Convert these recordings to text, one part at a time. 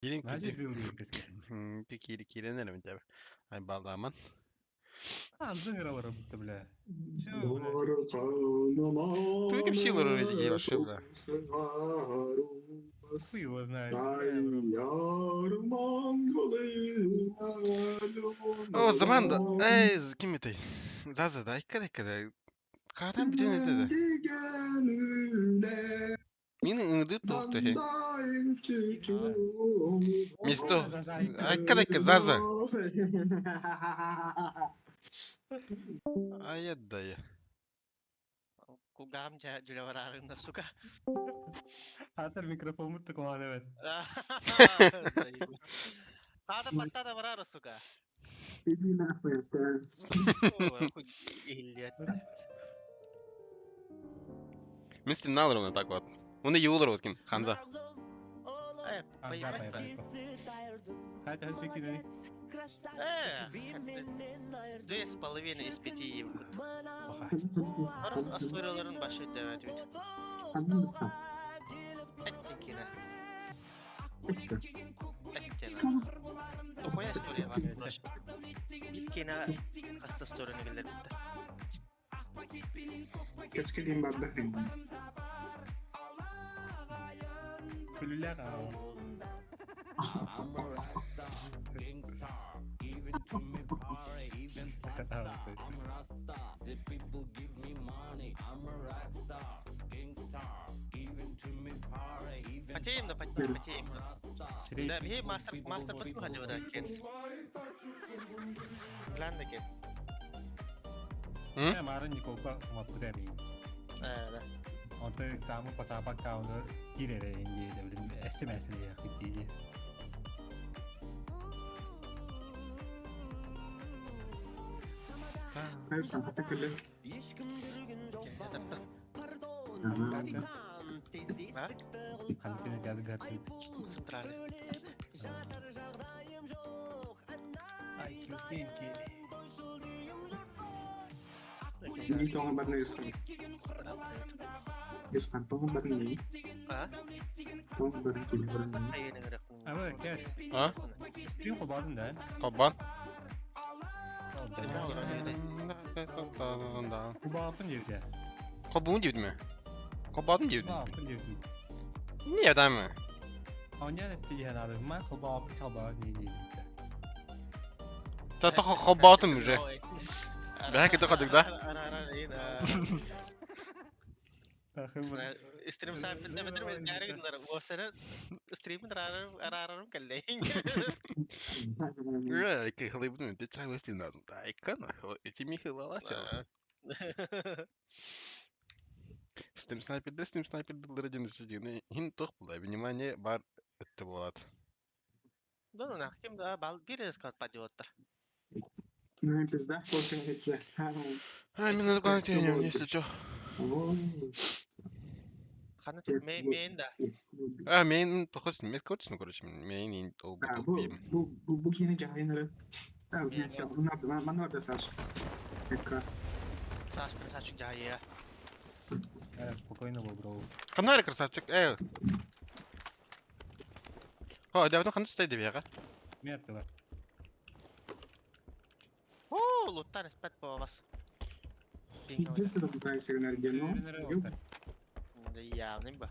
Киирин Наша киирин. Киирин. Киирэн эрэ мин Ай балдааман. Анзын олорор бутта бля. Чё, бля? Тугу кэпсии олорор эдиги вообще бля? Хуй его знает. Бля, бро. О, заман да. Эй, ким этэй? Заза да, икка да икка да. Хаатан бүтүн этэ да. Мин ыҥырдыы туох төһө? Мисто. Айка да икка Заза. Айа да я. Кулгааҕым дьэ дьүлэ бараарына, сука. Хатыр микрофоммут тукуман эбит. Хаата паттата бараара, сука. Иди нахуй, Иһиллиэт. Мин стимнал ровно так вот. Уны юулар вот ким Ханза. Э, поебать. Хайта хальсы Э, 2,5 из 5 ебут. Астыраларын башы дэвэт үт. Эттин кине. Эттин. Тухуя история бар. Бит кине хаста историяны билер битте. Кэскилин барда. Күлүлэр аа. Потеем да потеем, потеем. Да, бихи мастер мастер бит хажы да кец. Главное кец. Э, марын Николка умаппыт эми. Э, да. Онто самы пасапа кауны кирере инди блин смс не хитиди. А? Ханкыны жады гартыт. Центральный. IQ сенки. Тоңы барны юсқан. Юсқан тоңы барны. А? Тоңы барны кили барны. Ама кет. А? Стрим кылбадың да? Кабан. Кубаапын диэбитэ. Кабун диэбитим Кабадым диэбитим. Кубаапын диэбитим. Не даме. Оня тиһэн ады ма кылбаапын чалбаа не диэбитэ. Та та хабатым уже. Бәһә кете кадык да. Стрим саппитне бетер ярыгыннар. Осара стримин арарым каллейн. Э, ки хлебну, ты чай вести надо. Да, икона, эти михи лалача. Steam Sniper'de Steam Sniper'de сидини хин тох була. Внимание бар өттө болот. Да, ну нахтим да бал бир сказать падёттар. Ну и пизда, получается. А, мен надо куда если чё. Хана тут мен да. А, мен похож, мен короче, ну короче, мен ол бу бу бу бу кини жайнары. А, мен все, манор да Саш. Эка. Саш, красавчик жайы. Э, спокойно был, бро. Канар красавчик, э. О, давно ханды стай деп яга. Нет, бар. О, луттар испет по вас. Единственное, пытаюсь энергию, но... Явный ба.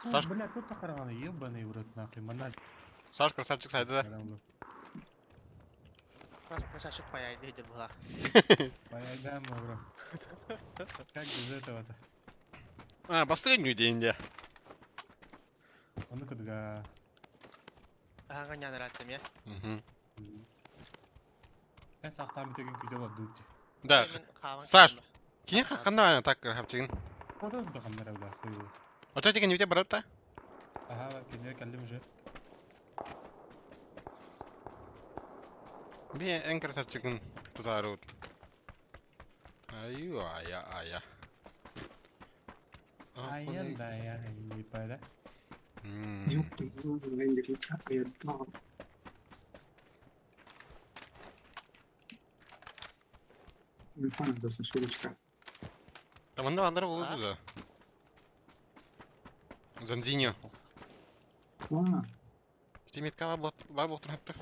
Саш, Бля, тут караганы ебаный в рот нахуй, манал. Саш красавчик сайды да. Красавчик паяйды деп була. Паяйдам, бро. Как без этого-то? А, последний день, да. Он кудга. Ага, не нравится мне. Угу. Мен сақтан бітеген күдел дуть. Да. Саш, кин хакында так красавчигин. Одан да камера бля хуй. Ото деген үйде барып та? Ага, кене каллим уже. Би эн красавчигин тутарут. Аю, ая, ая. Аян да я не пада. Ёпта, Понадобился шурочка. Манна бааллара буолуо А? дуо? Занзиньо. А, Ити метка баар баар буолтун хатта.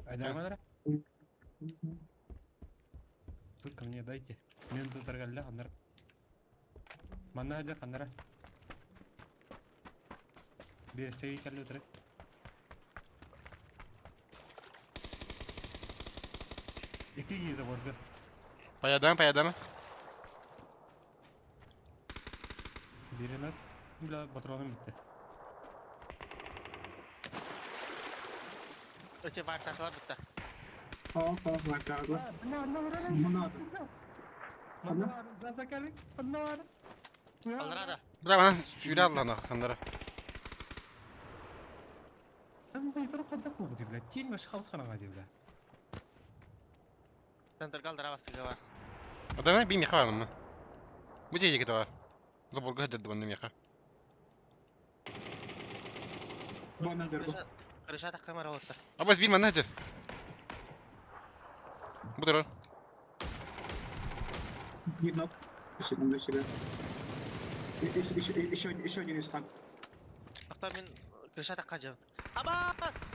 Айдармалара? Сука, мне дайте. Мен тутаргалла ханнар. Манна хадьар ханнара. Биэсэги кэлли утары. Икки киһи заборга. Паядама, паядама. Биирин ат. Бля, патроным бүттэ. Эти баартаатылар бытта. О, баартаатылар. Манна Манна засакали. Манна Аллара да. Бля, манан сүүрэ аллана ханнара. Бля, тень вообще хаус хараҥа дии, бля. Центрга алдара бастыга бар. Адана би меха бар манна. Бу дьиэ бар. Заборга сылдьар манна меха. Бана дербу. Крыша таккамар олоттар. Абас би манна сылдьар. Бу турар. Видно. Секунду себе. Еще, еще, еще, еще один из танк. Ахта мин крыша такка жабын. Абас!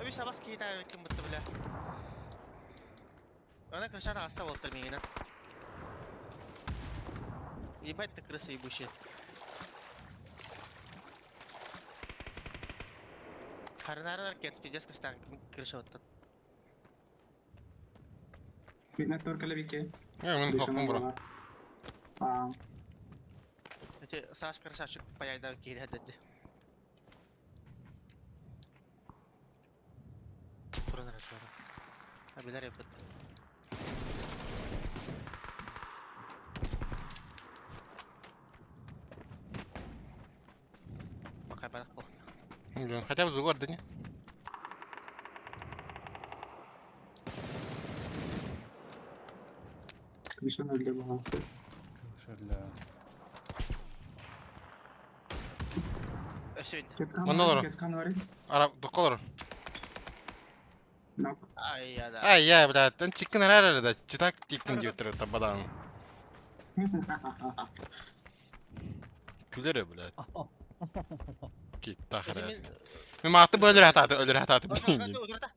Абис абас киһи ким бытты бля. Ана крыша аста болтыр миигинэн. Ебать ты крыса ебучая. Харынарынар кет пиздец көстән крыша оттан. Видно только левике. Э, мин хоккун бура. А, Эти Саш красавчик паяйда киһи хәдәдди. Туран туран. Абилер yapıt. Бакай барак бол. Блин, хотя бы зугар, да не? крыша на левого. Шарля. Өсөйд. Манна Кецкан вари. Ара, доколор. Нок. Ай я да. Ай, я, блядь, тан чиккен арара да, читак тиктин дип табадан. Күлер, блядь. Кит тахара. Мен мааты бөлөр хататы, өлөр хататы. Удурта.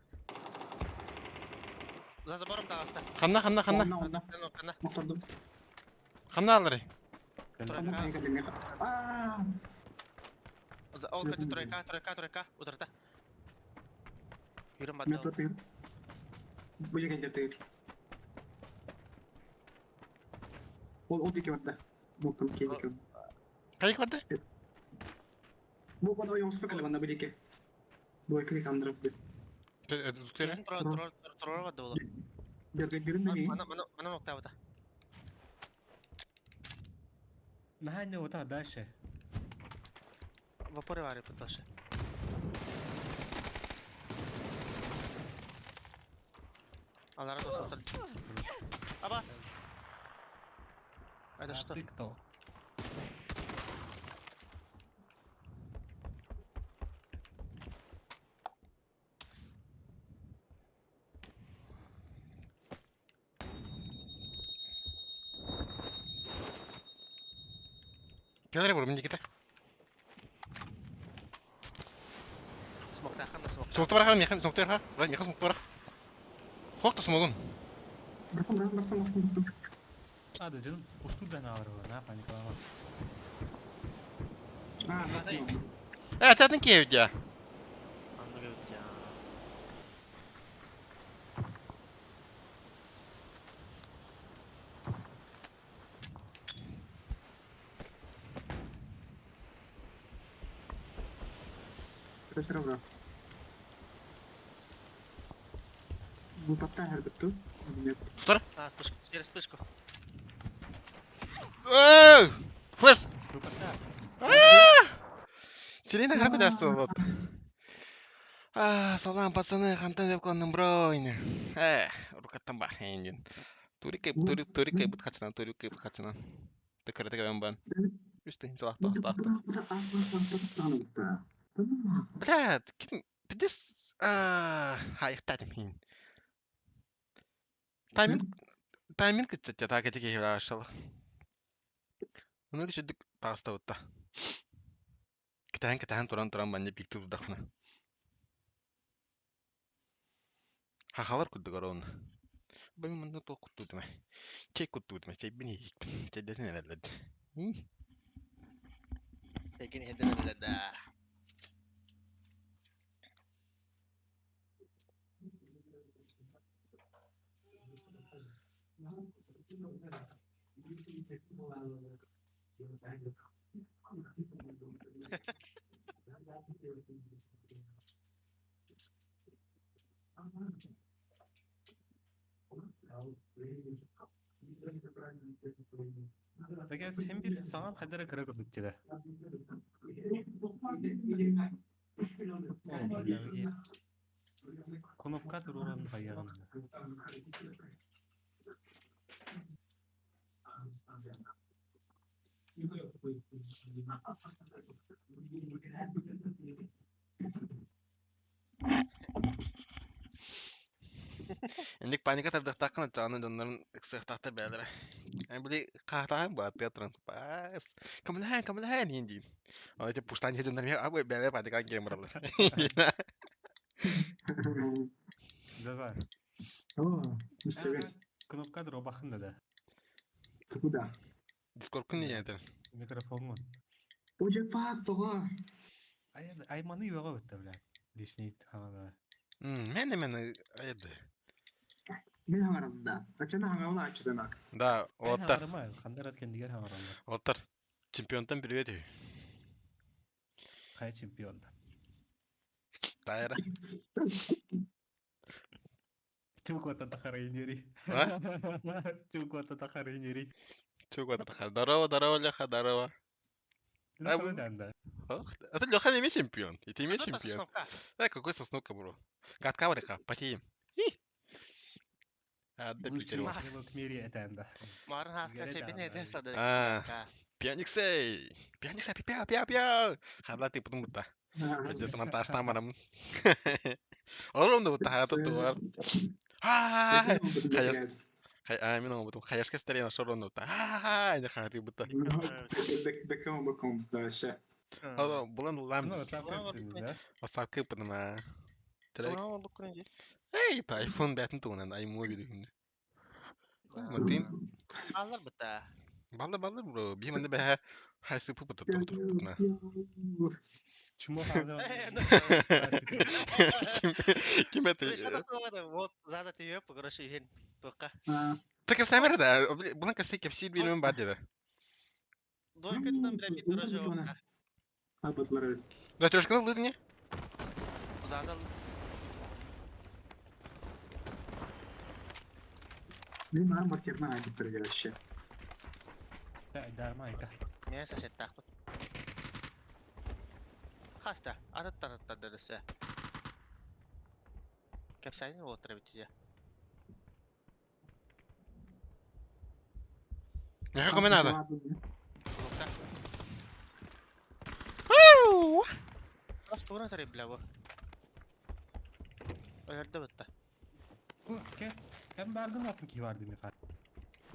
За забором таҕыста. Ханна, ханна, ханна. Онна, онна. Ханна. Мотордум. Ханна алары. Онна кайга А, Ол көтө тройка, тройка, тройка. Удурта. Юрым мен бата. тотыр. Бу жерге тыр. Ол ол дике барда. Бу ким ке. Кайык барды? Бу код ой оспа кале банда бу дике. Бу эки кандырып. Түскере. Тура тура тура барды болу. Берге дирим Мана мана мана нокта бата. Наһаа вот так дальше. Вапоры вары потоше. Алара достар. Абас. Это А что? ты кто? Келер бур, миндиките. Смокта ханда смок. Смокты барахар, механ, смокты барахар. Брат, механ смокты барах. Хокта смогун. Братан, братан, братан, братан, братан. А, да canım uçtu ben ağrılar. Ne yapayım Nikolay? А, братан. Э, татын киевдя. Анны gördük ya. Это равно. Бу патта хербетту. Нет. Втор. А, вспышку. Через вспышку. Э, Флеш. Рукота. Селена как куда вот. А, салам, пацаны, хантан деп кланным бройны. Эх, рукаттан бар, эндин. Турикай, тури, турикай бут хачынан, турикай бут хачынан. Тыкыры тыгы бан. Үстін салақ тоқты ақты. Блядь, ким, пидес, а, хайықтадым хин. Тайминг тайминг кытта так эти киһи аашалах. Ону күчүдүк таастабытта. Кэтэһэн кэтэһэн туран туран манна пикти турдахпына. Хахалар курдук оруонна. Бу манна туох куттуутума? Чэй куттуутума, чэйбин иһиикпин. Чэйдэтин эрэллэр. Чэйгин иһэрдэн эрэллэр да. Такая син бир саҥан хайдара эрэ кыра курдук дьиэ. Оо, бля, кнопка туруоран хайаҕын. Инник паника тардыахтааххын аччаҕына дьоннорун ыксыахтаахтар бэйэлэрэ. Эн били хаатаан бааттыга туран паас көмөлөһөн көмөлөһөн иһин диин. Ол ити пуштаан иһэ дьоннор абы бэйэлэрэ паникаан киирэн бараллар. Да-да. О, мистер Кнопка дробахын да да. Куда? Дискордкун ийэтин. Микрофоҥҥун. Уже факт тоҕо. Айманы үөҕэ бытта, блядь. Лишний хаҥана. Мен мен айды. Мин хаҥарам да. Ачана хаҥабын аччытына. Да, оттар. Хандар кендигер хаҥараллар. Оттар. Чемпионтан привет үһү. Хайа чемпионтан? Тайра. Чугуота тахарайнери. А? Чугуота тахарайнери. Чугуота тахар. Здорово, здорово, Леха, здорово. Леха да. А ты Леха не чемпион. И ты не чемпион. Да, какой сосновка, бро. Катка варика, потеем. А, да Лучший в мире это да. Марын хаска чебин эден сады. А, Пьяниксей! Пьяниксей, пя пя пя! Хадла ты потом будто. Здесь монтаж там барам. Ором да будто хата туар. Ха! Хай, а мен оңбутум. Хаяшка старена шорон будто. Ха! Не хаты будто. Беком беком дальше. Ало, булан лам. Осакы пытма. Эй, iPhone бәтин тугунан iMovie дегенде. Мантин. Алар быта. Баллар баллар бро. Би менде бәһә хайсы пупы тоқтыр путна. Чмо хада. Ким это? Вот заза тебе короче иһин туққа. Так кепсәмер да. Булан кепсе кепси билмем бар деди. Дойкыттан бля бит дорожа. Да трешканы лыды не? Заза Мен маған маркерна айтып тұр вообще. Дармайка. Мен сосеттақпын. Хаста, ататтар аттар дөрөсө. Кепсәйин отыра битиде. Не көмө надо. Астуна тары бля бу. Ойорда бытта. Бу кет. Hem бардым атын ки бар деме хат.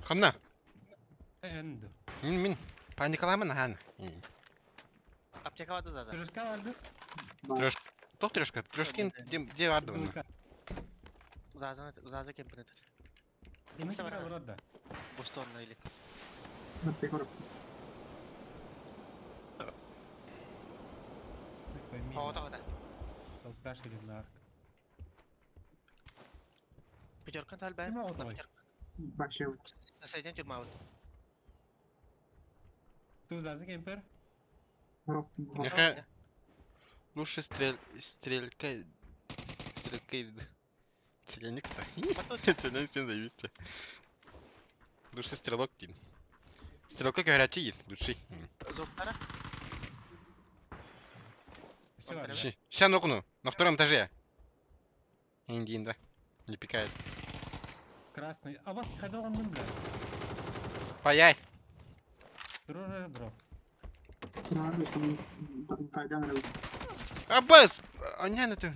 Ханна. Энди. Мин мин паникаламын хан. Аптека барды заза. Трешка барды. Трешка. Тоқ трешка. Трешкин де барды бұны. Заза заза кемпинетер. Не бар да. Бостонна или. Ота ота. Алкаш или нарк. Пятерка тал бәр. Вообще. Соседний тюрьма вот. Ты заза кемпер? Нехе лучше стрел стрелька стрелька Челеник-то. Челеник сен заебись-то. Лучше стрелок дейін. Стрелка говорят дейін, лучший. Зоптара? Ща нокну, на втором этаже. Индин, да. Не пикает. Красный. А вас он бля. Паяй. Друже, бро. Аббас! А не, на ты.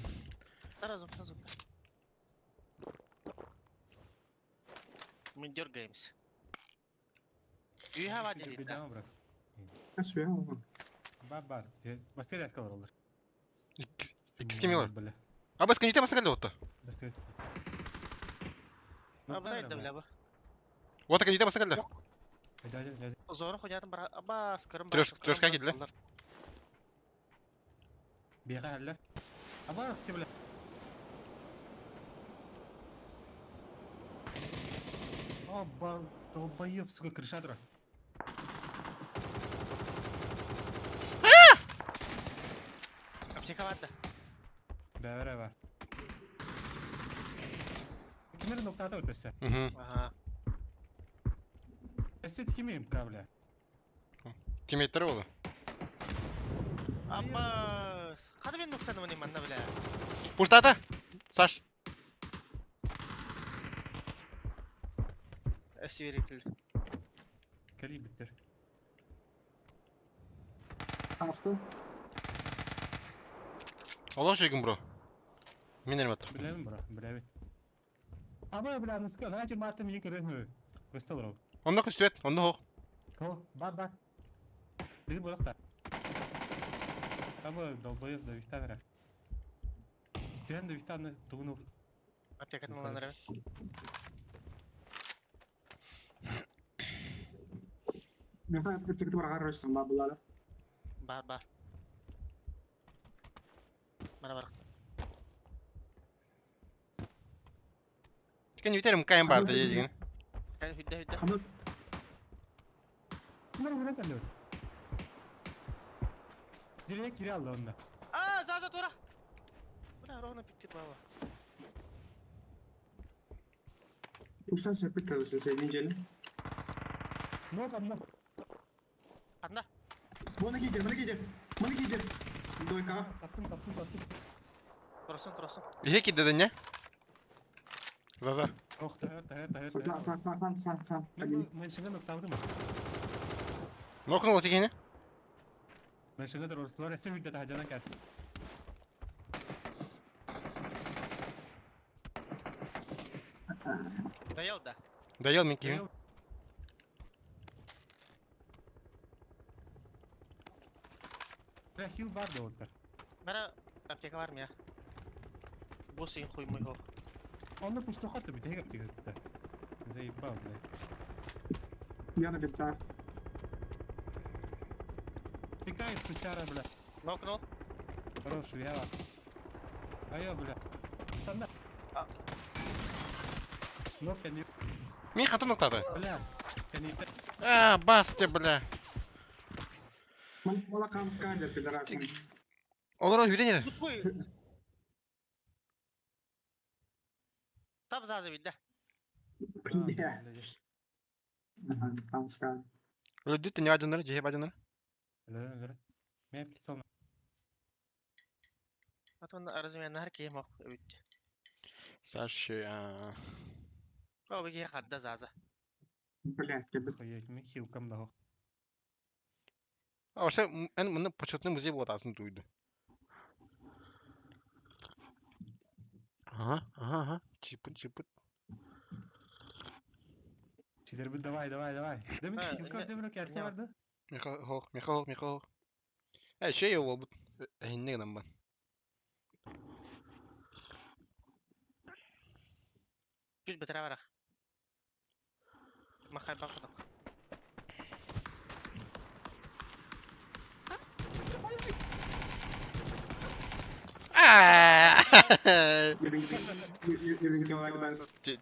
Сразу, сразу. Мы дергаемся. Үйа вадили. Беда, брат. Все. Бар, бар. Бастерия сказал олар. Иккис кимий олорор? Бля. А бас кэннитэ маска кэллэ отто. Бастерия. Абдай да бля бу. Уота кэннитэ маска кэллэ. Зору хуятын бар абас кырым. Трешка киирдилэр. Бега әллә. Аба, те бля. О, бал, долбоеб, сука, крыша тура. Аптека бар да. Бә, бә. Кимер ноктада өтөсө? Угу. Ага. Эсет кимим, бля. Тиммейттер болду. Абас. Кады мен ноктаны мына манна бля. Пуштата! Саш. Эсверикл. Кали биттер. Асты. Олох жегин бро. Мен эрим аттым. Билебин, бро, билебин. Аба, бля, ныска, наче мартым екі көрөм. Көстө бро. Онно көстүбэт, онно хоох. Ко, бар, бар. Тиги болакта. Аба, долбоеб да вихтанра. Тирен да вихтанна тугунул. Аптекатын аланар. Мен аптекты бар гаррыстым ба булары. Бар бар. Мана бар. Тикен үтерим кайын барды дегин. Хүдде хүдде. Каны Кимер билет әле. Direkt kiri aldı onda. А, за за тура. Бля, ровно пикти баба. Ушта сөпүт табысы сенин жени. Нок, нок. Анда. Мына кидер, мына кидер. Мына кидер. Дойка. Таптым, таптым, таптым. Турсын, турсын. Ихе кидде не? За-за. Ох, таяр, таяр, таяр, Хан таяр. хан хан хан хан. Мен мен шыңы нокталдым. Нокун ол тигене. Мен шыңы дор орслар эсем виде тахажана кәс. Доел да. Доел мен кийин. Бля, хил бар да оттар. Мара аптека бар мия. Бу син хуй мой хох. Онда пусто хатты бит хегап тиги бит. Заебал, бля. Яна битта. Тикает сучара, бля. Нокнул. Хороший, я. Айо, бля. Станна. Нок, не. Мен хатым ноктады. Бля. Не. А, бас те, бля. Ман мала камска деп пидорас. Олар үйренер. Хуй. Тап зазы бит да. Бля. Камска. Өлдү не бажыныр, жеhe бажыныр. Бля, бля. Мен прицел. Атон арызымен нар кем ок өт. Саш, а. О, беге хадда заза. Бля, кебет. Хуя, мен хилкам да. А вообще, эн мына почетный музей болот асын туйду. Ага, ага, ага. Чипыт, чипыт. Чидер бит давай, давай, давай. Демин А, хилкам демин кәске не. барды. Миха хох, миха хох, миха хох. Э, шей болбут. Энне гынан бан. Күл битре барах. Махай бакыдык.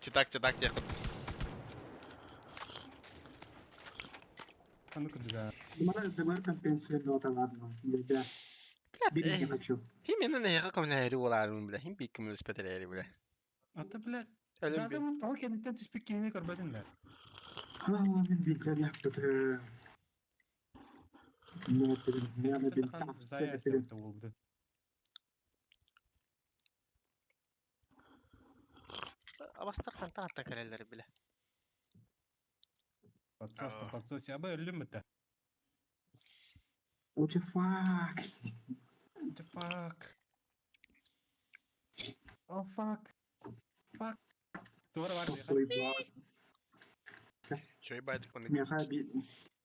Читак, читак, тех. А ну-ка, да. Мана ДМР компенсировал, ладно. Бля. Бери не хочу. Хим менен эха комнери боларым бля. Хим бик кимлес петерери бля. Ата, бля. Әлем Заза бу тал кенеттен түспек кенене көрбөдүң да. А, мен билдем яктыды. Мен билдем. Зая эстепте болду. Абастар канта атта керелер биле. Подсос, А. подсос, я бы өлүм бит. What the fuck? What the fuck? Oh fuck. Fuck. Тура бар. Ой, блядь. Чэй баайдык маннык Миэхэ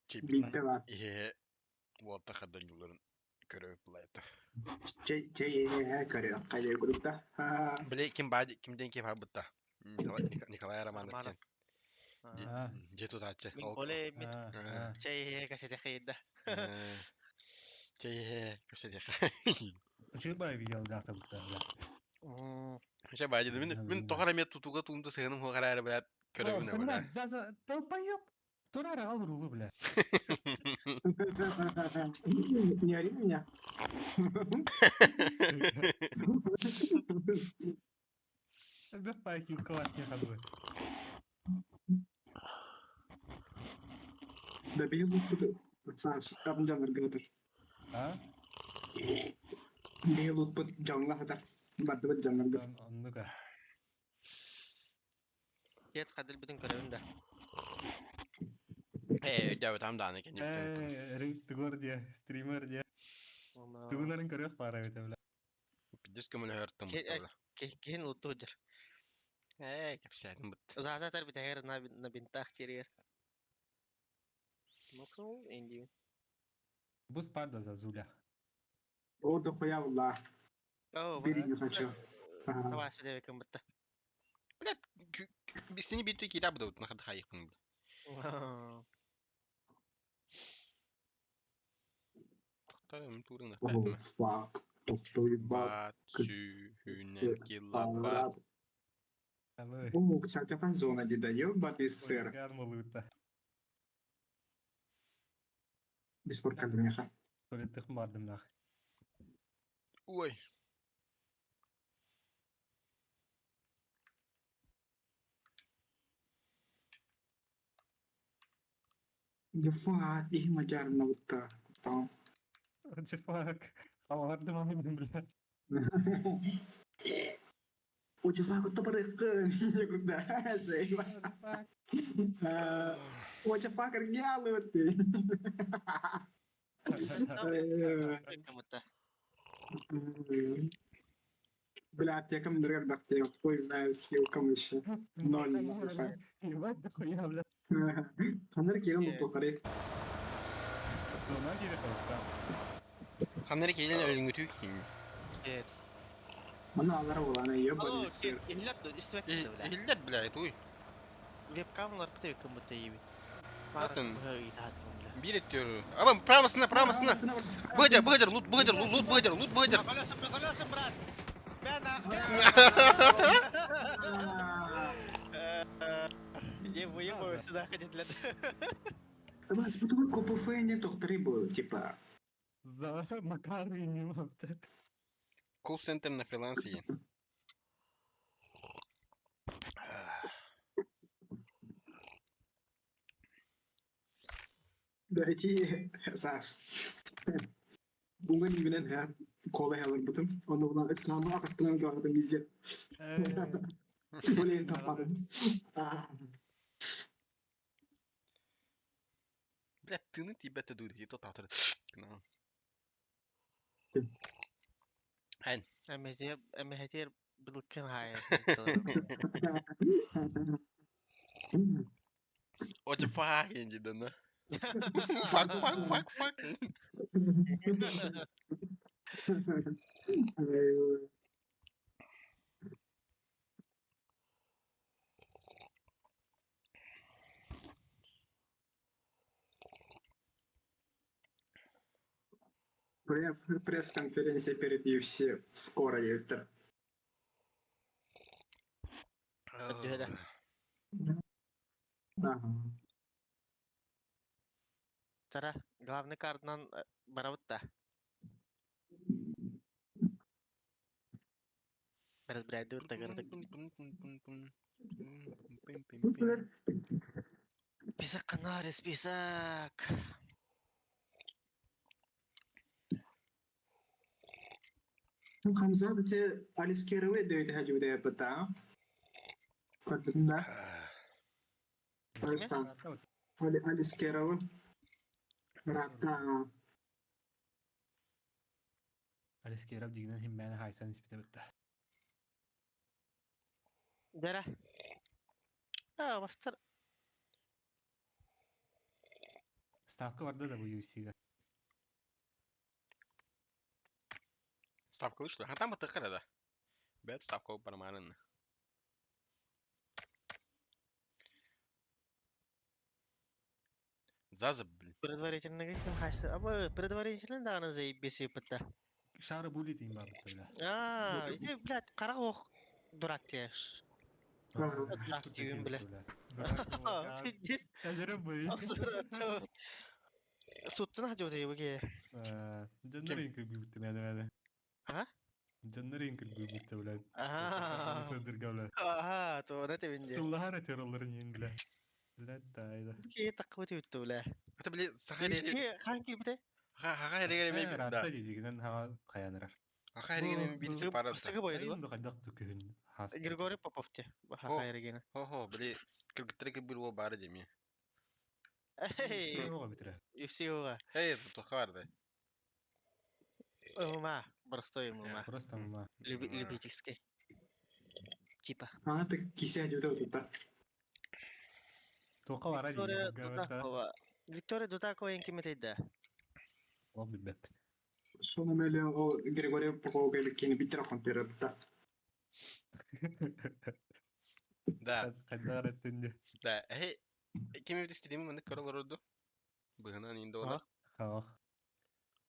чэйбитин биирдэ баар. иһэ уолта хадданньуларын көрө былайта. Чэй чэй иһэ көрүөххэ диye курдук да. Били ким баай ким диэн киһи баайбытта. Николай, Николай Романов Романов. диэн. Дьиэ тутааччы. Мин Ол Коля мин А, чэй иһэ кэсэтэ чэй иһэ кэпсэтиэххэ. Үчүгэй баай видеолаахта бутта, бля. Чэ баай дии. Мин мин тоҕо эрэ эмиэ тутууга туумда сыһыаным суох эрээри бля көрөбүн О, бля. блядь, за за долбоёб. Тура арал рулу, бля. Не ори на меня. Сука. Да пайки укладки ходу. Да бил Саш, там дьоннорго сытар. А? Бил утпут дьоҥҥо сытар. Бардыбыт дьоннорго. Оннука. Дед хадылбытын көрөбүн да. Ээ, өйдөөбөтөм даҕаны кэннибиттэн ыттым. Э, тугур диye, стример диye. Тугуларын көрүөх баара эбит бля. Пиздец көмөлөһөр тыммыт бля. Киһин лутту дьар. Ээ, кэпсээтим быт. Заазатар бүтэһэр на на бинтах кириэс. Максимум индиин. Бу спарда зазуля. О, дохуя была. Оо, Бери не хочу. Ага. Табаас битэ бытта. Блядь, бистини биир киирэ быдабыт нахад хайыппын. Тохтор туурун Oh, fuck. Тохтой бат. Бат сүүһүнэн килобат. Алло. О, кстати, фан-зона не дает, бат из сыра. Газ малыта. Без проблем. Туалеттых бардым нах. Ой. Да fuck, их мадярна вот так. Там. What the fuck? Халалардым амын, бля. What the fuck, табарыкы. Куда? Зайба. What the fuck? What the fuck, аргялы ты. Бытта. Бля, аптекам дрэг бактер, хуй знает, силкам еще. Ноль. Ебать, дохуя, бля. Ханар кирил тухари. Дона кире просто. Ханнары киилен өлүҥүтүү. Дед. Мана алар булана Оо, ебаный сыр. Иллят истибэт бля. Иһиллэр, блядь, уй. Вебкамлар битэ кымыта иби. Атын. Бля. Биир өттүөр. Аба, правосына, правосына. Быдер, быдер, лут, быдер, лут, лут, быдер, лут, быдер. Колеса, колеса, брат. Бля, нахуй. Не выебываю сюда ходить для. Бас, бутугу КПФ не тохтари был, типа. За Макар и не могу. Колл-центр на фрилансе иен. Да эти, Саш. Бугун билен ха кола хелер бутум. Оны булан исламы акыт заадым везде. Блин, таппадым. Блядь, тыны тибет дуд, то татыр. Эн. Эмэтер, эмэтер былкын хай. What the fuck, инди да. Fuck, fuck, fuck, fuck. Пресс-конференция перед UFC скоро еттер. Ага. Тара, главный картынан барабытта. Бәріз бір әйді өтті кірдік. Список канари, список. Хамза те Алискерове дөйді хажуде бата. Көрдүң да? Просто Алискерове. Рата. Алискеров дигнен химмәне хайсан испите битте. Бәрі. А, бастыр. Ставка барда да бу UFC-га. Ставка что? А там это да. Бэт ставка барманын. Заза, блин. Предварительно ким хайсы? Аба предварительно даҕаны заебись ыыппыта. Шары булит им бабыта, бля. Аа, ити, блядь, харах ох дурак диэш. Дурак диэн, бля. Дурак. Пиздец. Кәлерім бый. Суттун хадьыбыт бу Дьоннор ең кыргыбытты мәне мәне. А? Дьоннор ең кыргыбытты, блядь. Аа. Тындырга, блядь. Аа, то это винде. Сыллахар өтер оларын ең, бля. Блядь, тайда. Ки таккыбыт үттү, бля. Это, блин, саха Ичи хан килбите? Хаха эрегер да. Ратта дегенен хаға қаянырар. Хаха эрегер бир пара. Сыгы бойду. Сайын қайдақ түкүхүн хас. Григорий Попов те. Хаха эрегене. Хо-хо, блин, кыргыттар бир бол бары деме. Эй, Оға бітірі. UFC-га. Эй, тут хаварды. ММА, простой ММА. Просто ММА. Любительский. Типа. Ана так кисе жүрді да. Тоқа бара Виктория деген. Дудакова. Виктория Дудакова ең ким этейді? Ол білбеппін. Соны меле ол Григорий Попов келген биттер компьютер да. Да, Қайда өттүнде. да. Эй, ким бир стрими мында көрөлөр орду. Быгынан инде олар. Хақ.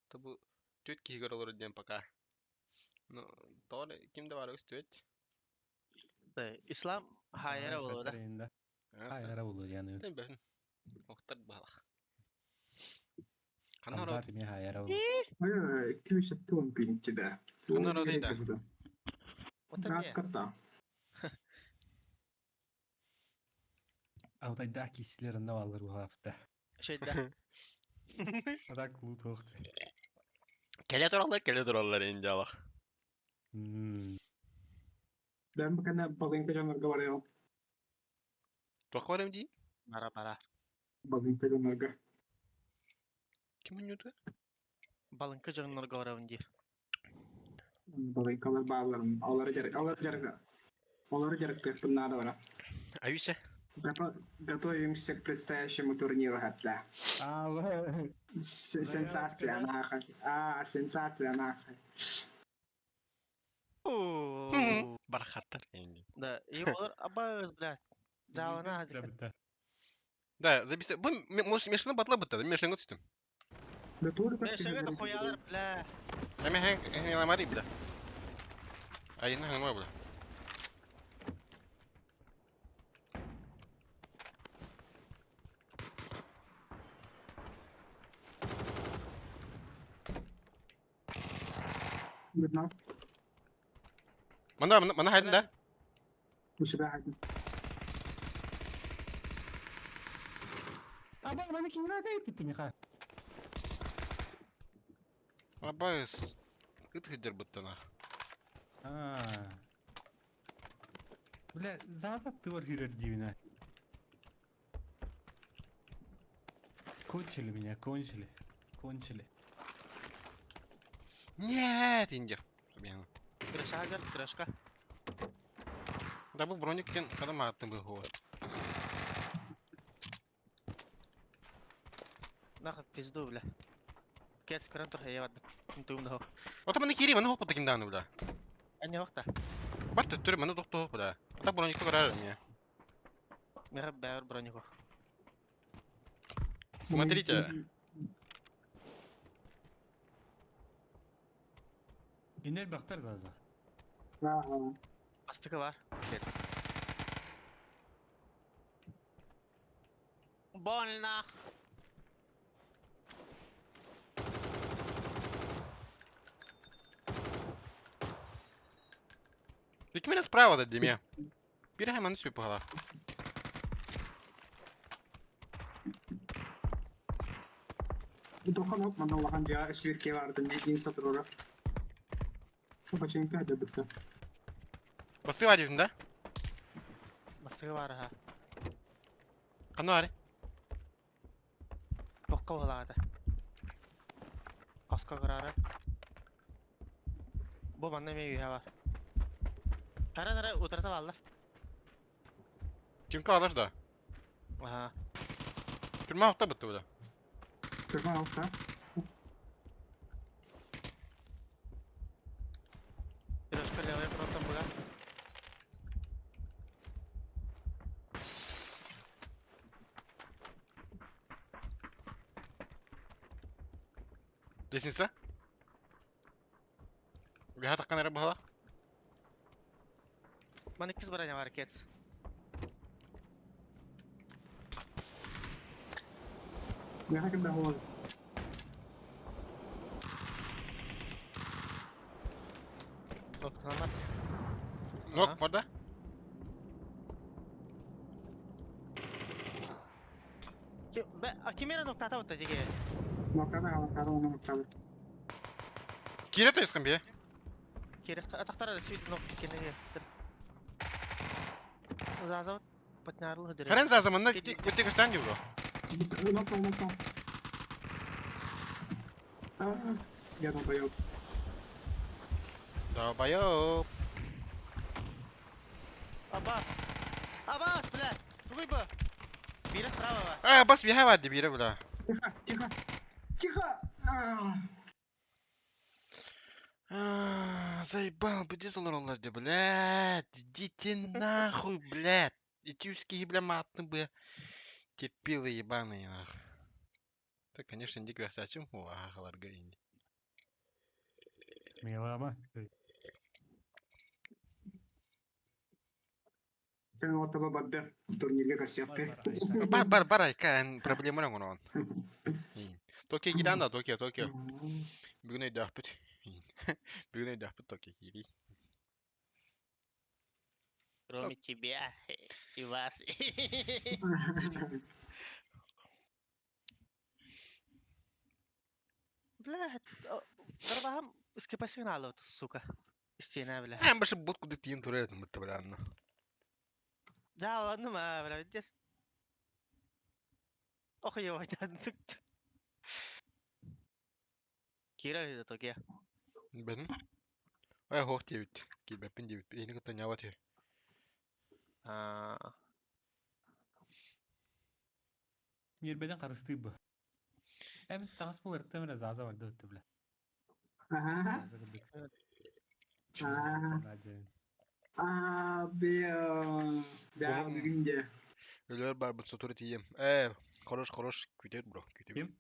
Табу төт киһи көрөлөр ден пока. Ну, тор ким да бар өс төт. Ислам хайра болу да. Хайра болу яны. Мен бәһин. Октар балах. Канар Хамзат эме хайра болу. Ай, күйсе тон бинти да. Канар одайда. Ота не? Катта. Алтайда кисилерин алыр бу хафта. Şeyde. Адак лут оқты. Келе тураллар, келе тураллар инде алах. Ben bakana balınka canlarga var ya. Тохорем ди? Бара бара. Балынка canlarga. Ким үнүтү? Балыңкы жоңнорго барабын диир. Балынкалар bağlarım. Алары жарык, алары жарык. Алары жарык деп надо бара. Аюся. Готовимся к предстоящему турниру хатта. Сенсация нахуй. А, сенсация нахуй. Бархаттар инде. Да, и олар абыз, блядь. Давана. Да, забисте. Бу может мешаны батла бытта, мешаны түстүм. Да тоже Мен шага да хуялар, бля. Эме хэн хэн ламари бля. Айна хэн бля. Видно. Мана мана хайдын да? У себя один. Аба, мана кимра дейт Миха. Абайс. Ыт хидер быттана. А. Бля, заза тывар хүрер дивина. Кончили меня, кончили. Кончили. Нет, инде. Крышагар, крышка. Да бу броник кен када маттым бу хо. Нахуй пизду, бля. Кет кран тур хая бардым. Тум да. Ота мана кири мана хопа такин даны бля. Ане вакта. Бар төттөр мана докто хопа да. Ата броникты барар мне. Мера бәр бронико. Смотрите. Инел бактар заза. Ага. Астыгы бар. Кет. Больно. Дик меня справа да деме. Бир хэман сүп пала. Дохан оп мана улахан дья свирке барды не инсатыр ора. Баченька да битте. Басты бар дедин да? Бастыгы бар ха. Каны бар? Бокка болады. Каска кырары. Бу манна ме үйе бар. Хара хара утыртып алды. Ким калар да? Аха. Түрмә хопта бытты бу да. Пожалуйста. Сережка левая просто была. Лестница? Үөһэ таххан эрэ быһалаах. Маны иккис броня бар кец. Миэхэ ким да оһуор. Токтанар. Нок Ага. барда. Ким эрэ ноктаата бутта диге. Ноктада халаттаада уонна ноктаада. Киирэ тайысхан бие. Киирэ атахтара да свит нок кинеге. Заза патнарлы дыры. Харан заза манна өте көстөн дии бро. Ноктал, ноктал. А, я долбоёб. Долбоёб. Абас. Абас, блядь. Тугуй бы. Бире справа. А, бас биһэ бар дии бире бля. Тихо, тихо, тихо! А, А, Заебал, пиздец олороллор дии, блядь. Идите нахуй, блядь. Ити үс киһи, бля, маатын бы. Терпилы ебаные, нахуй. Так, конечно, инди күрэхсээчим, ахаларга инди. Милама. Сен оттаба барда турнирга көрсүөхпүт. Бар, бар, бар, айка, эн проблема оҥорон. Токио киирэн да, Токио, Токио. Бүгүн өйдөөхпүт. Бүгүн өйдөөхпүт Токио киирии. Кроме тебя и вас. Блядь, дарбаһам скипасин алып, сука. Стена, бля. Эн башы бут куды тиин турар этим бытта бля анна. Да, ладно, ма, бля, здесь. Ох, ё, Кира это Токио. Бен. Ай хоох диэбит. Киирбэппин диэбит. Эһини кытта ньаабат үһү. А, Ньиэрбэтин харыстыыр бу. Эбит таҥас буларыттан эрэ зааза барда бытта бля. Аха. Зааза курдук. А, а, бля. Да, бүгүн дьэ. Өлөр барбыт сотору тиийэм. Ээ, хорош, хорош, күүтэр бро, күүтэбит. Ким?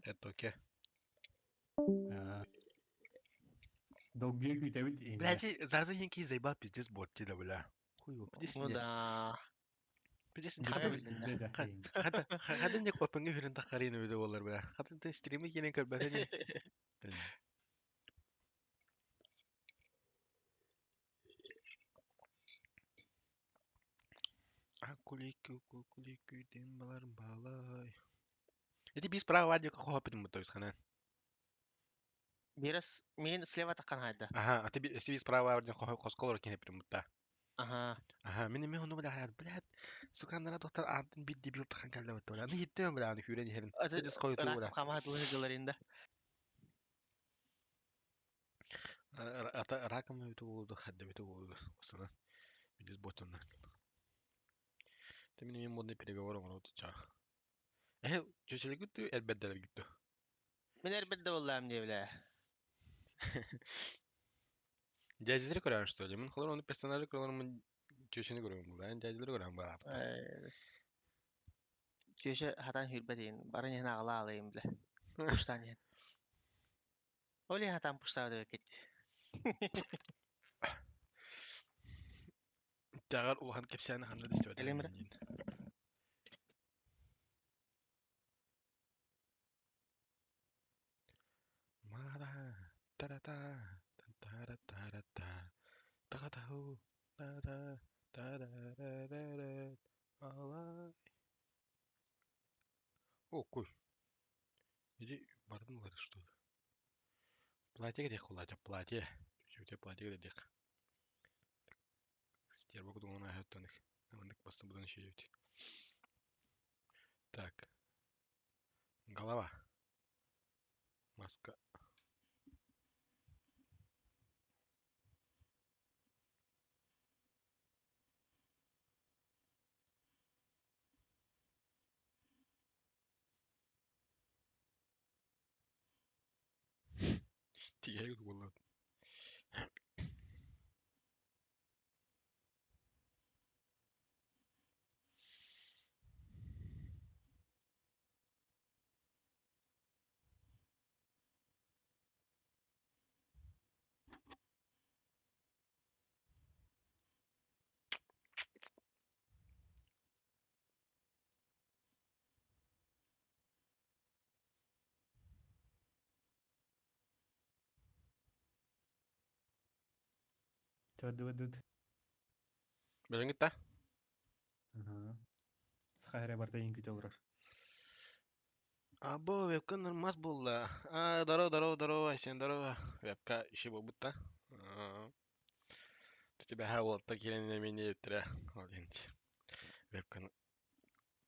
Это окей. Долгуйа күүтэбит иннэ. Блядь, Заза Янки заебал пиздец бот да бля. Хуй его, пиздец Ну не. да. Пиздец не. Хата Хата билдин хата хата не копыңы хүрен тахарин өйдө болар бля. Хата ты стримы кенен көрбәтен не. Акулику кукулику ден балар балай. Эти бис права вадик хопит то есть хана. Бирес мин слева таккан хайда. Ага, а ты би справа вадик хосколор кенеп мутта. Ага. Ага, мин мен ону бля, блядь, сука нара доктор антын бит дебил тахан калда бит бля. Ну хиттем бля, аны хүрен херин. Пиздец кой ту бля. Хамат лыжыларында. Ата раком бит болду, хадда бит болду. Осана. Пиздец ботунна. Ты мен модный переговор оңор ча. Э, чөчөлө күттү, элберделер күттү. Мин эрбетте боллам дии бля. Дядилери көрөм что ли? Мен холор оны персонажы көрөм, чөчөнү көрөм бул. Мен дядилери көрөм баа. Чөчө хатан хүрбе дейин. Барын яна ала алайым бля. Пуштан ян. Оли хатан пуштаа деп кетти. Тагар улахан кепсәне ханна дистебет. Элемре. Мара та-та-та та-та-та-та та-та-ху та-та та-да-да-да-да алай. О, кой. Иди бардым лар что ли? Платье где хулатя, платье. Чуть-чуть платье где дек. Стерва куда он ахаттаных. Амандык басты будан еще Так. Голова. Маска. Тиһэги буолла. Төдүөдүт. Билиҥҥит да? Саха эрэ барыта иҥкүтэ олорор. Або, вебка нормас буолла. А, здорово, здорово, здорово, Айсен, здорово. Вебка еще буолбут да. Тебя уолта киирэн эмиэ диэттэрэ. Ол иһин вебканы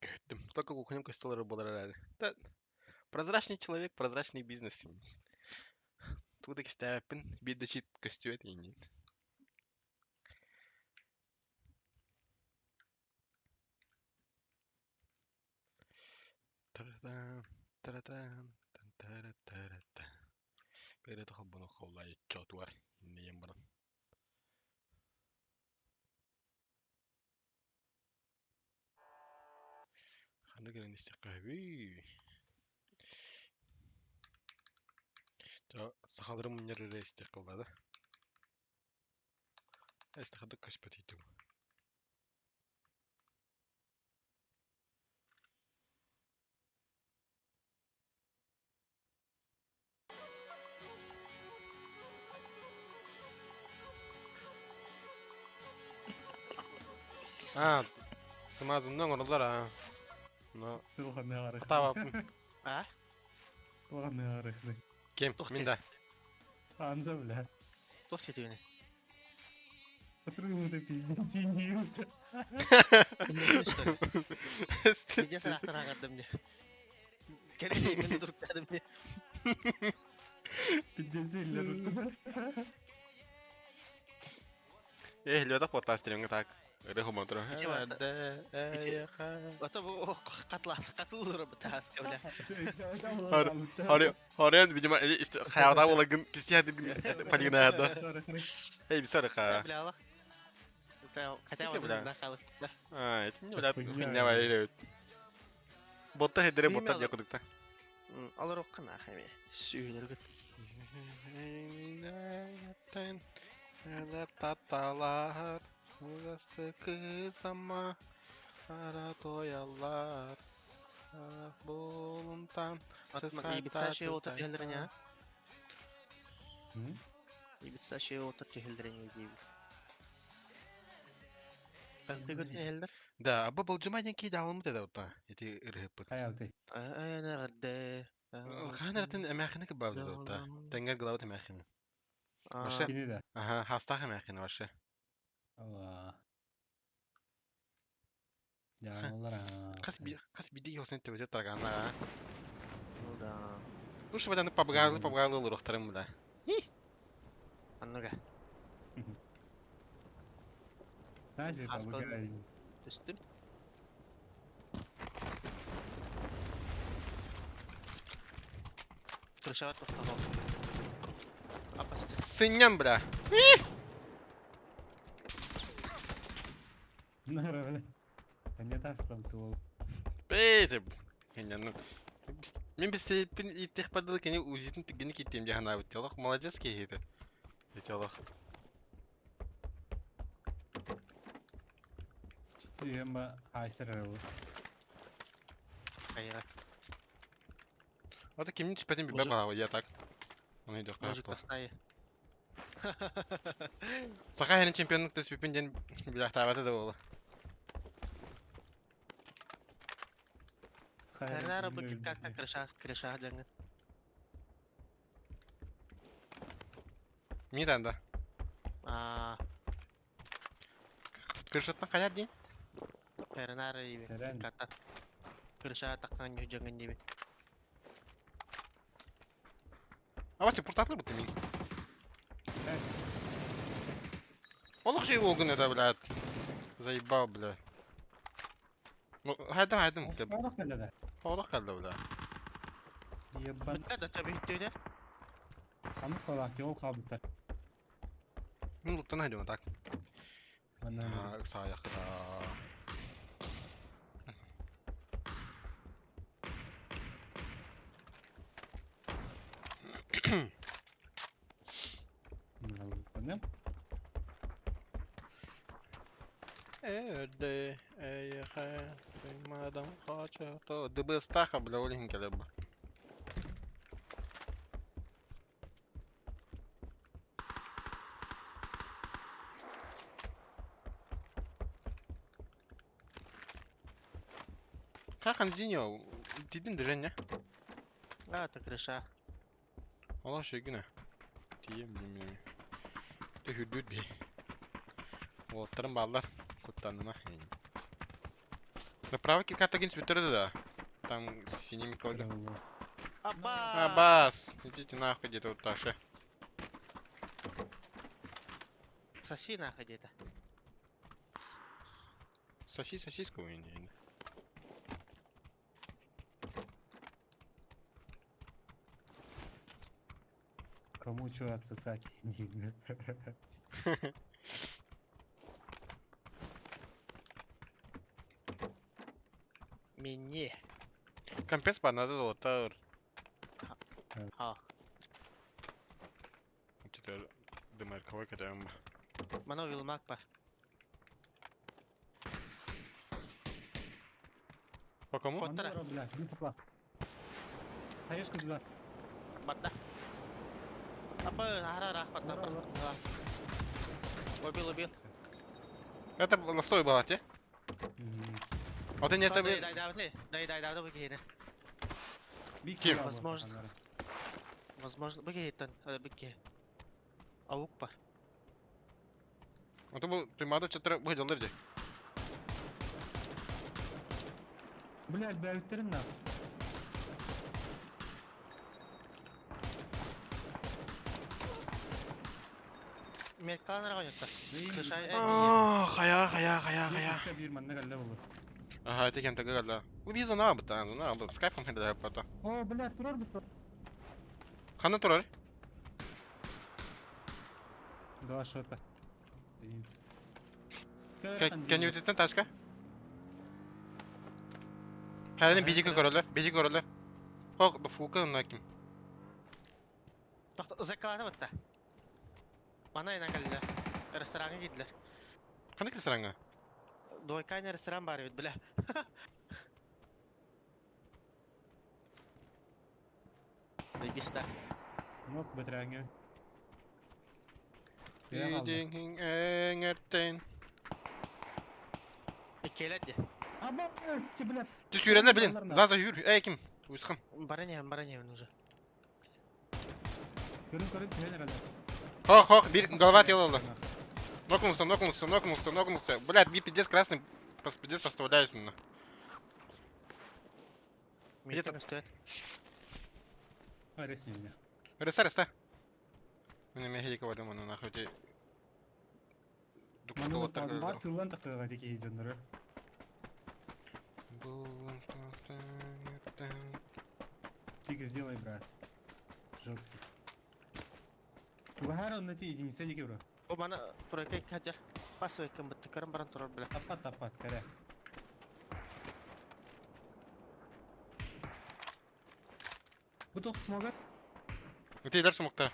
көһүттүм. Только кухням көстөлөрө буолар эрээри. Да, прозрачный человек, прозрачный бизнес. Тугу да кистээбэппин, биир да чит көстүбэт ииннин. Та-да-дам, та-да-дам, тан-тара-тара-та. Бэйрэ холбону холлай чотуар иннием баран. Ханна кэлэн истэххэ сөбүй? Сахалары мунньар эрэ истэххэ буолла да. Истэххэ да көспөт ыйтым. А, сымазымны оҥороллор аа. Но Сылҕаныаҕар. хатаабаппын. А? Сылҕаныаҕар. Ким? Туох Мин диэн? да. Анза бля. Туох диэтигиний? Отрывы пиздец синий. Кимнэрин что ли? Пиздец ыраахтан аҕардым дии. Кэлин мин туруктаатым дии. Пиздец сииллэр. Э, лёта потастырыңы так. Ыры хомонтро. Ити Ото бу катла катылыр бытааска бля. Хари, Хариан, видимо, хаярда булагын кистиядын полигнада. Эй, бисары ха. Бля алах. Хотя Ити, бля. вот на да. А, это не бля, хуйня вайрет. Ботта хедере ботта Билмей дьакудукта. Алар оккан ахайме. Сүйүнөр гыт. Таталар, Урасты кызама, Ара тоялар, Болунтан, Ибица шей отыр түһэлдэрин я. Ибица шей отыр түһэлдэрин дейбит. Бантыгыт түһэлдэр. Да, аба болжума ден кей жалымыт эда ута. Эти ырыппыт. Хайалты. Ана гырды. Хаан эмээхини кыбаабыт ута. Тэҥэр главы эмээхини. Вообще. Кини да. Ага, хастаах эмээхини вообще. Ала. Яалар. Хас би хас биди yoсын төбөтө таргана. Ну да. Уш бадан пабгалы пабгалы лурухтарым била. Аннага. Знаешь, Хаскал. помогай. Түстүм. Крышаға тоқтап Апасты. Сыннан бля. Нара, бля. Не тастам туол. Бейте. Хенен. Мен бистепин иттих бардыл кени узитин тигини киттем жахана бит. Олох молодец кейде. Эти олох. Четыре айсер. Қайыра. Ото кимин түспетин билбе Может- баа я так. Оны идёк Может, кааппа. тастай. Саха хенин чемпионлук төспүпүн ден билахтаабата да болу. Карнара бу киккакта крыша, крыша жаңы. Ми танда. А, Кыршаттан каяр дин? карнара иби. Сэрэн. Киккакта. Крыша таққан жаңын дейбин. Абасы пуртатлы бутты мин. Олох жей болгун это, блядь. Заебал, бля. Ну, хайдам, хайдам, бля. Олох калды, бля. Ебан. Бітті да төбе үттеуде. Ханнык халаах ол хаалбыттар. Ну, луктан найдем, а так. Манна А, сааяхта. Манна. Эрдэ, эйэхэ, мадам хача, ДБ стаха, бля, олин келеб. Как Анзиньо? Тидин движение? А, это крыша. Allah şöyle Diyeyim bilmiyorum. De hüdüd bir. Уолаттарым бааллар. Куттаныма. Направо киката гин свитерді да. Там синими колга. Аба! А, бас! Идите нахуй где-то вот так же. Соси нахуй где-то. Соси сосиску не. Кому что отсосать? Не. Мне. Компес ба надо золотар. Ха. Что-то дымарковой катаем. Мано вилмак бар. По кому? Коттара. Блядь, не попла. Хаешка сюда. Барда. Апа, ара, ара, барда, Ара, барда. Убил, убил. Это настой была, те? Вот они это... Дай, дай, дай, дай, дай, дай, дай, дай, Ким? Возможно. Возможно, бігейтен, бігей. Аук бар. Вот был примада четыре выделал где? Блядь, блядь, на. Меткалан рагонятта. Крыша. А, хая, хая, хая, хая. Bir манна галла болur. Ага, это кем-то галла. Убей зона быта, зона быта. Скайпом хеда пата. О, блядь, турар бит. Хана турар? Два шота. Единица. Can you титен тачка? Хәрәне бижик көрөлөр, бижик көрөлөр. Хок, фука на ким. Закалата бытта. Мана инан каллар. Ресторанга кидилер. Хана ресторанга? Двойкайный ресторан бар бит, бля. Заебись-то. Нок бөтөрәңе. Идиң эңертен. Келеди. Аба, блядь. Ты сүйрәләр блин. Заза юр. Эй ким? Уйсхам. Баранья, баранья уже. Көрүн көрүн түһэн эрэлэр. Хох, хох, бир голова тело. Нокнулся, нокнулся, нокнулся, нокнулся. Блядь, би пиздец красный. Пиздец поставляюсь на. Где-то стоит. Аресни меня. Реста, реста. Мне мехика вадим, ну нахуй те. Бар сыллан тақыға теки жоннору. Тик сделай, брат. Жесткий. Тугахара онна ти единица неке бро. О, мана тройка хаджар. Пасывай кем бытты, карам баран турар, бля. Тапат тапат, кәрә. Бу тоқ смогат? Өтейлер смоктар.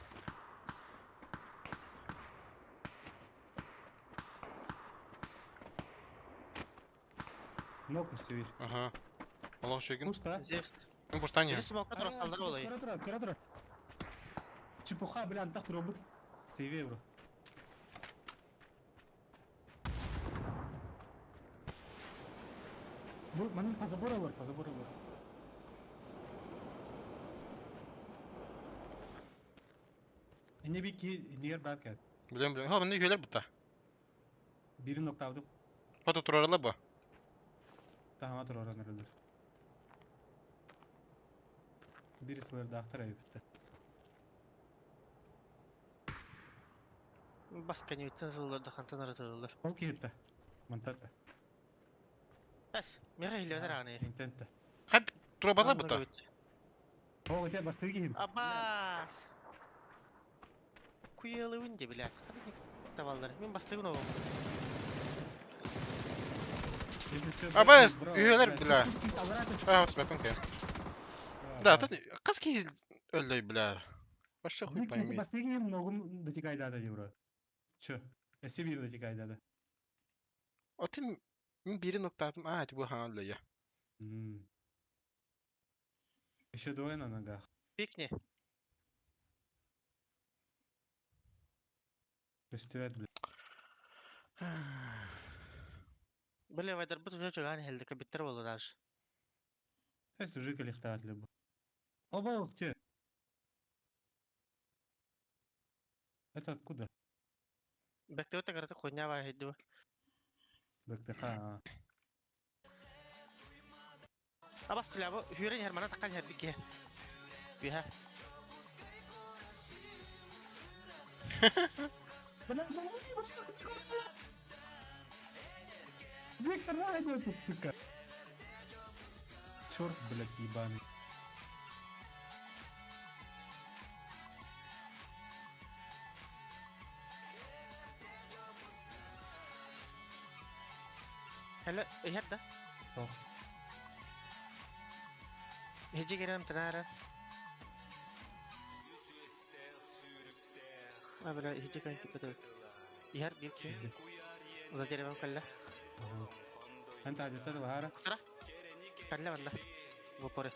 Нок усевир. Ага. Аллах шегин. Пушта. Зевс. Ну пуштание. Бiri смокка турар, салдыр олай. Кара тура, кара тура. Чепуха, бля, антах тура бут. Сейве, бро. Бу, маныз по забору алар, по забору алар. Эне би ки нигер бар кәт. Билем, билем. Ха, мында юлер бутта. Бiri ноктавды. Фото турарлар бу. Тахама тура оранырылыр. Бири сылырды ахтар айыпты. Баска не өттен сылларды, хантан аратылар. Ол кетті. Мантатта. Әс, мега хилер аны. Интентте. Хап, тура базар бутта. О, өте бастыры кейім. Абас. Куелыбын де, блядь. Табаллар. Мин бастыгын оҕом. Если чё, Абас, бро, үйэлэр, блядь, бля. түс, түс, аллара түс. А, вот бэкон кэ. Да, тут хас киһи өллөй, бля. Вообще хуй Ну, пойми. Последний многом дотекай дада, бро. Чё? Эссе бир дотекай дада. Отын мин бири ноктаатым, аа, бу хаҥа өллөйө. Еще двое на ногах. Пикни. Көстүбэт, бля. Бля, вайдарбыт уже чуган хелди, кабиттер болу даже. Эс уже калихтаат либо. Оба, ух ты. Это откуда? Бэктебет агарата хуйня баа хедди. БКТХ. а. Абас бля, бу хүрен хермана таккан хербикке. Биха. Бля, бля, бля, Виктор, на это, сука. Черт, блядь, ебаный. Хеле, ихерда. Ох. Хеджи керем тенара. А, бля, хеджи кан кипетек. Ихер бирки. Ула деревам калла. Ага. انت عدتها بهارة؟ Кутара. Калла валла. Бопоре.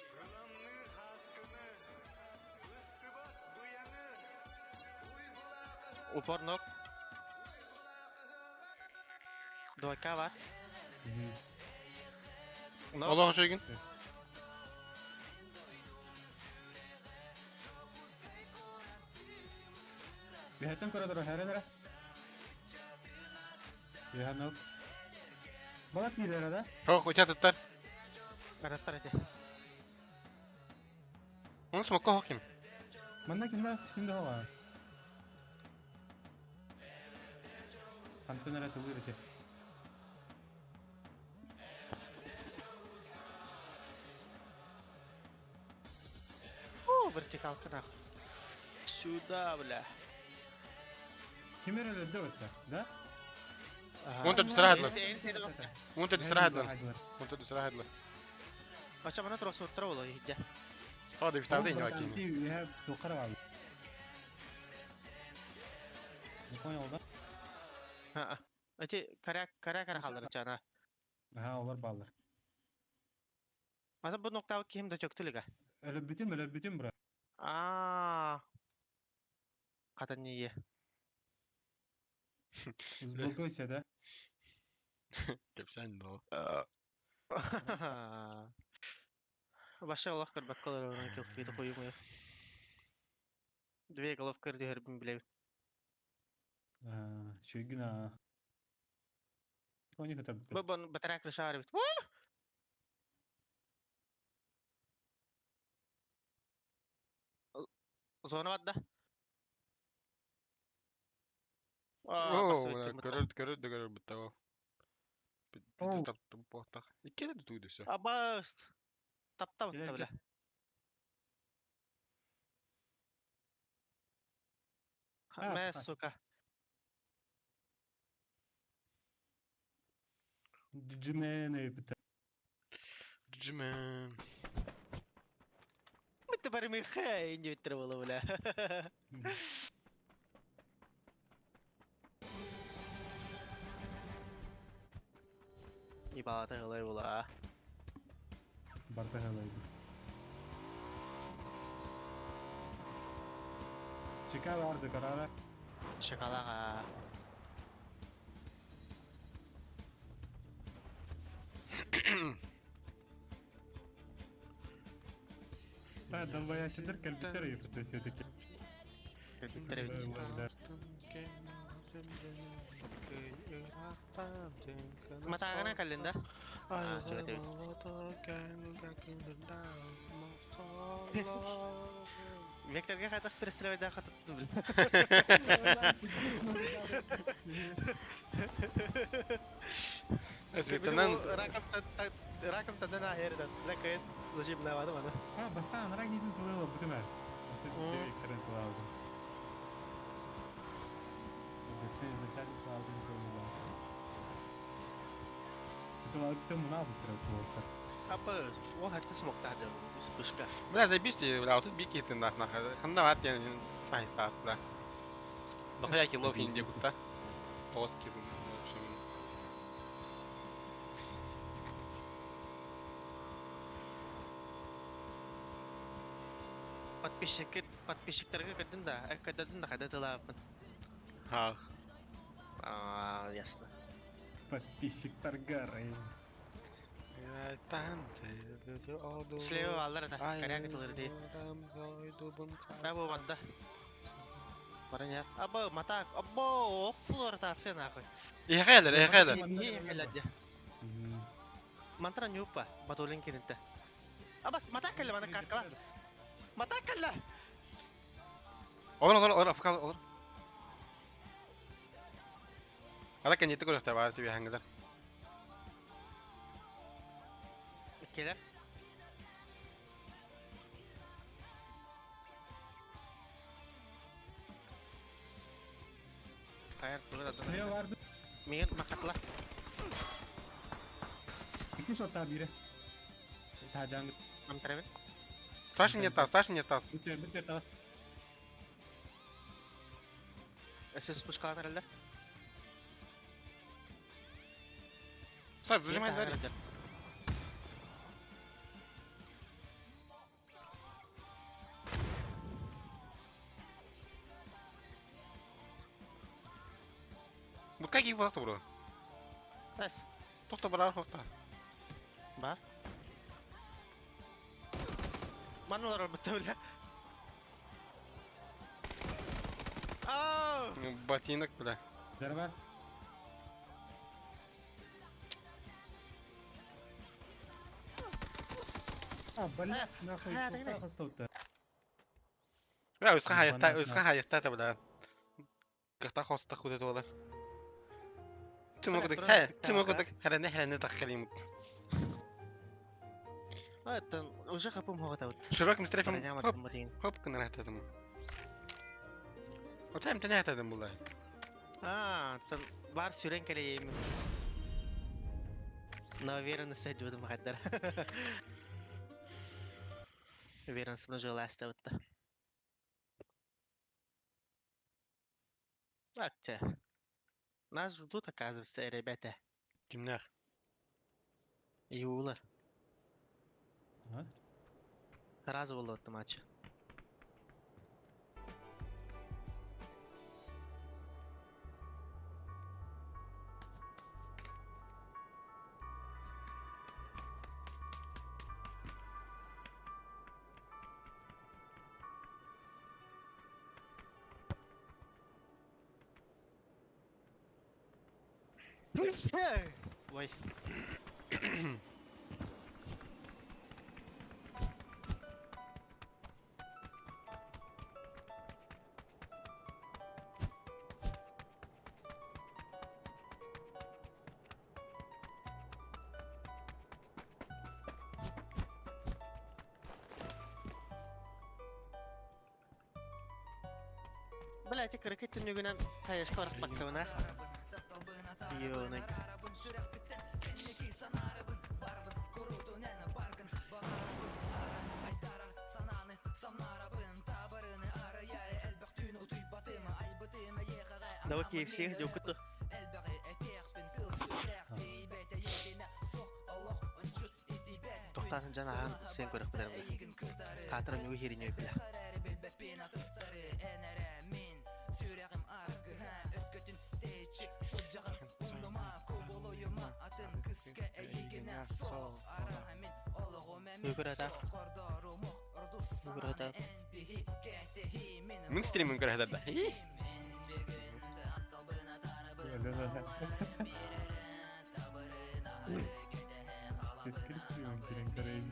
Упор ног. Двойка бар. Ног. Олох үчүгүн. بيهتم كرة تروح هارة ده يهنوك Балак не да? Хох, учатыттар. Араттар эти. Оны смокко хох ким. Манна кимде кимде хова? Антон ара тугур эти. О, вертикалка нахуй. Сюда, бля. Кимер өлдө өттө, да? Уонта түсіраһадлар. Эн сен Уонта түсіраһадлар. Уонта түсіраһадлар. Бача мана турасы оттара боло ихджа. Хоо, дефтарды ине вакин. Я тукара ал. Не понял, да? Ха. Эти каря каря каря халдар чана. Ага, олар баллар. Маса бу ноктау ким да чөктүлүгө. Өлөп бүтүм, өлөп бүтүм, бро. Аа. Катан не. Узбокойся, да? Кепсән но. Баша Аллах көрбөккө олорон килфиди коюмую. Две головка дehербин билебин. Шүйгүн а. Они хотя бы. Бу бун батарак шаар бит. Зона бадда. Аа, Оо, басып өттүм бутта. көрөр көрөр да көрөр бутта ол. Оу. Бит таптым боттак. Иккере да туйду всё. Абас. Тапта бутта Келер, бля. А, Мэ, а. сука. Джимен бит. Джимен. Мытты барымы хэ, не өттүрө боло бля. Ебалата ылай була. Барта халайды. Чека барды карара. Чакалага. Да, долбоящиндер кэлбиттер ыйыппыт все-таки. Кэлбиттер эбит. Да. Матаагана каллин да? Аа, сөт эбит. Векторга хатах перестрелять хатыптын бил. Эсбиттенен Раком раком тадана хердат. Бля кайт зачем навады мана. А, бастаан рак нитин тылыла бүтүмэ. Эрдэттэн изначально сразу взял. Это потом мына бутыра туолтар. Апа, о хатты смоктаах дьон вспышка. Бля, заебись, бля, вот тут бики ты нах нах. Ханда ват я тай саат, бля. Дохуя киллов инде кутта. Тоғыз килл, в общем. Подписчик подписчиктарга көрдүн да, көрдүн да хайда тылааппын. Ах. А, ясно. Подписчиктарга район. Слева аллар это, коряга тылыр дии. Бә бу банда. Баран я. Або, матак, або, ох фул ротация нахуй. Эхэлэр, эхэлэр. Не эхэлэр. Мантра нюпа, батулин кининте. Абас, матак кэллэ мана карткала. Матак кэллэ. Olur olur olur afkal olur. Ала кэннити көрөхтөр баар тебе хангылар. Келер. Хайр, burada Слева барды. Миген макатла. Икки шота бире. Тажан. Амтрабин. Саша не тас, Саша не тас. Бүтер, бүтер тас. Сіз пушкалар әлде? Саш, зажимай дверь. Вот как его бро? Әс. Тоқта бар хоқта. Бар. Маналар бітті бля. Ау! Ботинок, бля. Здорово. А, блядь, нахуй, а, дай, дай. куда хостовта? Бля, өсқа хайықта, Понятно. өсқа хайықта та, бля. Қақта хоста худы тола. Чым Бля, окудuk, просто хэ, чым спектакль, окудuk, хәрәне хәрәне таққалим. Это уже хапым хоғата вот. Широк мистрефим, хоп, хоп, күнер хатадым. Отайм тәне хатадым булай. А, там бар сүрен келейм. Но уверенность сәджудым хаддар. Уверенность мына жоласта вот. Так, те. Нас ждут, оказывается, ребята. Кимнәх? Юлар. А? Разы болды отты матч. Ой. Бля, эти крокеты нүгінен таяшқа барып баттыбына. Ёныг. Давай KFC жокуту. Тоқтасын жан аған сен көріп білер. Қатыры нүгі херіне біле. Нүгір ата. Нүгір ата. Мин стримин көрө хатада. Да-да-да. Без стримин кирен көрейін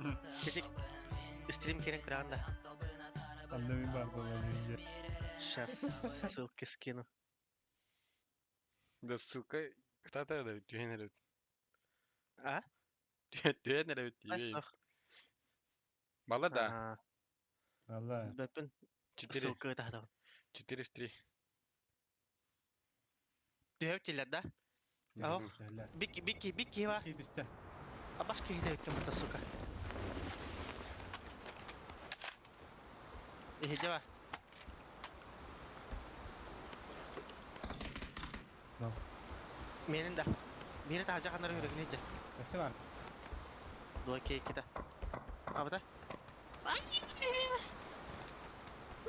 да. Кечек стрим керен көрағанда. Анда мен бар болған менде. Сейчас ссылки скину. Да ссылка кто-то да түйен эребит. А? Түйен эребит. Айсақ. Бала да. Ага. Алла. Бәпін 4 ссылка тахтам. 4 в 3. Түһэбит диллэр да? Оһох. Бик бик бик киһи бар. Икки түстэ. Абас киһитэ бүттүм бата сука. Иһирдьэ бар. No. Менин да. Бири таһырдьа ханнары үрүгүн иһдьэ. Өссө бар. Двойка иккитэ. Абыта.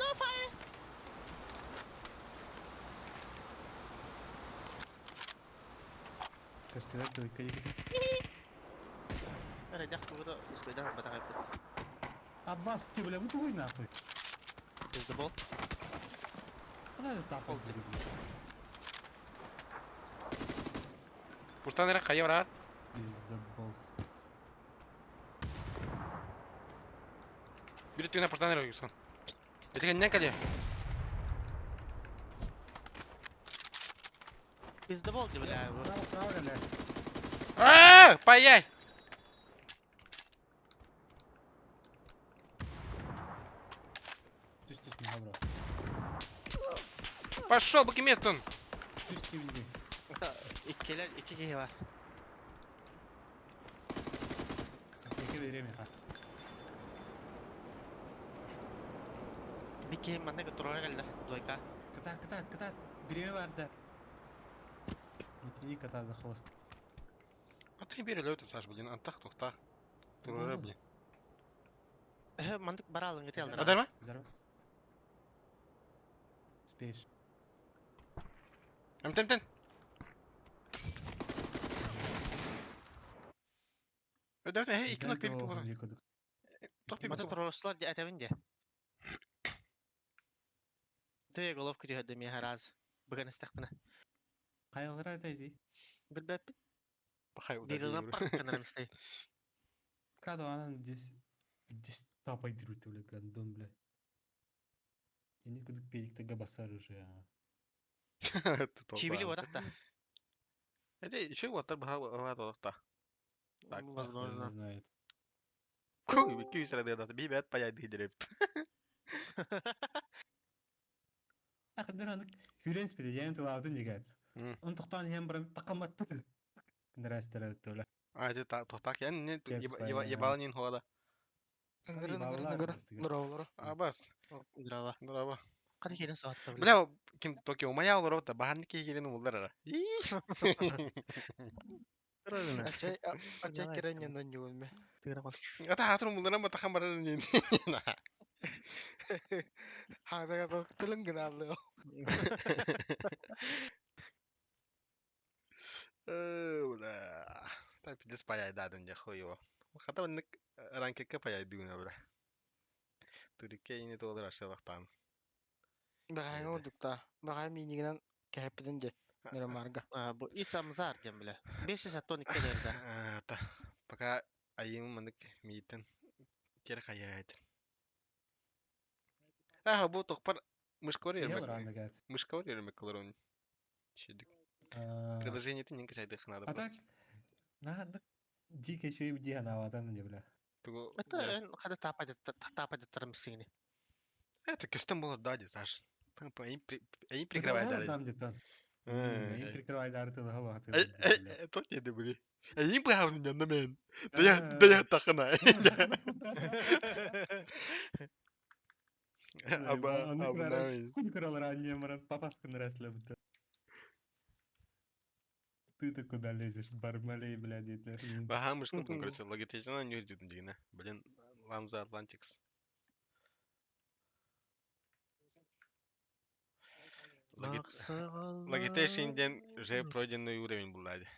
No fire. Көстүбэт двойка диэки. Эрэ дьах тугу да успейдан барбатах эбит. Аббас, ты, бля, вы нахуй. Пиздобол. Куда ты тапал, блядь? Пустан эрэ хайа бараат. Пиздоболс. Биир түгэнэ пустан эрэ уйусан. Ити кэннинэн кэлиэ. Пиздобол ди бля. Справа, справа, бля. Аа, паяй! Түс, түс, не бро. Пошел, бакеметтон! Түс, кивинди. Иккилер икки киһи бар. Аптека время, ха. Бир киһи манна турара кэллэр двойка. Кытаат, кытаат, кытаат. Время бар да. Не тяни кота за хвост. А ты бери Саш, блин, антах тухтах. Турара, блин. Э, мандык баралын гите алдыра. Адарма? Здорово. Успеешь. Эмтен, эмтен. Өдөрт, э, икки нок бибит була. Топ бибит Мата була. турорсулар ди этебин ди. Две головка түһэрдэ миэхэ раз. Бүгэн истэхпинэ. Хайалара это иди. Билбэппин. Пахай удари. Биирынан парк истей. Когда она здесь... Здесь тапай друг, бля, гандон, бля. Я никуда педик тага басар уже, а. Чибили бодах да. Это еще вот так баха та. Так, Возможно. Не знает. Күй срады да бибет паяй дидереп. Ах, да, хүрен спиде, я не тылаудын дегәц. Он тоқтан һәм бір тақамат. Нрастер төла. А, это так, так, я не Кепс паяй. ебалнин хода. Ыңгырын, ыңгырын, ыңгырын. Нұралары. Абас, Здорово. здорово. Қара келин саатта бля. Бля, ким Токио умая олор та бахан ки келин улдар ара. Ачай, ачай керен яндан юлме. Ата хатыр мулдара ма тахан барар не. Хагага тылын гына алды. Бля. Так пиздец паяй дадым я хуй его. Хата оннык ранкекке паяй дүүнэ бля. Турике ини туолар ашылахтан. Бахайга урдукта. Бахай минигинен кэхэппитин де. Нөремарга. Бу Исамзар диэн бля. 562 дэрдэ. Та пока айым манык миитен тер хаяйт. А, бу тохпар мышкор Ел рано гәц. Мышкор ермек кылырын. Шидик. Приложение ты не качай надо А так, просто. на, дико еще и где она ватан где, бля. Тугу. Это эн хада тапа деттарым сигини. Это көстөн болор дади, Саш. Им прикрывай дары. Там где-то. Им прикрывай дары ты голова. То не были. Им бхавны не мен. Да я тахана. Аба, аба. Хуй крал ранее, марат, папаска наросли будто. Ты-то куда лезешь, бармалей, блядь, это. Баха мышкын, короче, логитечна не өздүтүн дигине. Блин, Ламза Атлантикс. Logitech ден уже пройденный уровень был лади.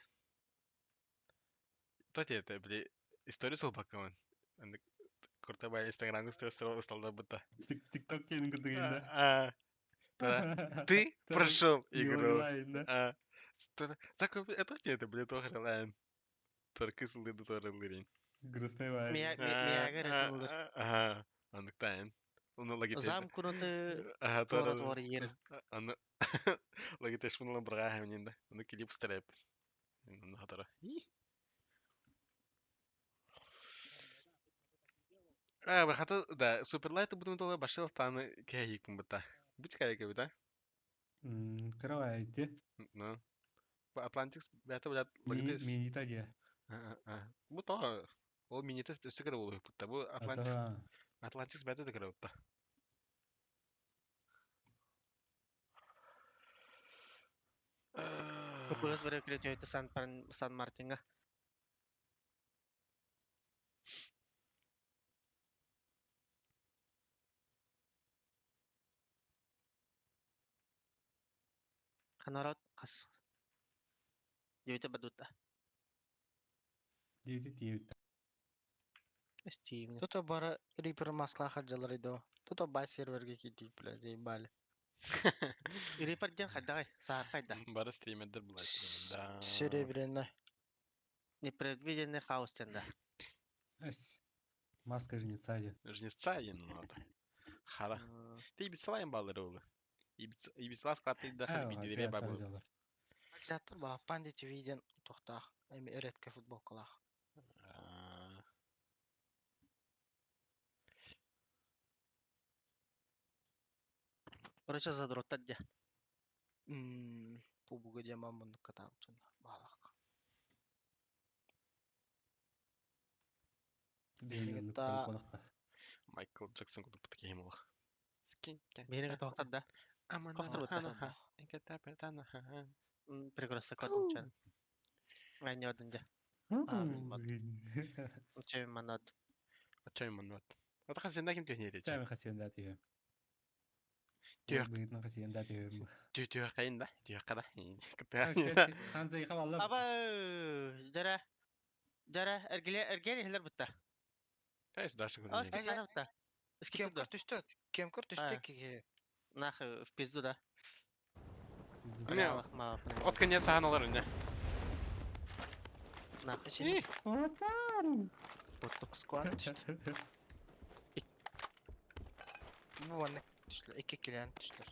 То те это, бли, история сол бакаман. Куртабай Инстаграм стал будто. Тикток кейин кудугинда. Ты прошел игру. Это те это, бли, то хрелайн. Только сылды то рылырин. Грустный вайн. Мия Ага. Анныктайн. Оны Logitech. Зам куноты Ага, туора туора иерин. Аны Logitech муну бырга хэмнинде. Аны клип стреп. Аны хатара. А, бахата да, Superlight бутун тола башыл таны кэйикм бута. Бит кайка бута. Кровайте. Ну. Атлантикс бэйэтэ блядь логотип Минита диye. Бу тоҕо ол минита өссө кыра буолуохпут Бу Атлантикс Ата. Атлантикс бэйэтэ да кыра бутта. Кыпыгас бары күлөтүөтэ Сан Сан Мартинга. Ханарот хас Диэбитэ бадута. Диэбити тиэбит. Стивен. Тут бары Reaper маскалаах дьаллар доо. Тут бай серверге киирдик, бля, заебали. Рипер диэн хайдаҕай? Саархай да. Бары стримердер булар да. Серебряный. Непредвиденный хаос диэн да. Эс. Маска жнеца диэн. Жнеца диэн надо. Хара. Ты ибицалайын баллары олу. Ибицалас каты да хас бидилере бар болу. Театр ба Панди ТВ диэн туохтаах. Эми редко футболкалаах. Короче, задроттар дьэ. Пубуга диэн муннук катаабытын баалаах. Майкл Джексон кудук киһим олох. Миэнэ тоохтор да. Прекрасно кодунчан. Айнёдун дьэ. Чэйм манат. Чэйм манат. Ата хасенда ким түһнер Чэйм хасенда түһөм. Түһ. Быытын хасенда түһөм. Түһ түһ кайын да. Түһ када. Ханзай хабалла. Аба жара жара эргиле эрген ихлер бутта. Кайсы дальше А скип бутта. Кем көр түстө? Кем көр түстө ки? Нах в пизду да. Не. От конец аналар не. Нах. Боттук сквад. Бу ванна түстүлөр. Эки килен түстүлөр.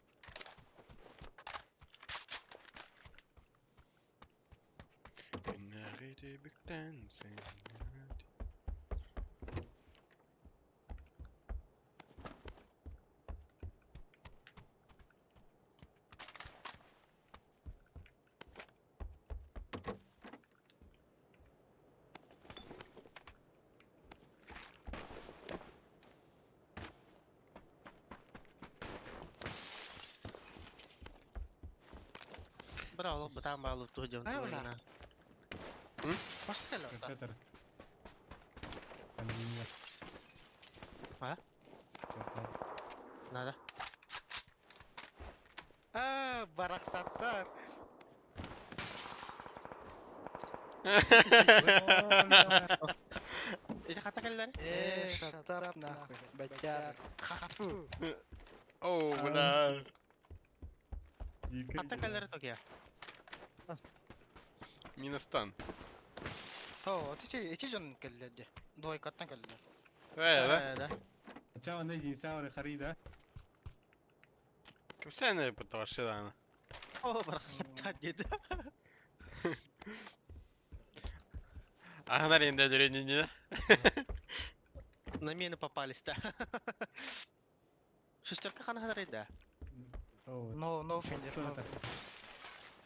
Браво, бытаан баалу туһдьон туһуна. Баскело. Петр. Пандемия. А? Надо. А, барахсаттар. Эти хата кэллэр? Э, shut up нахуй. Батяр. Хату. О, бля. Хата кэллэр токия. Миностан. О, эти эти жон кэллэр ди. Двойкаттан кэллэр. Э, да? Да. Чао, не динсаур харида. Кепсәне буташыдан. О, барахсаттар диэти. Ага, аренда деревни. На мины попались-то. Шестерка хана хана да. No, no finish. No.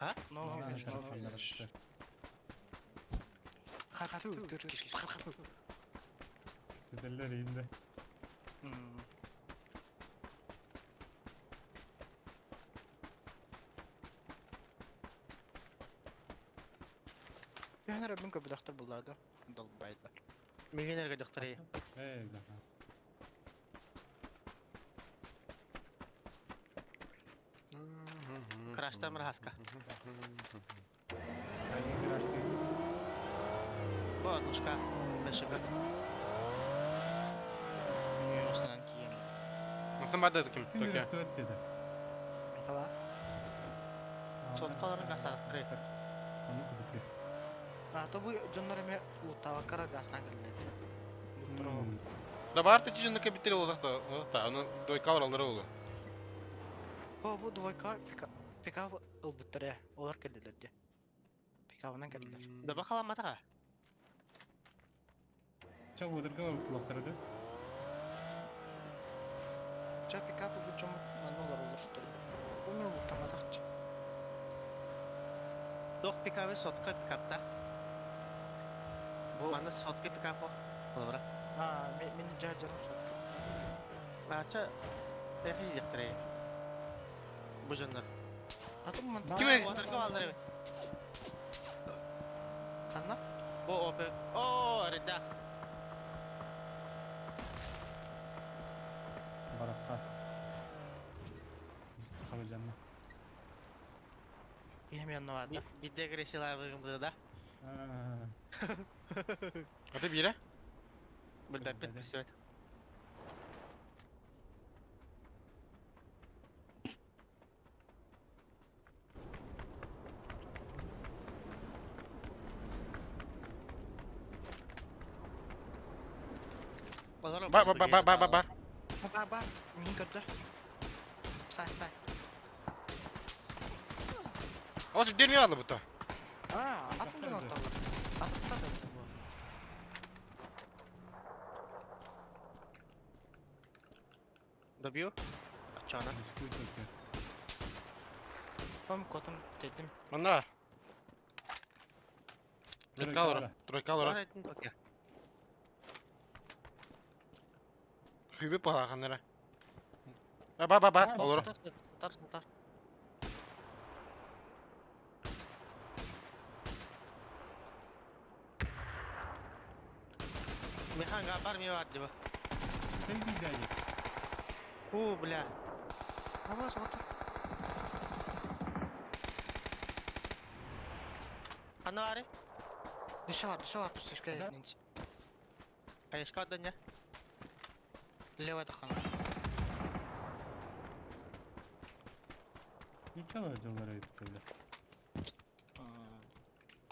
А? No finish, no finish. Хату, Turkish. Хату. Сетеллер инде. Мен рабын көп доктор булады. Долбайды. Миллионерге доктор. Э, да. Крашта мрахаска. Они крашты. Бо, нушка. Бешика. Мен тием. Насамбада таким. Ким стоит деди. Хава. Соткаларын гасады. Оны кудуки. А то бу жоннор эме лутава кара гастан келди. Да бар ты жөнү кабитери олакта, олакта, аны дойка алдыры олу. О, бу двойка пика пика ылбыттар Олар келдилер ди. Пикабынан келдилер. Да бакалам матага. Чао, удырга кулактарды. Ча пикап бу чому манулар олуштурду. Бу мен лутамадакчы. Туох пикабы сотка пикапта. Бу Манна сотка пикап о. Холобура. А, мин дьаһдьарым сотка. Баача эхи диэхтэрэй. Бу дьоннор. Атын мантан Ким э? Уотарга бааллар эбит. Ханна? Бу опек. Оо, эрэйдээх. Барахха. Мистер Хабажанна. Киһим янна баарда. Биирдэ агрессиялаабыгым быда да. Аты биирэ? Билбэппит көстүбэт. Ба ба ба ба ба ба ба. Ба ба, мин көрдө. Сай сай. Ол дүрмей алды бұта. А, атын орталар. Аттар бу. Добью. Ачана. Том котум дедим. Манна. Металлора, тройкалора. Хүбі палағанара. Ба ба ба ба, олор. Сатар, сатар. Механ гапар ми бар диба. Ты дядя. Ху, бля. Аба, сатар. Ханна бары? Дышала, дышала, пустышка. Да. Айышка отдан я. Левая тахана. Ничего дьаллара эбит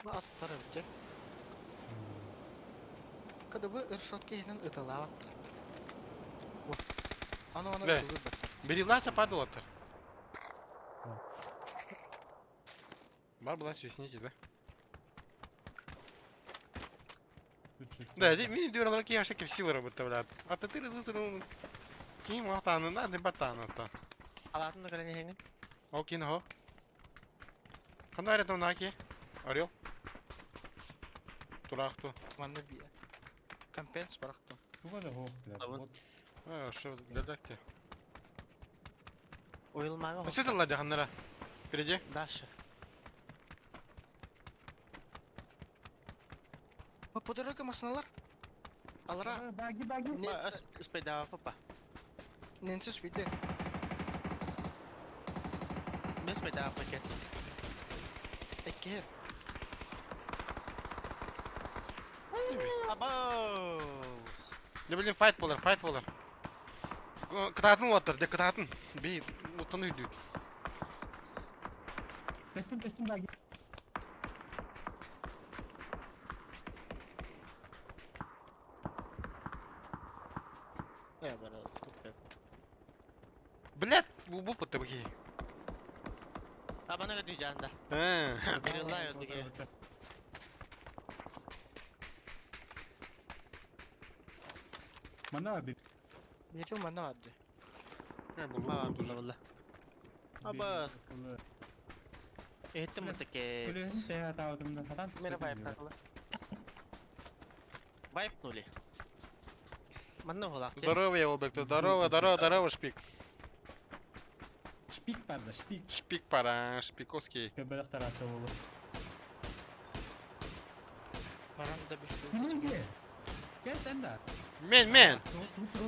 Бу аттар эбит. Когда вы решетки иһинэн ыталаабаттар. Вот. Аны аны Бе. ытылыр баттар. Берилача падуаттар. Бар была свистните, да? Да, мини дюралар ки вообще кепсилы работа, блядь. А ты ты тут ну ким алтаны на не батана та. Алатын да кэлэн иһэҥин. Ол кин хо. Ханна рядом наки? Орел. Турахту. Манна би. Компенс барахту. Туга да хоох, блядь. А вот. Вот. А, что, дедакте. Уйулмаҕа Все это ладя ханнара. Впереди. Даша. Бу по дороге масыналар. Алара. Баги, баги. Успейдава папа. Ненсис биде. Мен успейдава пакет. Экке. Абоу! Не блин, файт болар, файт болар. Кытаатын улаттар, де кытаатын. Би, уттан үйдүт. Тестим, тестим, баги. Я бара. Блядь, бу пытты бки. Абана көдүү жаанда. Э. Грилла өдүгэ. Мана би. Берил манна барды. Аа, булла булла. Аба. Эттим мытыке. Күлүн те таудымда сатан. Мера вайп такылы. Вайпнули. Манна холак. Здорово, я Олбек, здорово, здорово, здорово, шпик. Шпик барда, шпик. Шпик пара, шпиковский. Көбөлөх тараты болу. Баран да бишти. Gel sen de. Мен, мен.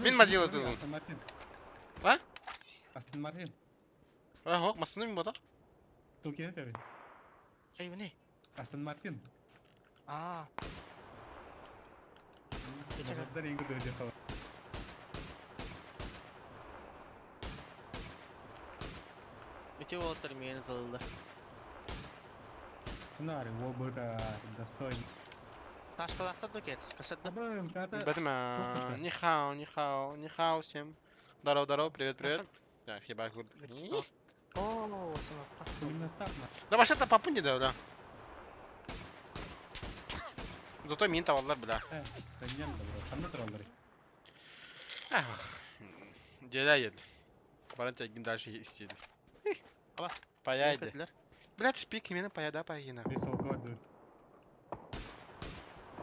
Мин мазила тудун. Астон Мартин. А? Астон Мартин. А, хок, масыны мен бота. Токине теби. Кайбыны? Астон Мартин. Аа. Мажордар ең көдө жакал. Үтө уолаттар миэни тылылар. Хнары, ол быта достойный. Ташкалактар да кетс. Касатта. Абым, ката. Бэтмен, нихао, нихао, нихао всем. Здорово, здорово, привет, привет. Так, хиба гуд. О, сынапка. Именно так. Да вообще-то папу не дал, да. Зато мин таваллар, бля. Теннен да, бро. Ханна тураллар. Ах, Дела ед. Баран тегин дальше истеді. Абас. Паяйды. Блядь, шпик именно поеда поедина. Рисовка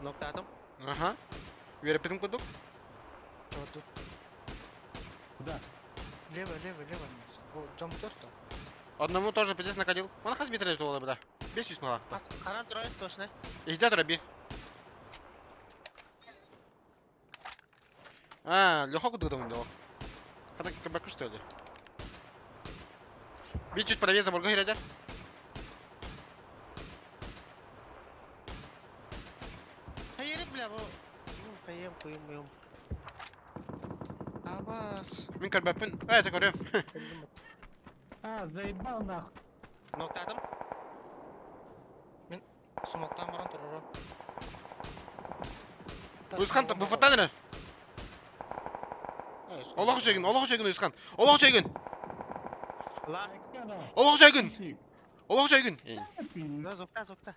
Ноктаатым. Ага. Үөрэппитим курдук. Тут. Куда? Лево, лево, лево. О, джамптер то. Одному тоже пиздец накодил. Он хас метр туола бда. Бес жүз мала. Харан турар точно. Иһдэ тура би. А, Леха куда там дал? Хана кабаку что ли? Би чуть правее заборга хирядя. Хайырып бля бу. Хайым куйым муйум. Абас. Мин көрбөппүн. Э, это көрөм. А, заебал нахуй. Ноктаатым. Сумактан баран турара. Уйсхан быфаттан эрэр. Олох үчүгүн, олох үчүгүн Уйсхан. Олох үчүгүн. Last. Олох үчүгүн. Олох үчүгүн. Да, зокта, зокта.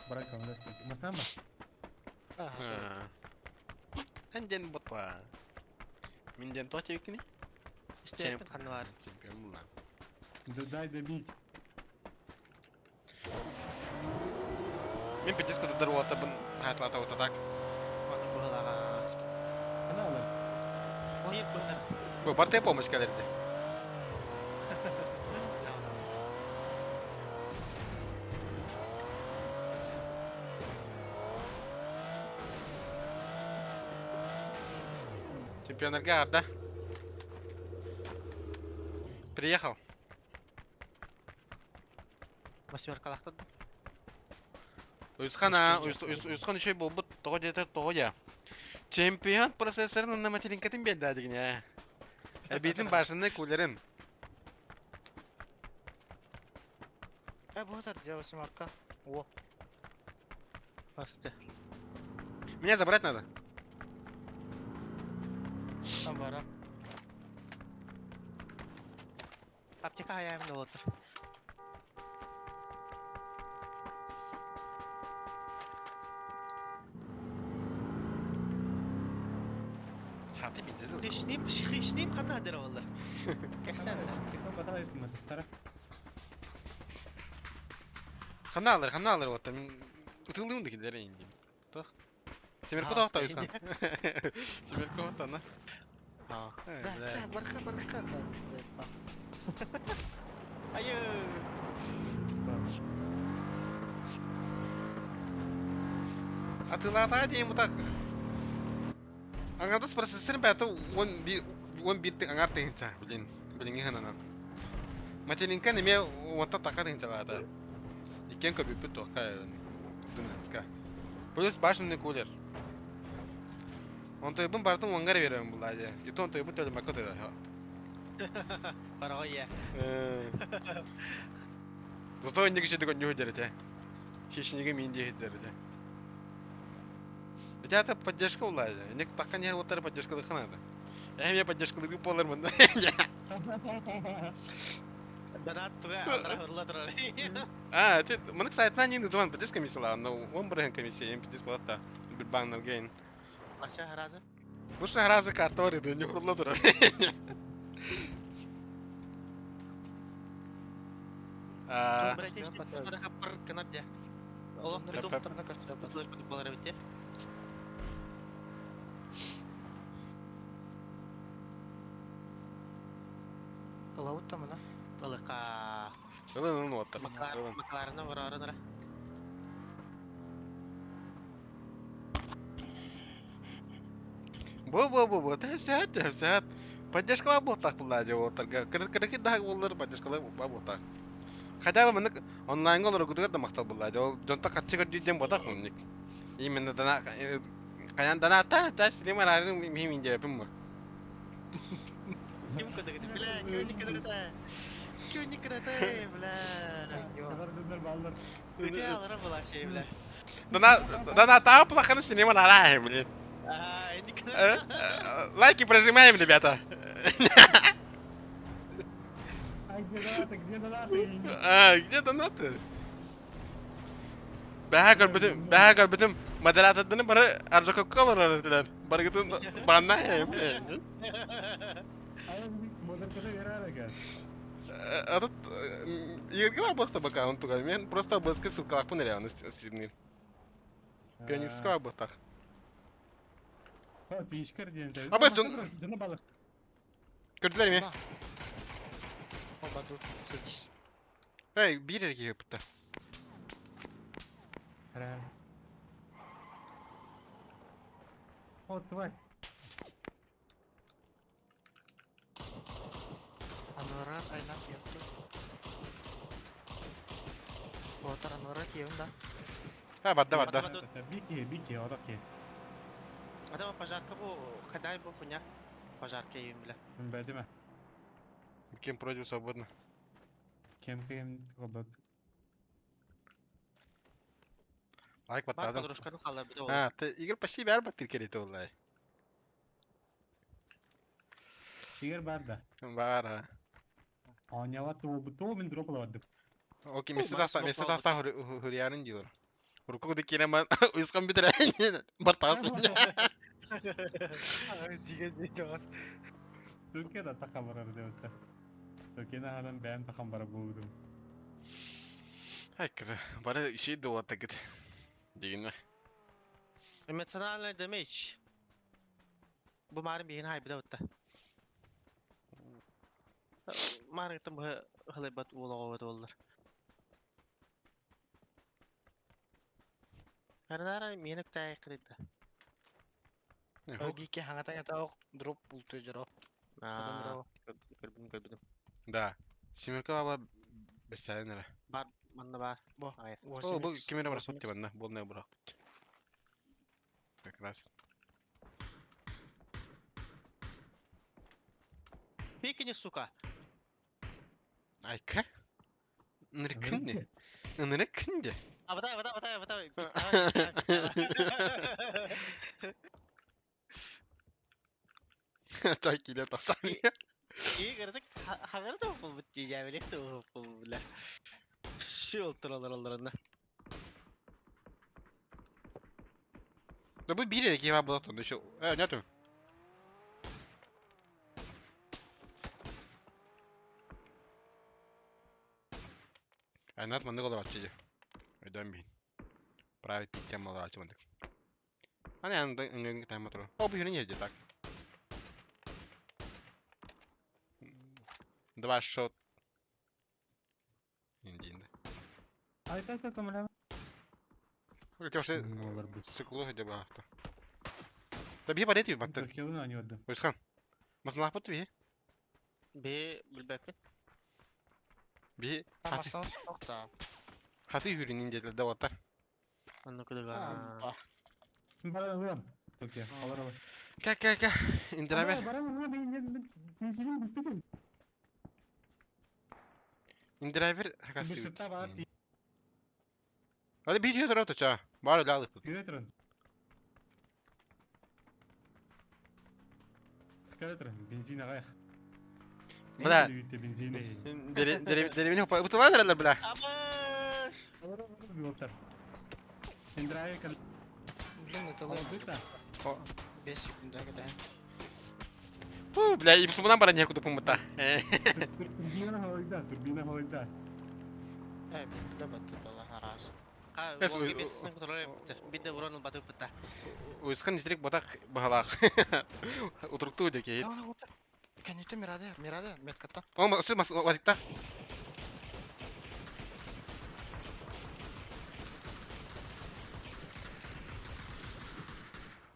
Барака, у нас так. Маснама? Хенден ботла. Минден то текни. Истепин ханнылар. Чемпион була. Да дай добить. Мин пиздец кытыдар уолаттарбын хатлата вот так. Оны быһылаҕа. Каналар. Биир быһыр. Бу бартай помощь кэлэрди. Чемпионерга арда. Приехал. Восьмеркалахтан. Уйсхан, а, Уйсхан еще буолбут тоҕо диэтэр тоҕо дьэ. Чемпион процессорын онно материнкатын биэрдэ дигине. Эбиитин башенный кулерин. Э, вот это дело семерка. О, Басты. Меня забрать надо. там бара. Аптека хайаамын олотор. Хаты пиздец. Хишним, хишним хана дер олар. Кэсен. Аптека батарейка матахтара. Ханна алыр, ханна алыр вот там. Ытылдым да килер инди. Тох. Семерко да ота Уйсхан. Семерко ота на. А. Да, ча, барха, барха. Айы. Атылата дейм так. Аңадас процессорын бәті 11 аңар тыгынча, блин. Блин, хананан. Материнка неме онта така тыгынчалады. Иккен көбүппүт тоққа дынаска. Плюс башенный кулер. Онтойбун бартын оңгар берем булады. Ито онтойбун төлөмөккө төлө. Бараға я. Зато инде кеше дүгөн нюху дерете. Хищниге мин дие дерете. Это поддержка улады. Инек такка не оттар поддержка дыханады. Эм я поддержка лыгы полармын. Донат туга андра хырла турар. А, ты мынык сайтына не дуван поддержка комиссия, но он брен комиссия, им поддержка балатта. Бир гейн. Бача харазы. Бу шахразы карта бар иди, не хурла турар. А, Братишка, хаппар кынап дя. Олох Пеп. придум болар бите. Лаут там, да? Ылыка. Ылын ылын оттар. Маклар, Ылын. макларына варарынара. Бу бу бу бу тәпсәт тәпсәт. Поддержка буолтах булла дии уолаттарга. Кырыкы да боллар поддержкалар буолтах. Хотя бы мынык онлайнга олоргутугар да махтал булла дии. Ол дьонто хаччы көрдүү диэн ботах мынник. Именно дана каян дана та та синема рарын михим индебепин бу. Ким кыдыгы бля, ким кыдыгы Ким кыдыгы бля. Өте алара була шей бля. Дана дана та плохо синема рарай, блин. А, инди Э, э, Лайки прожимаем, ребята. А где донаты, где донаты? А, где донаты? Бэһэ көрбүтүм, бэһэ көрбүтүм модератордыны бары аржакокка олорор этилэр. Барыгытын баннаем. А модератор верарага. Этот Игорьга баста бака он тугай. Мен просто баска ссылкалаахпын эрэ аны стримнир. Пионерская баттах. Тишкер диэн. Абас дьон Дьоно балык. көрдүлэр ме. Оба тут садись. Эй, биир эрэ киһи ыппыта. О, тварь. Анорар айнак yaptı. Уотар анорар киевин да. Ха, барда барда. Бики, бики, одаки. Адама пожарка бу, хадай бу хуйня. Пожарка им, бля. Бәдеме. Кем против свободно. Кем кем кобып. Лайк Бар баттадым. подружканы халар бит ол. А, ты Игорь почти бәр баттыр керети олай. Игорь бар да. Бар, а. Онява то бу мен дроп алабадык. Окей, О, месте Макс таста, дроп месте алды. таста хурьянын diyor. Руку дикене мен уйскан битер. Бар тас. Деген не жогас. Түркияда тақа барар деп атта. Түркияда адам бәйін тақам бара болдым. Айкыр, бары şey de ота гит. Дегенме. Эмоциональный damage. Бу марын биһин хайбыда утта. Марын тым хылайбат уолоҕо боллар. Карнара мени кутай кырыта. Гике хаңатан ятау дроп булту жоро. Аа, көрбүдүм көрбүдүм. Да. Семерка баба бесәлен әле. Бар, манна бар. Бо. Ай. О, бу кемере барып битте банда. Болнай барып битте. Как раз. Пикни, сука. Айка. Ныркынде. Ныркынде. А вода, вода, вода, вода. Чай киле тасан. Игорь, хагырда бу битти, я билет бу бля. Шул туралар аларына. Да бу бир эки ба булат онда еще. Э, нету. Айнат мандык олар атчы. Өйдөн бин. Правый пиктен олар атчы мандык. Аны янында ыңгын тайма тур. О, бу юрен жерде так. Два шот. Инди инди. Айта айта тамара. Өте Олар бит. циклу деп бахта. Та би барет баттыр. Түркиядан ани оддым. Ойсхан. Масалах бат би. Бе билбепти. Би хаты Тамасан сокта. хаты юрен инди да баттар. Анны кудага. Бара ылам. Түркия. Алар алар. Ка ка ка. Индирабер. Бара ылам, мен бензиним бүтпүтүм. Индирабер Бир хакасы. сыртта бар. Hadi bir diyor orada Бар öyle alıp. Yürü туран. Тыкара туран. Бензин агайх. Бля. Бензин. Dere dere dere bini bu var herhalde bla. Абаш! Алар алар болтар. Эндрайв кал. Блин, это лайм. Алар 5 секунд когда. Фу, бля, и bundan bara niye kudu pumta. Турбина холойда, турбина холойда. Э, бля, бат это раз. Ха, Эс, ол ой, бесесин контроль битте. Бидде урон батып битте. Уйсхан дистрик батак бахалах. Утрукту деки. Конечно, Мирада, Мирада, метката. О, мас мас вазикта.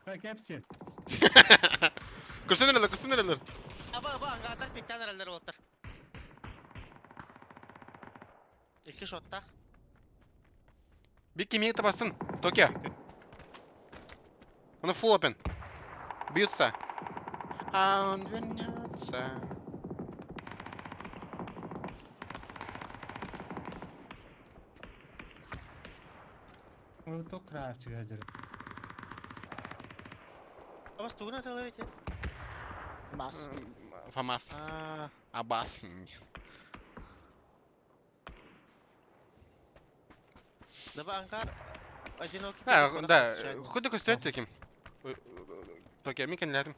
Так, кепси. Көстөн эле, көстөн эле. Аба, аба, аңгатар пиктен эрелер болоттар. Эки шотта. Бикки миң табасын. Токио. Он full open. Бьются. А он вернется. Ол то крафчик хазыр. Абас тугуна талабите. Мас. Фамас. Аа, Абас. даба аңгар одинокий. А, да, куда көстөт таким? Токио, мин кенләдем.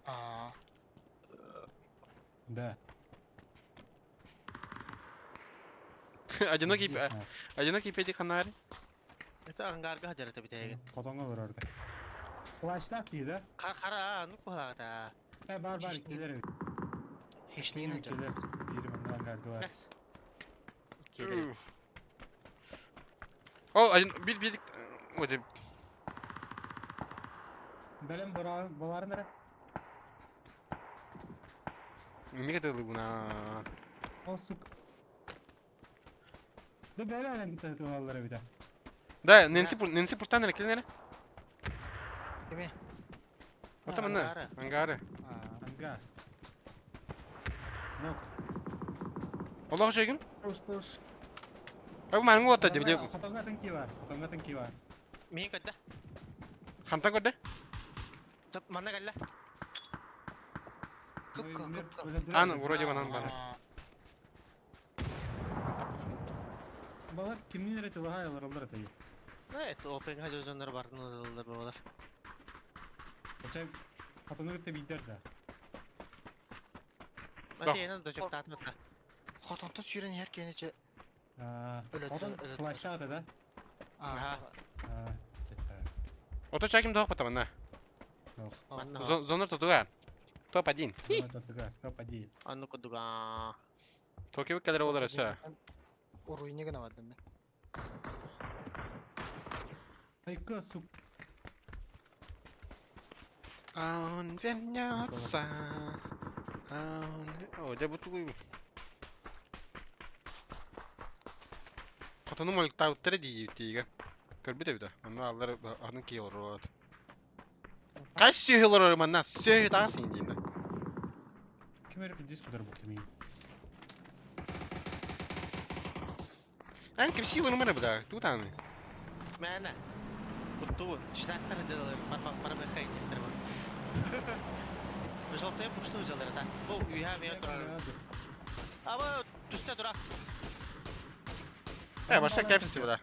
А, Да. Одинокий, Пиздец, нахуй. одинокий педик ханаары. Это ангарга хаджар это битеген. Хотоҥҥо олорор да. Плащтаах киһи да? Хара, ну куһаҕата. Э, бар бар кэлэр эбит. Хищнигин ыдьар. Кэлэр. Биир манна ангарга бар. Кас. Келер. Ол один бир педик вот Бэлэм боларын эрэ. Мига тылыбына. Ол сук. Да бэлэм кытта тылаллар эбит. Да, Нэнси Нэнси пустан эрэ кэлин эрэ. Кими? Ото манна. Ангары. Ангар. Нок. Олох жегин. Пуш пуш. Бу манга ота дебиле. Хотоҥҥо тынки бар. Хотоҥҥо тынки бар. Мин көрдө. Хантан көрдө? Топ манна кэллэ. Кып-кыл, кып-кыл. Аны вроде манан бар. Балар кимнин эрэ тылаһа олороллор этэй. Evet, OPG hacı бардын ылылар бабалар. Оча хотону кытта биирдэр да. Матейнен дочуктаатмытта. Хотонтон сүүрэн иһэр киһини чэ Хотон плащтаах да? Аа. Ото чаким тоқ батамана. Зонор тотугар. Топ-1. Топ-1. Анну кудуга. Токио кадр олар өсө. Уруйни гына бардым мен. Айка, сук. А он вернется. А он... О, дя бутугуй. Хотону моликтаутtere дии тиигэ. Көрбүт эбит. Онно аллар аны кии олорор. Кай сүйө олорор манна? Сүйө таас индиинде. Ким эрэ диск удар букты мин. Эн ким силы нумара буда? Тут аны. Мэна. Кутту. Читактар делали. Бар бар бар бехай нестер бар. Желтые пушту взяли, да. Бу үйә мен турар. Аба түстә тура. Э, башта кепси буда.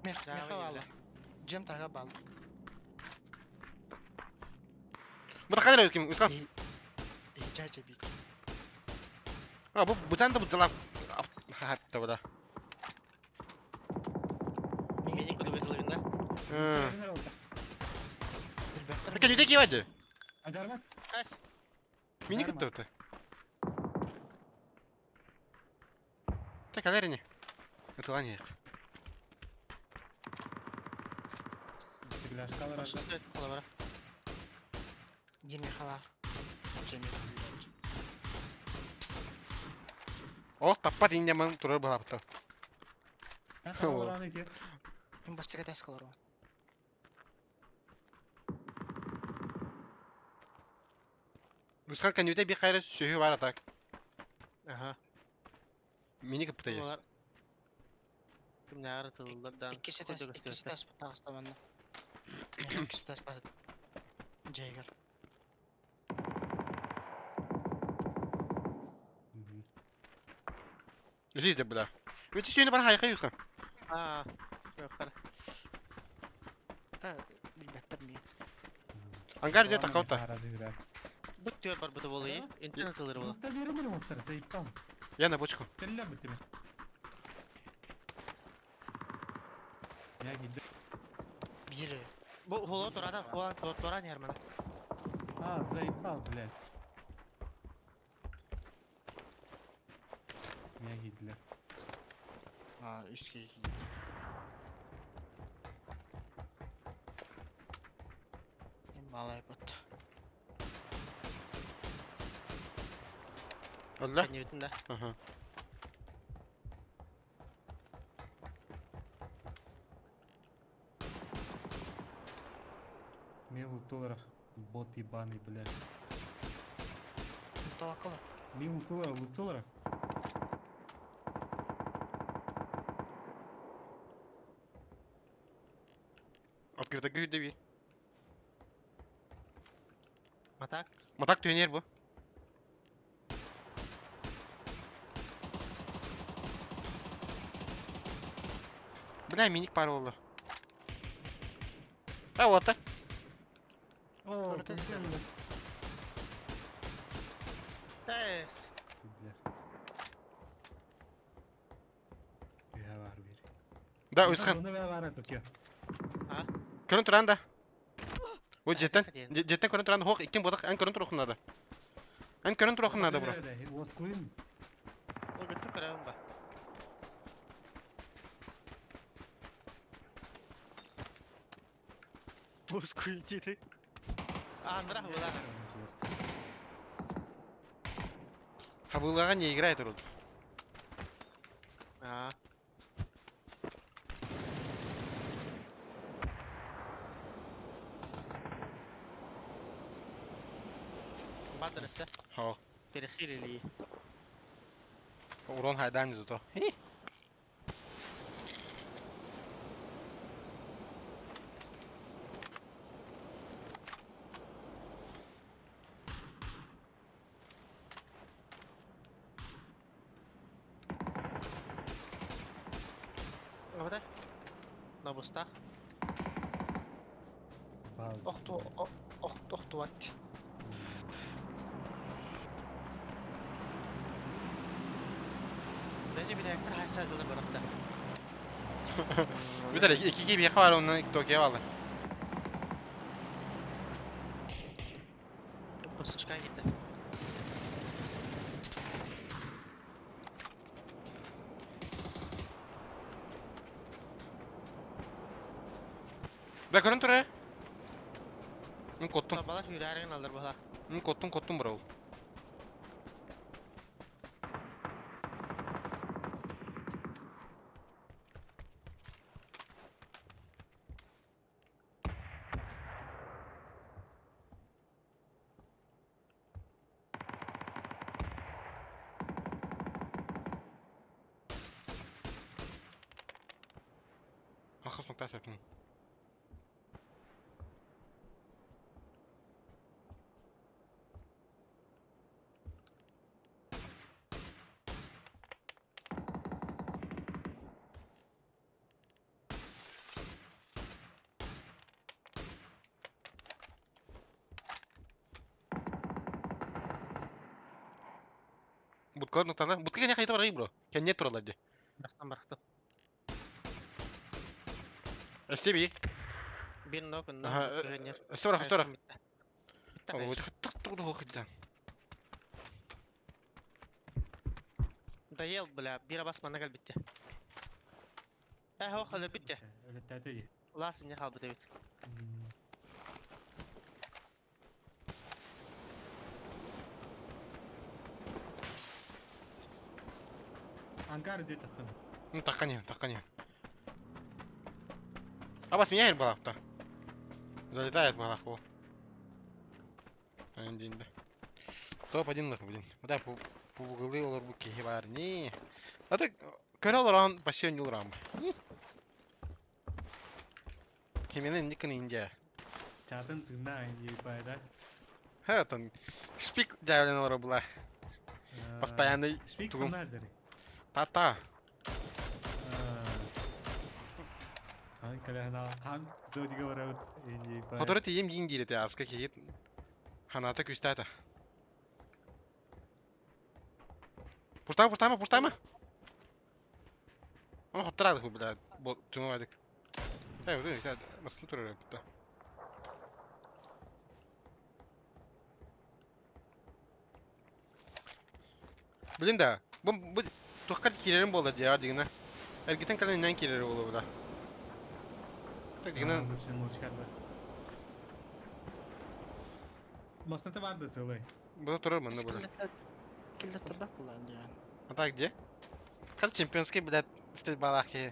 Мех, меха баалы. Джем тага баалы. Бу кадр ким? Ускан. Ижа бит. А, бу бутан да бутала. Хатта буда. Мени куду битилгин да. Бу кәлүдә кибәде. Адарма. Кас. Мини кытты. Так, аларине. Это ланик. Сигляшкалар ага. Олабара. Бир меха бар. О, таппат индеман турар булапты. Мин бастыга тас калар. Русхан кәнүдә бик кайры сөйе бар атак. Аха. Мини кыпты. Олар. Кимнәр тыллардан. Иккисе тас, иккисе тас тагыста манна. Иккисе тас бар. Жайгар. Үзе буда. Үте сөйне бар хайка юсхан. Аа. Yok. Та билбеттер мин. Ангар де такаута. Бу түр бар бу болы. Интернет тыллары була. Зукта беремер оттар, заебал. Я на бочку. Теллә битеме. Я гидде. Бир. Бу холо турада, холо тура не армана. А, заебал, блядь. Я гидде. А, үске. Малай бат. Алла. Кәнебитин да. Аха. Милу долларов. Бот ебаный, блядь. Таваккала. Милу долларов, лут долларов. Открыто гүйдө би. Матак. Матак түйенер бу. Бля, миник пар oldu. Ha вот так. О, Только Тэс. Гидде. Да, Уйсхан. Көрөн туран да. Ой, дьиэттэн, дьиэттэн көрөн туран, хоох иккин бодох, эн көрөн туруоххун наада. Эн көрөн туруоххун наада, бро. Уоскуйун. Ол бүттү көрөбүн ба. Уоскуйун диэти. Андра хабылаах. Хабылаҕа не играет урут. Аа. Бадресе. Хоо. Перехилили. Урон хайдаан зато. Оҕото? Набустаах. Охту охтубат. Бэйэ билээктэр хайсаадылар барахта. Бүтэр икки биэхэ бар онно Токио баалар. Курсушка киирдэ. Да көрөн турар. Мин коттум. Табалар хүрээрин алар бала. Мин коттум коттум бро. Ахас нукта сәпін. Будкалар нуктана. Будка кene хайта барай бро. Кенне туралар де. Барахтан барахтан. Эстеби. Бир нок нок. Аха, Өстөрөх өстөрөх. Тык тук хыджан. Доел, бля, бир абас манна кэлбитте. Э, хох, өлөрбүттэ. Өлөттөөтө. Улаас инне хаалбыт эбит. Ангар дии таххан. Ну таххани, таххани. Абас меняет балахта. Залетает балаху. Один, да. Топ-1 нахуй, блин. Мада пугалы олор бу киһи бар. Не. А так көрө олорон почти нюлрам. Химене никын индия. Чатын тыыннаах ебай да. Ха, там шпик дьяволин олоро була. Постоянный Шпик тугум. ханна дери. Та-та. Хан калехна хан зодига барабыт ебай. Моторы тием дин диир этэ аска киһи ханата күүстээтэ. Пустаама, пустаама, пустаама! Ону хоттораабыт бля, чуҥуйдук. Э, масын турар бутта. Блин да, бу бу туохха киирэрим буолла диэҕэр дигинэ. Эргитэн кэлэн иннэн киирэр буолуо бля. Так дигинэ Масната бар да целый. Бу турар манна бу. Киллер табак булан диэн. А так где? Как чемпионский, блядь, стрельба киһи.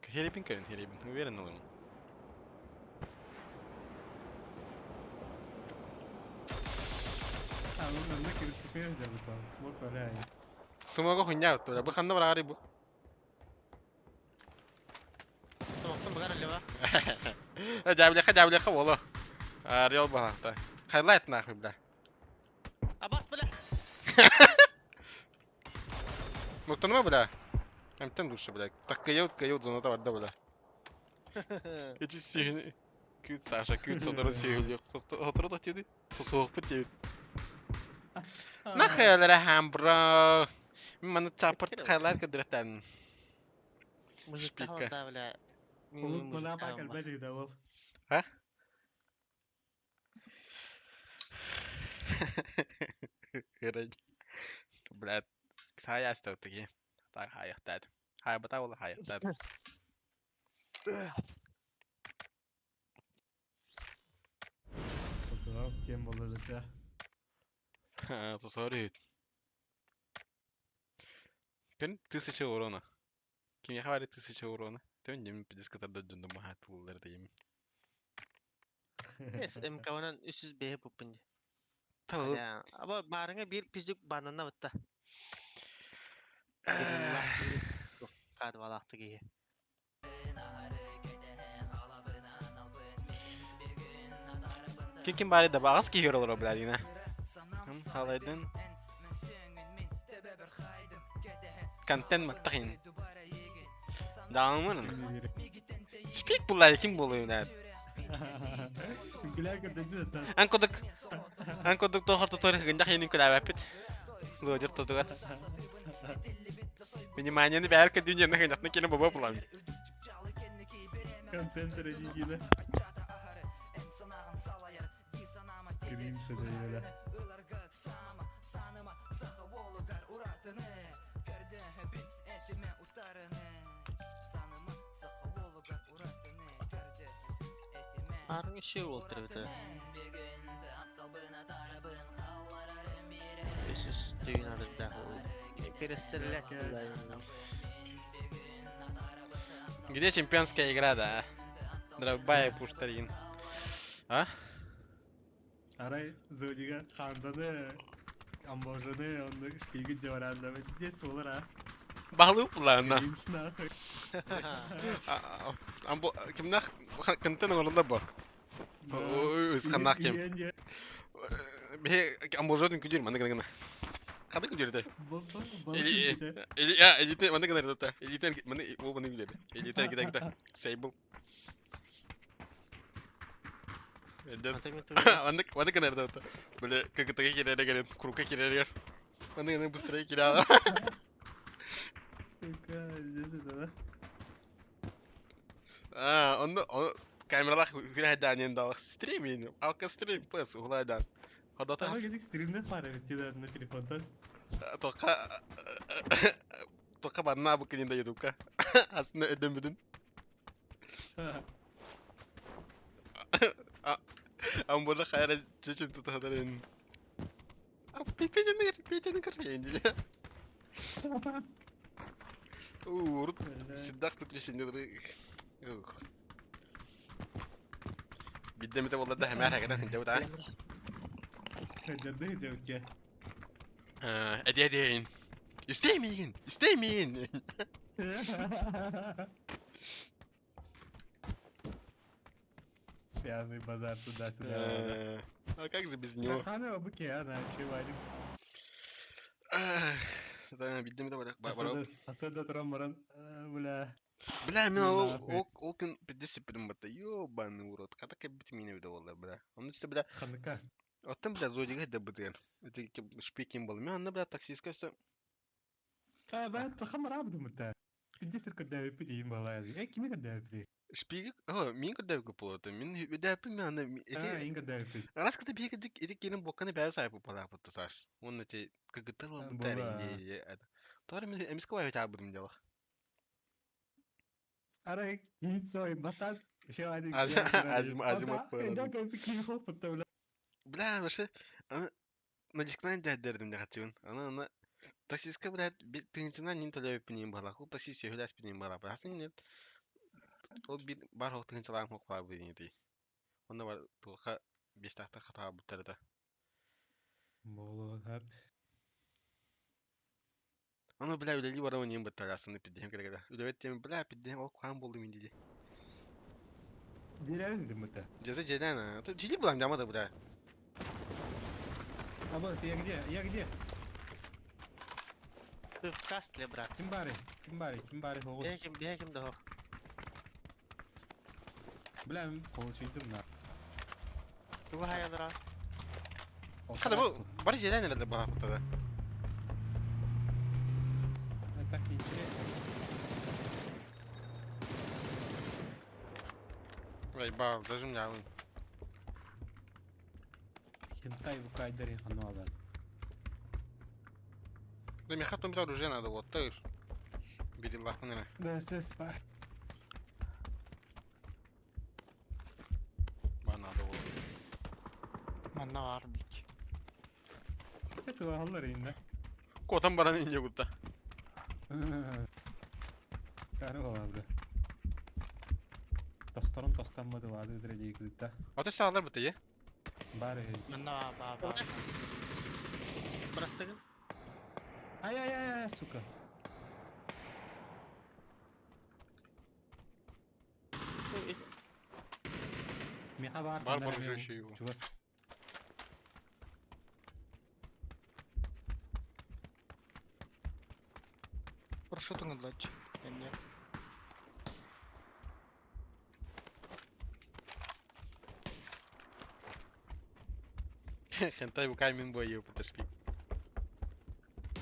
Херепин кэлин, херепин. Уверен ылым. А, ну на кирсифен да там смог валяй. Сумага хуйня, бу ханна бараары бу. Тоқтон бұғар әлі ба? Дәблеха, дәблеха болу. Орел балахта. Хайлайт нахуй, бля. Абас, бля! Муктанма, бля. Амтан душа, бля. Так кайот, кайот, зоната барда, бля. Эти сүйіні. Күт, Саша, күт, сотору сүйіні. Сотору да теді. Сосуық біт дебит. Нахуй бро. Маны чапырт хайлар көдүрэтэн. Мужикка Шпика. да, бля. Улук мына кэлбэт да ол. А? Блядь. Хайа таки. Так, хайахтат. Хай бата ол хайахтат. Сосоров кем болду да. Сосорит. Күн 1000 урона. Кимиэхэ бары 1000 урона. Тön дем дискотарда дьондо махатыллар дейм. МК-нан 305 пуппун. Тыл. Аба барыңа бир пиздюк банана бытта. Кадвалақты кие. Ким ким бары да багас кийер олор блядина. Хм халайдын. Контент маттахин. Даамын. Спик булай ким болуй да. Ан кодык. Ан кодык тохор тотор гындах енин күләбәпит. Лодер тотуга. Внимание, бәркә дөньяны гындахны келен баба булам. Контент религия. Кримше да юля. Арың иши олтыр бит. Үсүс түйін арыда. Пересерлет. Где чемпионская игра, да? Дробай Пуштарин. А? Арай зодига ханданы амбожаны онны шпигин деп аранда здесь болар а. Баглы плана. Кринж нахуй. Амбо кимнах контент орында бар. Өз ханнах кем. Бе амбожодын күдер маны гына. Кады күдерде. Или или я элите маны гына рта. Элите маны ол маны күдерде. Элите гиде гиде. Сейбл. Маны маны гына рта. Бля, как это кирere gelin, крука кирere Маны гына быстрее кирә. Сука, здесь это да. А, он он камералар күрәдән инде стрим алка стрим пес углайдан. Хордата Ама гидик стримде пара битти да на телефонтан. тока тока барна бу кинде ютубка. Астына өдөн бүдүн. Амбола хайра чечен тутадарын. А пипене пипене кырын. Урут сиддах потрясение. Биддемите болла да хэмэр хагдан хинде бу да. Жады девке. Эди эди. Истемейин, истемейин. Пьяный базар туда-сюда. А как же без него? Хана быке, она чевадик. Да, биддемите бар. Асада туран баран, бля. Бля, мен ол ол ол күн пиддесип битим батта. Ёбаный урод. Ката кебит мине бит болла, бля. Оны сте бля. Ханыка. Оттан бля зодига да битер. Это шпикин был. Мен анда бля таксистка все. А, бля, тахамар абдым та. Пиддесир кадда пидин бала. Э, кими кадда пиди? Шпиг, о, мин кадда көп Мин бит мен анда А, ин кадда пиди. Раз ката бик дик иди кирин боканы бәр сайып пала бутта саш. Оны те кыгытыр бол бутар инде. Тора мен эмиско бай табдым дело. Арай, сой, бастан. Еще один. Азим азим бля. Бля, вообще, на дискнан дядердим не хотел. Она она таксистка, блядь, тынчына нин төлөп пинин бала. Ул таксист сөйләс пинин бала. Асын нет. Ол бит бар хок тынчылар хок бала бу ди. Онда бар туха бес тахта хата буттарда. Болот, хап. Аны бля үлели бар оны буттар асын пиддем керегә. Үләбет тем бля пиддем ол кан булды мин диде. Дилерин димте. Жезе жеден. Жили булам жамада бля. Абас, я где? Я где? Ты в кастле, брат. Ким бары? Ким бары? Ким бары? Хогу. Бехим, бехим да. Бля, мен получилдим на. Туга хаялара. Хата бу бары дьиэлээн эрэллэр баҕарбыттара. Так неинтересно. Ой, баар, даже мялын. Хентай вукайдары ханалар. Да меха том оружие надо, вот так. Бери лахтан эрэ. Да, сес бар. Ба надо вот. Манна баар бит. Сетилаллар инде. Куотан баран инде гутта. Кары оларды. Тосторун тостаммадыларды дирелей кыдытта. Ата саалар быта е. Бар э. Манна баа баа. Простыгын. Ай ай ай ай, сука. Миха бар. Бар бар уже еще его. Чугас. Парашютын ыдлач. Эмне. Хентай букай мин бойы путашки.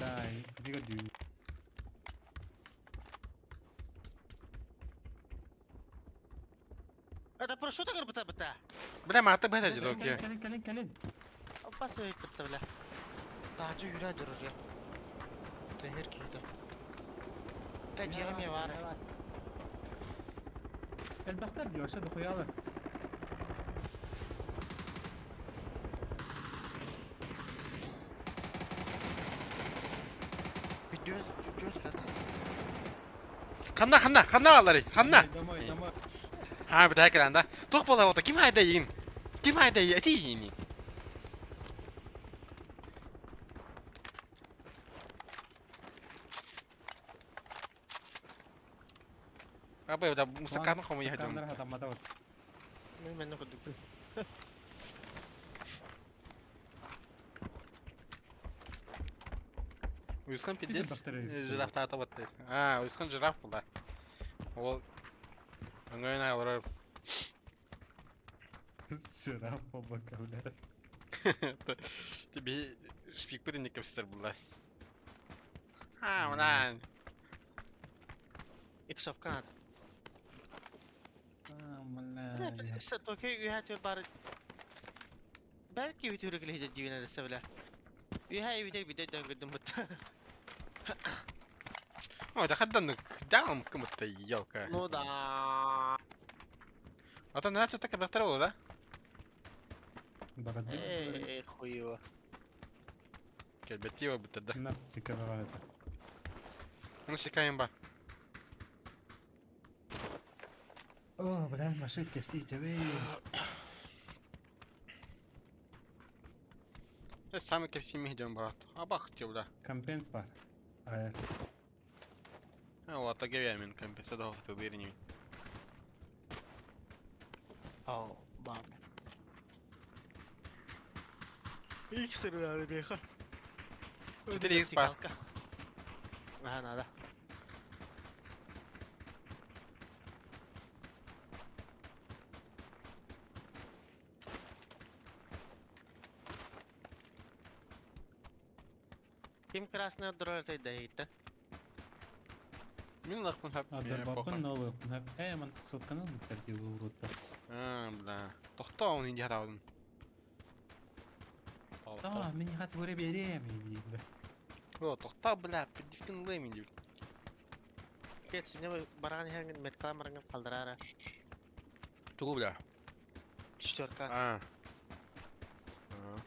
Да, бига дүү. Это парашюта горбута быта. Бля, ма ата бэта дедок е. Кэлин, кэлин, кэлин. Опасы бытта бля. Таажы үрэ дурur я. Тэхэр киһитэ. Э дьиэҕэ баар. Элбэхтэр дии, вообще дохуялар. Бүдүөс бүдүөс хат. Ханна, ханна, ханна алары, ханна. Домой, домой. Ha bir daha да. Тух бола ота ким хайда йин? Ким хайда эти йини? Абы да мусаканы хому я Камера хадым. хатаммата вот. Мен мен курдук. Уйсхан Тисе пиздец. бактерия. Жираф та атабатты. А, уйсхан жираф була. Ол Аңайна алар. Жираф бабака, бля. Тебе шпик бит не кепстер була. А, улан. Иксовка надо. А, бля. Токи үйә бар. Бәлки үтүрек леһе дивина десә бля. Үйә үтер бит дәнгөдüm бит. Ой, да хаддан даум кому-то елка. Ну да. А то нравится так бактер да? Богоди. Эй, хуево. Келбетива бит да. На, тикавала это. Ну шикаем ба. О, бля, машинки все тебе. Я сам кепси михдем брат. Абах бля. Компенс бар. Ай, А, вот агавямин компенса дохты дырни. Ау, баар. Ик сырылады беха. 4 икс бар. Ага, надо. Ким красный отдурар тайда Мин лахпын хап. Адарбапын нолы. Э, ман сокканыл биттер дип урутта. А, бля. Тохта он инди хатаудын. А, мин хат көре берем инде. О, тохта, бля, пидискин лэми дип. Кет сине барган хәнгин меткала марган калдырара. Тугу, бля. Четверка. А. А.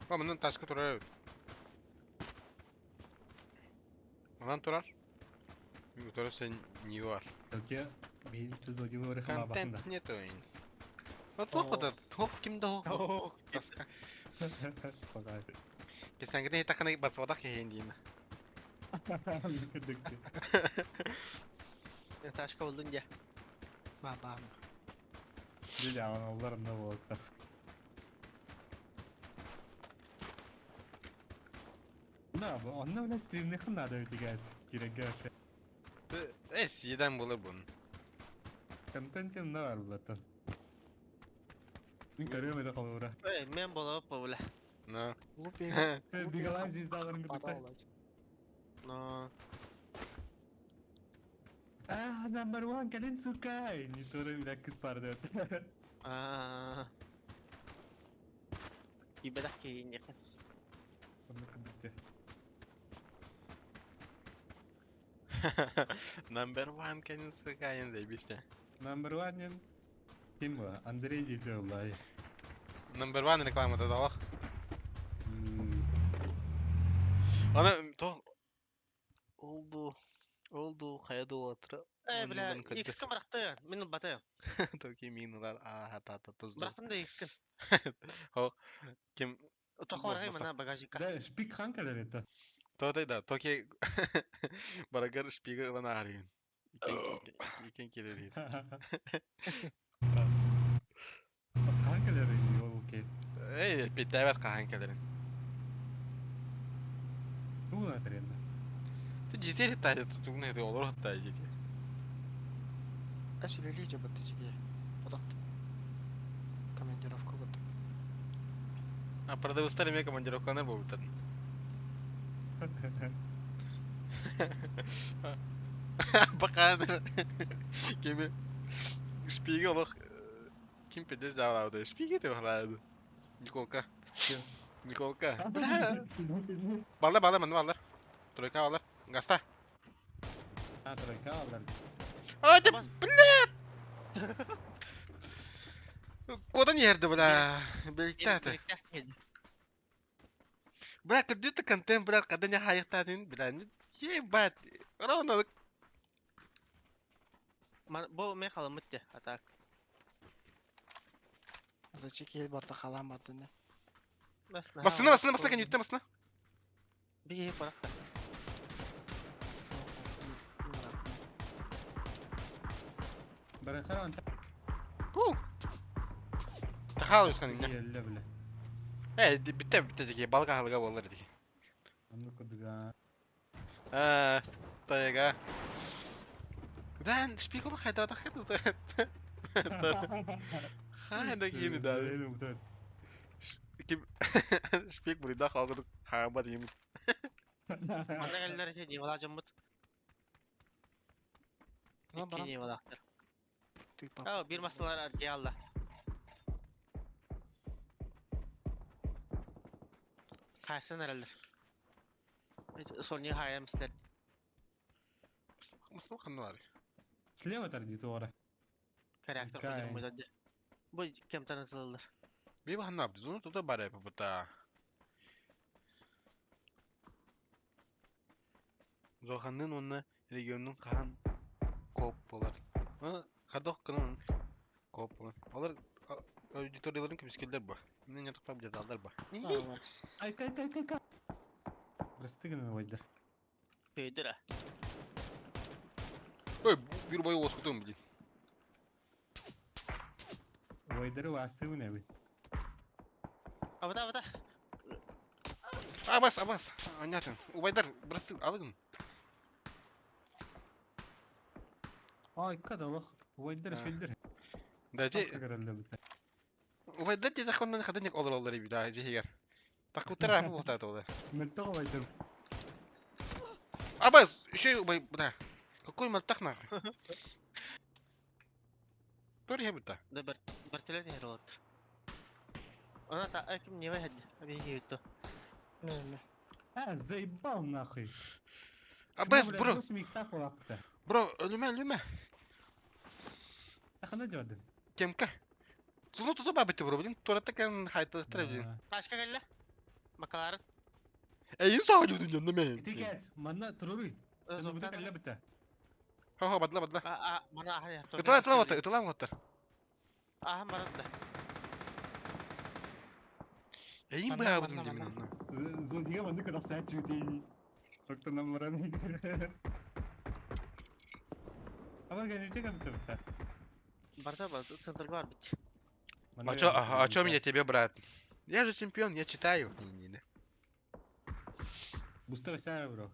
О, мындан ташка турар. Мындан турар. Турар сен не бар. Токе бейин зодилы оры хама Контент бахында. нету. Ну, плохо да, плохо ким да. Таска. Пока. Кесәнгедә таканы басвадак ендин. Ташка булдun я. Баа баа. Диля, аларында болот. На, бу онна белән стримне хында өтегәт. Кирәк вообще. Эс, едән булыр бун. Контентин да бар булатын. Мин көрүөм этэ холобура. Эй, мен болоп бу бля. Ну. Лупига. Бигалайм звездаларын кытта. Но. А, number one, кэлин сука! Не то бля кыс барды. Аа. Ибедах кииньэхэ. Онно кыдыкты. Number one кэлин сука ен заебись. Number one диэн ким бу? Андрей диэти ыллай. Number one рекламата далах. Аны то Oldu. Oldu. Хайа дуолатра. Э, бля, X-ка барахты. Мин баты. Токи минулар а та та тузду. Барахтын да X-ка. Хо ким Тохорай мана багажникка. Да, шпик хан кэлэр это. Тотай да, токи барагар шпига ылан аарыйын. Икен келерин. Хаан кэлэр ол окей. Эй, питәбәт кахан келерин. Тугун атар енді. Ты детей тайы тугун это олор тай дети. Әс үлели жабытты жеге. Одақты. Командировка бутты. А продавыстар эме командировканы болбутан. Бакан кеми шпига олох ким педес даалаабыта шпиги деп халаады. Николка. Николка. Бля. Балдар балдар мында балдар. Тройка балдар. Гаста. А, тройка алар. А, да, бля! Куда не ерді, бля? Беліктәті. Бля, кірдюті контент, бля, когда не хайықтадын, бля, ебать. Ровно. Бу мен халамыт те, а так. Азачы кел барда халам барды. Басына, басына, басына, кән юттен басына. Беге барақта. Барахар анта. Ку. Тахал өскен не. Елле бля. Э, битте битте деге, балга халыга болар деге. Аны кыдыга. А, тайга. Дан, шпигл хайда да хайда. Хайда кини да. Ким шпиг бурида халгы хаба дейм. Манна кэллэр ити не балажыммыт. Lan Икки не балактар. Тыпа. Аа, бир масалар аргиалла. Хайсан эрэллэр. Сони хайамслер. Мысыл қанды бар. Слева тарди туора. Характер Кай. көтөрүм бойдады. Бу кемтен ытылылар. Би бахна абды, зону туда бар бұта. Зоханнын оны регионнун хаан коп болар. Хадох кынын коп болар. Алар аудиторияларын көмүскелдер ба. Мен ятып жазалдар ба. Ай, кай, кай, кай, кай. Растыгын вайдар. Көйдүр. Ой, бир бой оскутум, блин. Вайдары астыгын эби. Абата абата. Абас, абас. Анятын. Убайдар, бырасы алыгын. Ай, кадалах. Вайдар шөйдер. Да, те Кагыралла бит. убайдар те законнан хадыник олор олор иби да, жехигер. Такутара бу болтат олар. Мөлтөг вайдар. Абас, еще убай, да. Какой малтах нахуй? Тори хебута. Да бер бертелер не олоттор. Она та аким не выходи. Абиги битто. Ме ме. А, заебал нахуй. Абас, бро. 8 икс лапта. Бро, ölüme ölüme. Ахана жодын. Кемка. Тулу туту бабыты бро, блин, турата кан хайта блин. Ташка келле. Макаларын. Эй, сау жудун жонно мен. Тикет, манна туруруй. Сен бу калла бит. Хо хо бадла бадла. А, а, мана аха. Ытла ытла вот, ытла вот. Аха марат да. Эй, Манна, бабыдым манна, демен манна. онна. Зодига манны кадах саат чути. Доктор намаран. Ама газете кам бит. Барта бар, центр бар бит. А чё, а чё меня тебе, брат? Я же чемпион, я читаю. Не, не, не. Бустар сара бро.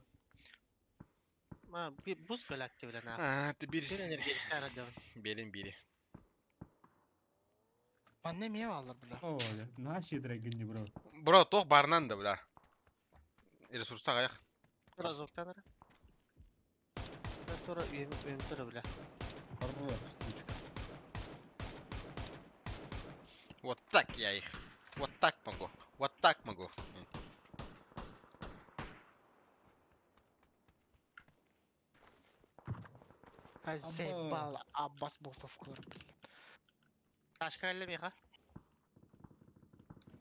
Ма бус галакти билен а. А, ты бери. Бир энергетик ара дәвен. Берин бири. Манна эмиэ бааллар бля. О, наһаа щедрый гынньы бро. Бро, туох баарынан да бля. Ресурса аҕыйах. Разоктан эрэ. Тура үйэм тура бля. Хорош, сучка. Вот так я их. Вот так могу. Вот так могу. Заебал Аббас болтовкалар бля. Ташка кэллэ миэхэ.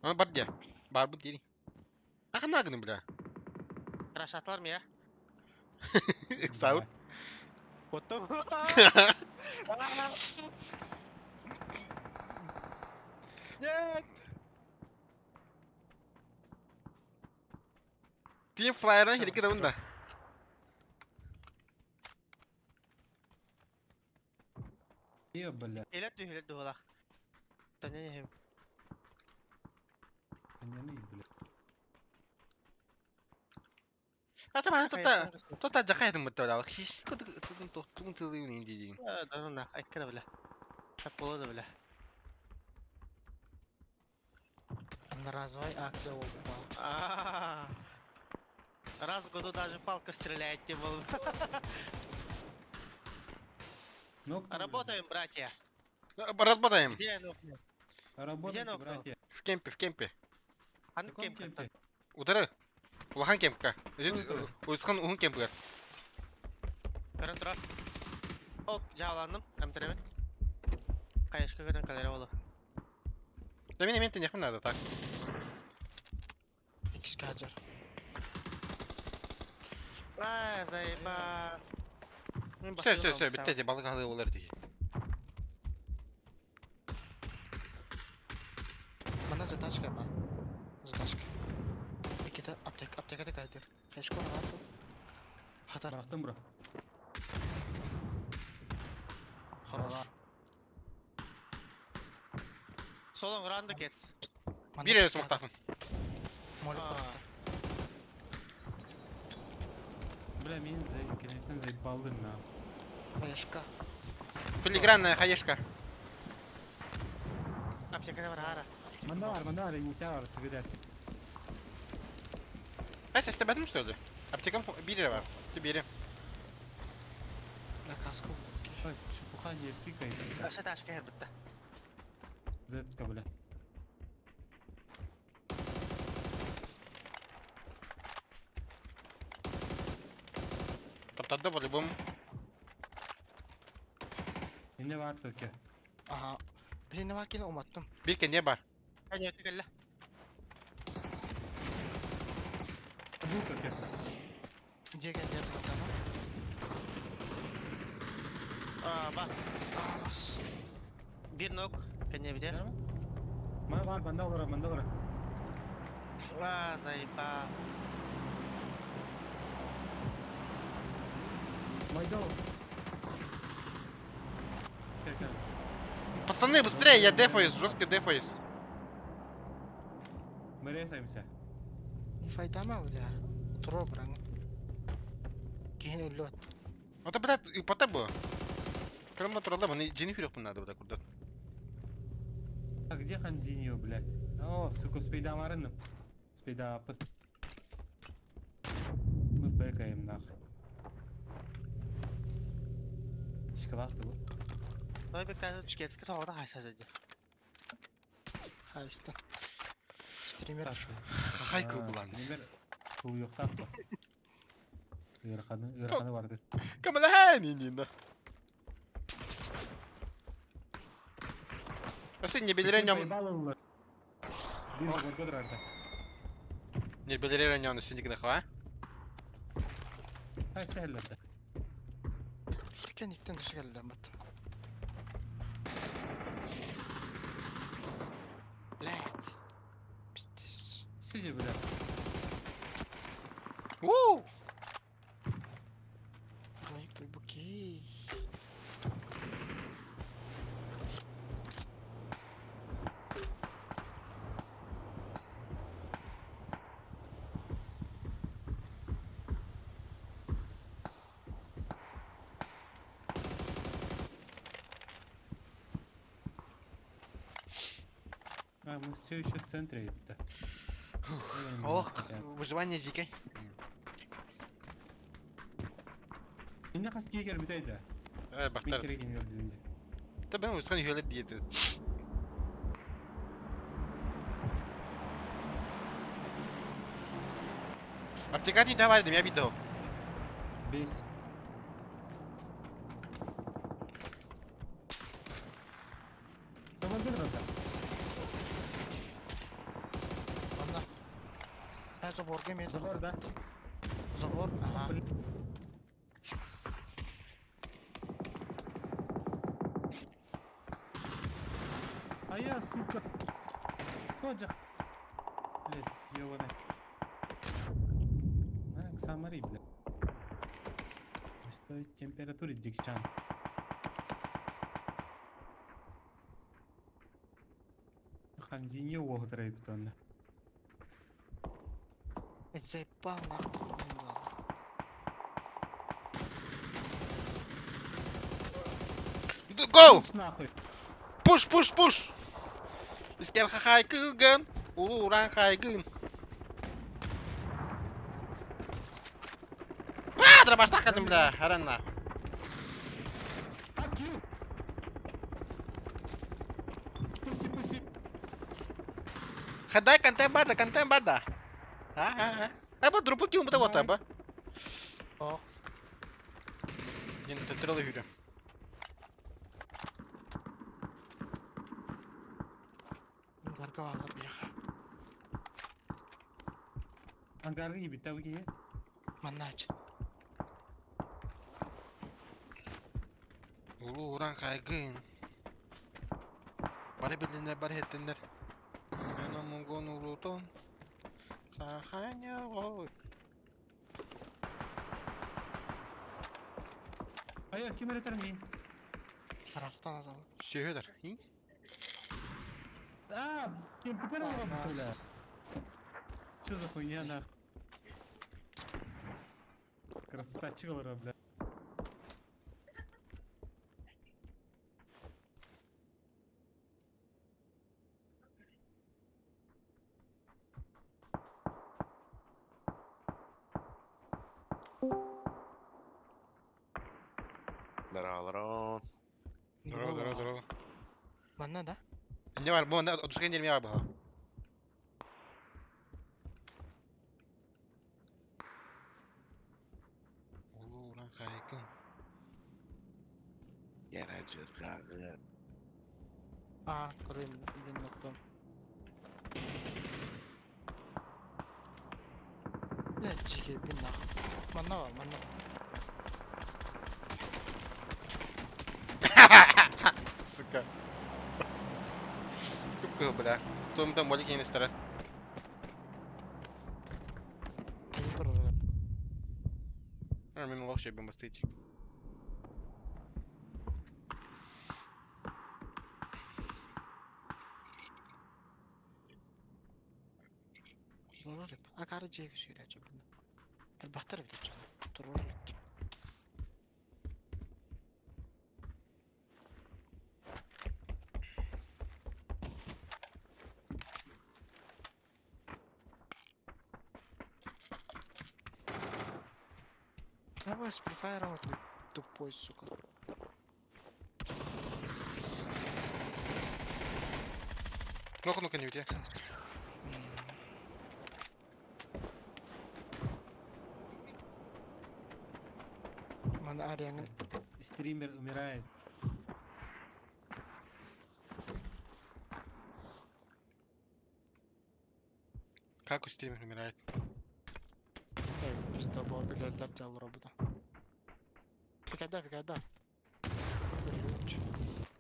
Аны бар дьэ. Барбыт дири. Ахана гыны бля. Рашатлар миэ. Ыксаут. Оттон. Нет! Team Flyer'dan хирики да да. Е, бля. Илет дүһүлет дуһалах. Таня иһим. Аняны, бля. А там та та та жахайтын бытта бля. Хиш кутун тохтун тылын инди дин. Да нах, айккара бля. Так бола да бля. Одноразовая акция болбута. А. Раз в году даже палка стреляет, не был. Ну, кто, бля? Работаем, братья. Работаем. Где нокнул? Работайте, Где нокнул? братья. В кемпе, в кемпе. В Аны каком кемп кемпе? Удары. Улахан кемпка. Удары. Уйсхан уһун кемпка. Көрөн турар. Ок, жааланным. Эмтеребин. Кайышка көрөн калера болу. Да меня менте нехмин надо так. Икс хаджар. А, заеба. Мен Все, все, басып все, битте де балык алды олар дии. Мана задачка ба. Задачка. Икита аптек аптекада кайдыр. Кайшко рату. Хатар. Барахтым, бро. Хорош. Солон ранды кетс. Мана Бир эле аптека сумактакын. Молик А. барахта. Бля, мин за кенеттен заебалдым, на. Хаешка. Филигранная хаешка. Аптекада бар ара. Манда бар, манда бар, не сява, растыгырясың. Ай, сес тебедим что ли? Аптекам бире бар. Ты бире. Бля каска болуп. Ой, чепуха не пикай. бля. Аша ташка хер битте. Зетка, бля. Таптарды по-любому. Инде бар төке. Ага. Сен вакина уматтым. Бир кенде бар. Кәне өтө Бу төке. Деген дер братана. А, бас. Бас. Бир нок. Кәне бите. Мана бар, манда олар, манда олар. А, заеба. Майдо. Кел, кел. Пацаны, быстрее, я дефаюсь, жестко дефаюсь. Мы ресаемся. Не файдама бля. Туро бран. Кихин өлөт. Это, блядь, и пота было. Кроме туралда, маны Дженнифер надо, бля, куда. А где Ханзиньо, блядь? О, сука, спейда марынным. Спейда апыт. Мы бэкаем, нахуй. Шоколадты бу. Той бек тәзі кетске тоғыда хайса зәді. Хайста. Стример. Хахай кыл булан. Стример кыл yoktap ба. Ырханы, ырханы барды. Камала ни ни Вообще не белерен нем, Заебал Бир горгодр арда. не белерен нем синик нахва. Ай, сәлләдә. Кен иктен дөшө келди бат. Блять. Пиздец. Сиди, бля. Уу! Ой, глубокий. А, мы все еще в центре, епта. Олох, выживание дикой. Инне хас киһи кэлбитэй да? Э, Мин бахтар. кэрэ кини көрдүм дии. Та ben усхан үһүөлэр диэтэ. Аптекати давай, да я видел. Бес. Табарга да. Манна. Э, заборга эмиэ Забор, да? Забор, ага. А я, сука. Что Блядь, ёбаный. На, Самари, блядь. Стоит температуре, дикчан. Ханзиньо уолтера питонна. Блядь, заебал нахуй. Ну ладно. Go! Нахуй. Push, push, push! Искер хахайкыгын, улуран хайгын. А, дробаштах кадым, бля, харан нахуй. Fuck you! Pussy, pussy. Хадай контент барда, контент барда. А, а, а. Аба дропу ким бу вот аба. Ох. Мен тетралы хүрө. Ангарга баалар биэхэ. Ангарга киирбитэ бу киһи. Манна ач. Улуу уран хайгын. Бары билинер, бары хеттинер. Мен омугун улутун. Саханя ой. Ая, ким эрэ мин? Арастан азал. Сүйөдөр. А, кем бля. Что за хуйня, нахуй? Красавчик, бля. Здорово, Здорово, здорово, здорово. Манна да? Не бар, бу онда одушка нерме бар бу. Улуу уран хайгын. Здорово. А, көрөм, билин оттон. Блядь, жиге бин нахуй. Манна бар, манна. Сука. Тупка, бля. Том там молик не стара. Ким турар? А, мен лох шебем бастыйчик. Турар. Акары жеге сүйрәче буну. Элбахтар билет. Турар. Давай с Free Fire, ты тупой, сука. Ну-ка, ну-ка, не уйди. Мана арияңын Стример умирает. Как у стример умирает? Эй, пизда буо билэллэр дьаллара буда. Пикада, пикада.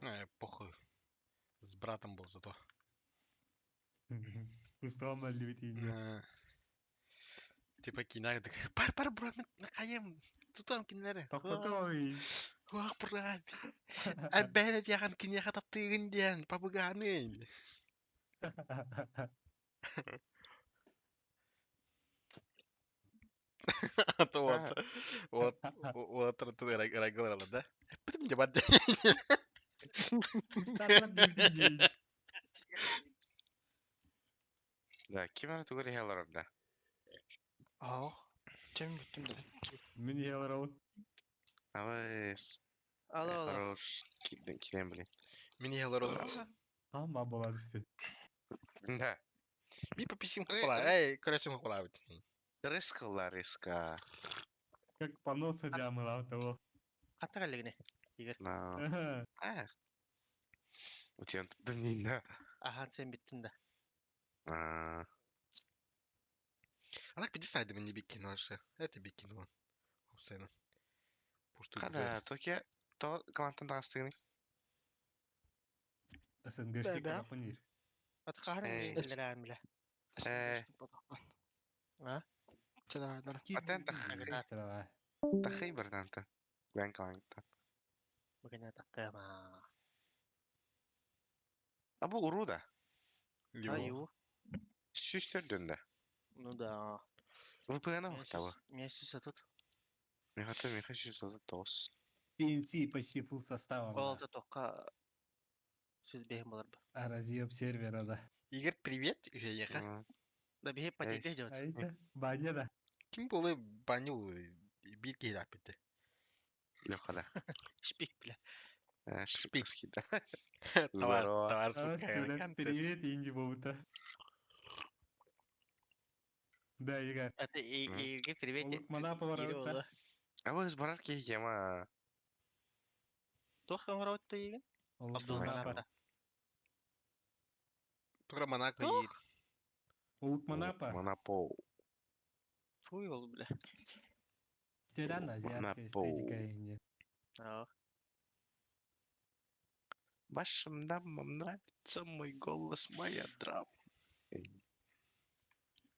Э, похуй. С братом был зато. Пустого любит Э, Типа кинаг так. Пар пар брат, накаем. Тутан кинлere. Тохтотой. Вах брат. Әбәлет яған кине хатап тыгын диян, папыганы. Вот, вот, вот, райгалар да? Потом не бад. Да, ким эрэ тугу эрэ иһэ олорор да? Ох. Чем бүттүм да. Мин иһэ олоробун. Алыс. Алло, алло. Хорош. Кирден, кирен, блин. Мин иһэ олоробун. Хаан баа буолан түстэ. Да. Би пописим кукула. Эй, көрөсүм кукулаабыт. Рыскала, рыска. Как понос дьаамылаабыт того. Хатта кэллигини. Игорь. На. А. Утен, блин, да. Ахан сен бүттүн да. А, Она пиди сайды мне бикин вообще. Это бикин вон. Опсайна. Пушту Хада, токе, то клантан тағастыгыны. СНГшник Да-да. арапынир. Ат хаһан Эй. билэрэн билэ. Э. А? Че давай, давай. Атен Давай. тахый бирданта. Бен клантан. Бүгүн таккама. А бу уруда. Аю. Сүүстөр дөнде. Ну да. VPN ухтабы. Месяц тут. Михата Миха 639. TNT почти фул составом. Ол да тоққа сөз бэһин болар ба. А разъеб сервера, да. Игорь, привет. Еха. Да биһи патейде жабат. А еще баня, да. Ким болы банил бир кейлап битти. Лёха, Шпик бля. да. Шпик. Шпик. Да. Товар, Здорово. товар, А, сука, Стюлен, контент. Привет, Инди Боута. Да, Игорь. Это Игорь, привет. Олук Манапа ворота. А вы из барарки ема. Туох оҥороотто игин? Олук Абдул Манапа. Манапа. Тура Монако Ох. и Олук Манапа. Монопол. Фуй ол бля. Стюлен, азиатская Манапо. эстетика Инди. Аа. Вашим дамам нравится мой голос, моя драма.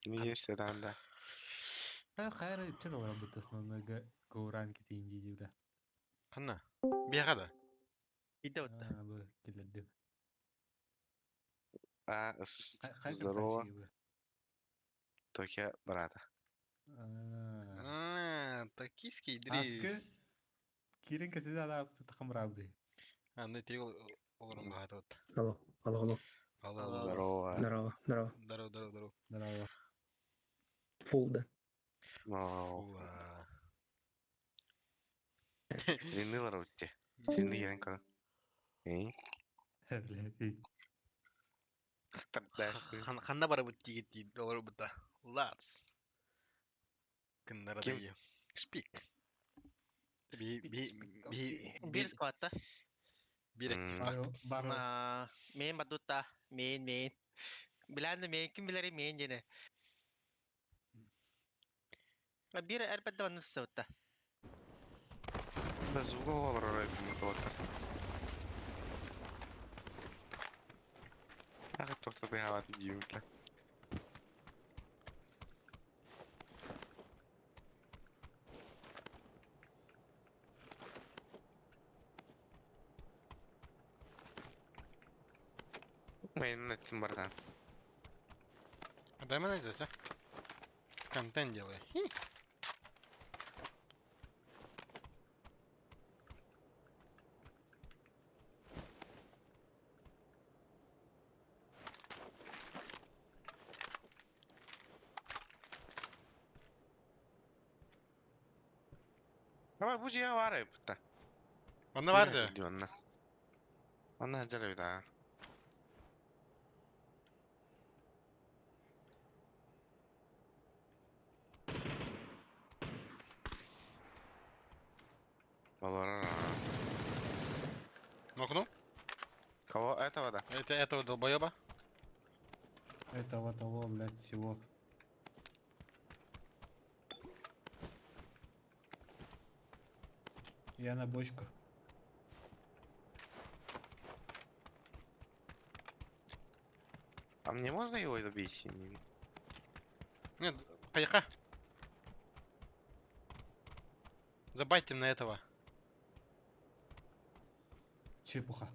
Не есть да. Да, хайры, что там работает основной гоуранки ты Инди, бля. Ханна. Бияга да. Иде отта. А, бу, килердим. А, Хай здорово. красавчики, бля. Токия брата. А, А, Токийский дрифт. Аскы Кирин касида да тахам рабды. А, ну три олорон вот. Алло, алло, алло. Алло, Алло. алло. Здорово. Здорово, здорово. Здорово, здорово, здорово. Здорово. Фул, да. Но. Фула. Трины ларутте. Трины еренко. Эй. Блядь. эй. Ханна бара бут тигит тигит доллар бута. Лац. Кыннара Ким? дайы. Шпик. Би би би Бир скватта. бир актив Баро, баро. Аа, мен бадутта. Мен мен. Биләнде мен ким билери мен дене. Бир әрбәдде онны сөтта. Да звук олар вот. Ах, тоқтап хават деймін бля. Мен неттім бардан. А дай мне найдете. Контент делай. Хи. Давай, бу жия бар айыпта. Онна барды. Онна. Онна жарабит а. Балара. Нокнул? Кого этого да? Это этого долбоеба? Этого того, блядь, всего. Я на бочку. А мне можно его добить? Не- Нет, поехали. Забайтим на этого. Чепуха.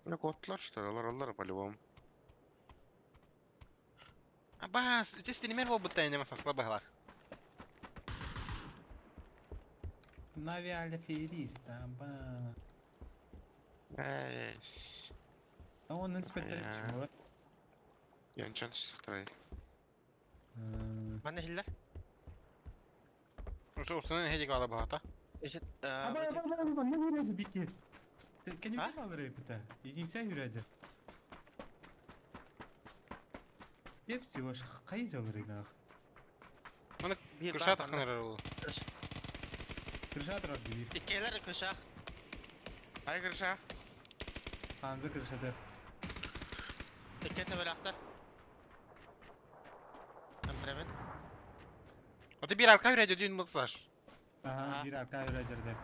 Ну, котлар, что ли? Олар, олар, по-любому. Абас, здесь стример был будто я не слабых глаз. Нави аферист, аба. Эс. А он инспектор Ая. чего? Янчан түстүктарай. Манна хиллер. Усуна хедик ала баата. Ишет. Аба, аба, аба, аба, не вылези, бики. Ты кем А? алыр это? Единся юрәде. Еп всего ж кай алыр инах. Бир Кырша бар манна. тахнар ол. Крыша турар бир. Иккилер кыша. Ай крыша. Ханза крышадыр. Икки төбөләхтер. Әмтіремен. А ты бир арка береді дүйін мылсаш. Ага, Ага. бир арка юрәдерде.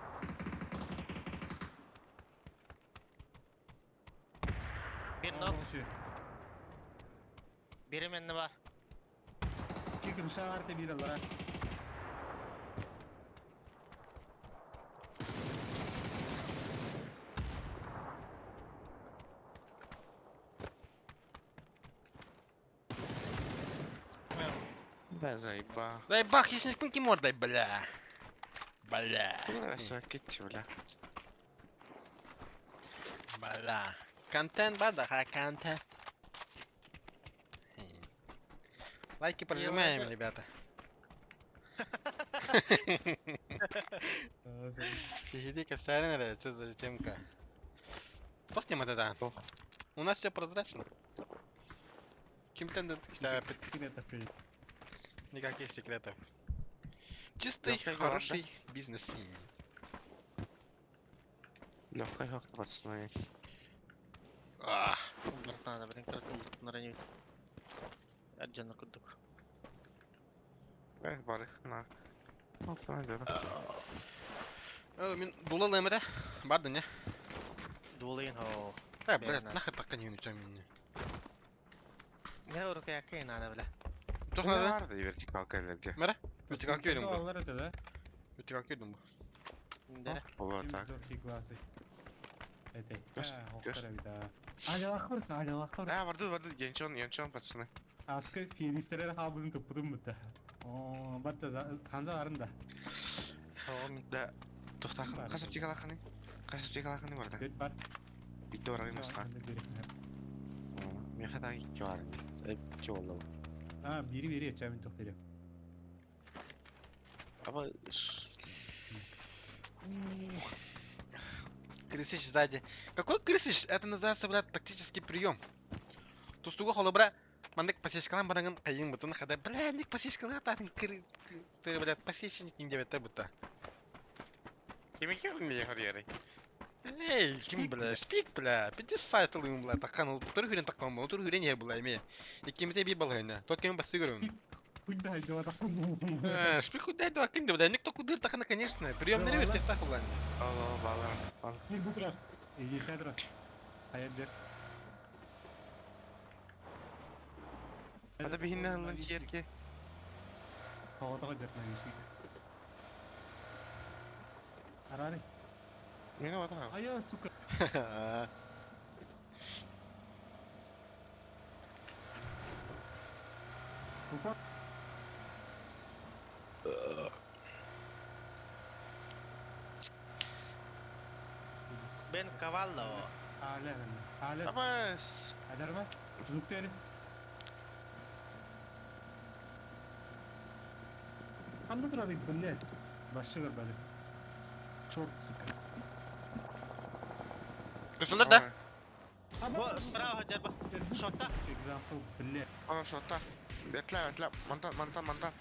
Бир нок. Бири менне бар. Ки крыша бар те бир алар. Да заеба. Дай бах, если не мордай, бля. Бля. Куда кетти, бля. Бля. Контент бадаха, контент. Лайки прожимаем, ребята. Сиди косарин, что за темка? Тохтим это У нас все прозрачно. Чем-то Секретов. Никаких секретов. Чистый, Лёгкая хороший бизнес. Легкая как пацаны. Ах, Надо, блин, коротко, Арджана курдук. Эх, барых, на. Опа, да. Мин дулалым это. Барды не? Дулын хо. Э, блядь, Верно. нахер так не ничего мне. Не рука якын надо, бля. Что надо? Барды вертикалка элерге. Мара? Вертикалка берем бу. Алар это, да? Вертикалка берем бу. Да. Боло так. Зоркий глазы. Этой. Көс, көс. Алялах барсын, алялах А, барды, барды, янчон, янчон, пацаны. Аскы финистерер хабызын тупудум бутта. О, батта ханза арында. Да. Тохтахын, Бар. касап текалахыны. Касап текалахыны барда. Бет бар. Битте барагын баста. Меха так икки бар. Икки болду. А, бири бири чамин топ берем. Аба, Крысич сзади. Какой крысич? Это называется, блядь, тактический прием. Тустуга холобра. Мандык пасечкалан барагын кайын бутун хада. Бля, ник пасечкалар татын кыр... Ты, блядь, пасечник не девять будто. Кеме кем мне хорьеры? Эй, ким, бля, шпик, бля, пиди сайт ылым, бля, такан, ол тур хүрен таккан, ол тур хүрен ер, бля, эме. Иккимите би балайна, тот кем басты көрөм. Куда айдала Э, шпик куда это кинде, бля, никто кудыр такана, конечно, прием не вертик так, бля. Ал, ал, балар. Ал. Бир бу турар. Иди сядра. Аядер. Ада бихинне алын киерке. Хаватага жер навишик. Арари. Мени ота. Ая, сука. Упа. Бен Кавалло. Аля, аля. Абас. Адарма. Зуктери. Ханна турар блядь. Башы көрбөдү. Чорт, сука. Көсөлөр да? Бу справа жарба. Шотта. Example, блядь. Ана шотта. Бетле, бетле. Мантан, мантан, мантан.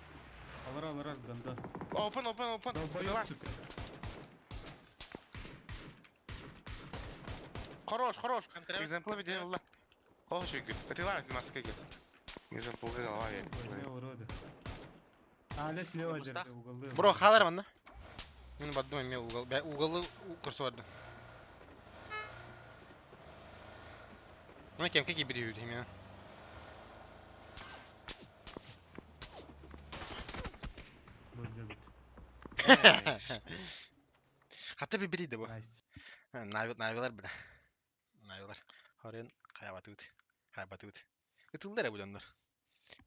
Алар, алар, ганда. Open, open, open. Долбоёб, сука. Хорош, хорош. Әмтіремен. Экземпл бит алла. Хорош үгүт. Бетилар маска кес. Экземпл голова Бля, уроды. Аля слева Пуста. жерде уголы. Бро, халар манна. Мен бардым эме угол, бә уголы курсы барды. Мына кем кеки бири үйдү мен. Бу Хата би бири бу. Найс. Нави навилар бля. Навилар. Хорен хаябатыт. Хаябатыт. Ытылдар бу доннор.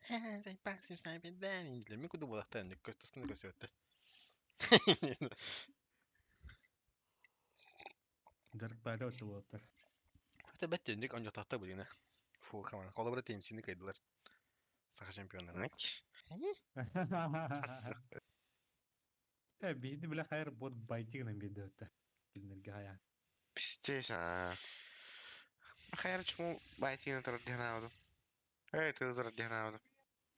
Э, дай пасим снайпер да. Мен куду булактан көстөстүн көсөттөр. Дьарык баайда бытты буолаттар. Это бэт тенник онньотохто билина. Фул хаман. Холобура тенсини кыйдылар. Саха чемпионнарын. Э, биһиги бile хайыр бот байти гынан биэрдэ бытта. Кинилэргэ хайаан. Пиздец, а. Хайыр чему байтина турар диэн аабытым. Эй, ты турар диэн аабытым.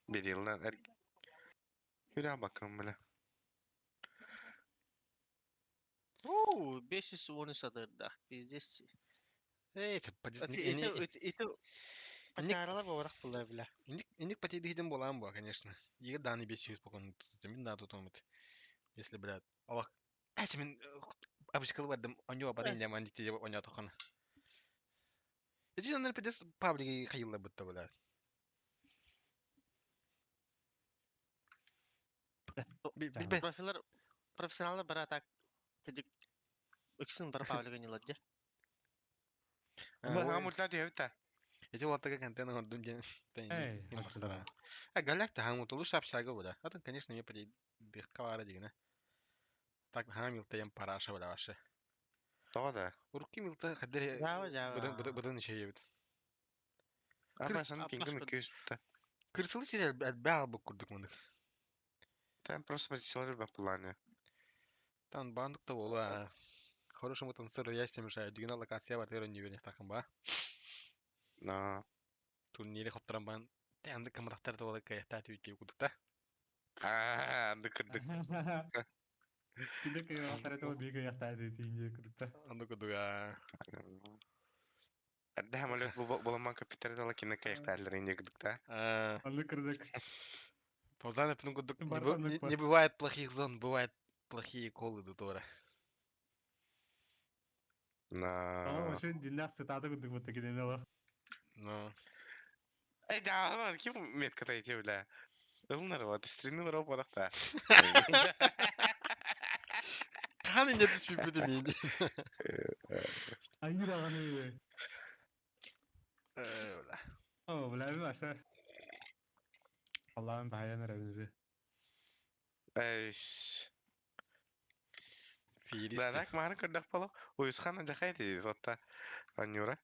Берилlan эр Күрэ бакым бile. Уу, 510 садырдах, пиздец. Эй, Это, это, Патяралар буоларах булла бля. Инник патидихидин буолаан буа, конечно. Егер дааны 500 покон мин да тутумут. Если, блядь, алак. Эчи мин абышкалы бардым, оньо барын дем андик тиже оньо тохана. Эчи оннор пидес паблиги хайылла бутта, блядь. Билбе. Профилар, профессионаллар бара так, кыдык, үксүн бара паблига не ладья. Бу хамулта түһэбит Эти уолтага контент оҥордум диэн Эй, бастара. А галяк та хамут лучше общага буда. А там, конечно, мне дыхка бара дигина. Так хамил таям параша буда вообще. Тоҕо да. Урукки милта хаддер Жава, жава. быдан быдан ишейбит. Апа сан Аппаш пингим курдук. 200 бутта. Кырсылы сире элбээх бу курдук мындык. Там просто позициялар баппылааны. Там бандык та буолуа. Хорошему танцору яйца мешают. Дигина локация бар терен не тахын ба. Но. Турнире хоттаран бан. Те андык камырактар да бола каяхта түйтей кудук та. Аа, андык кырдык. Кине кыйгалтар биге яктайды тиинде кырдыкта. Андык кудук а. Әдді хамалет боламан компьютер дала кине каяктарлар инде кырдык та. А, Аны кырдык. Паузаны пүнүн кудук. Не Бартаннык бар. не бывает плохих зон, бывает плохие колы до тора. Ама На. машин диннах сытады кырдык бутта кине ала. Но. Эй, да, ким метка тайти, бля. Ылнар вот, стрины роп бодақта. Каны не түспей бүтін енді. Айыр аганы. О, бля, мен аша. Аллахым таян рәбинри. Эй, Фиеристы. Да, так мары кырдак боло. Уйусхана жахайты, вот Анюра.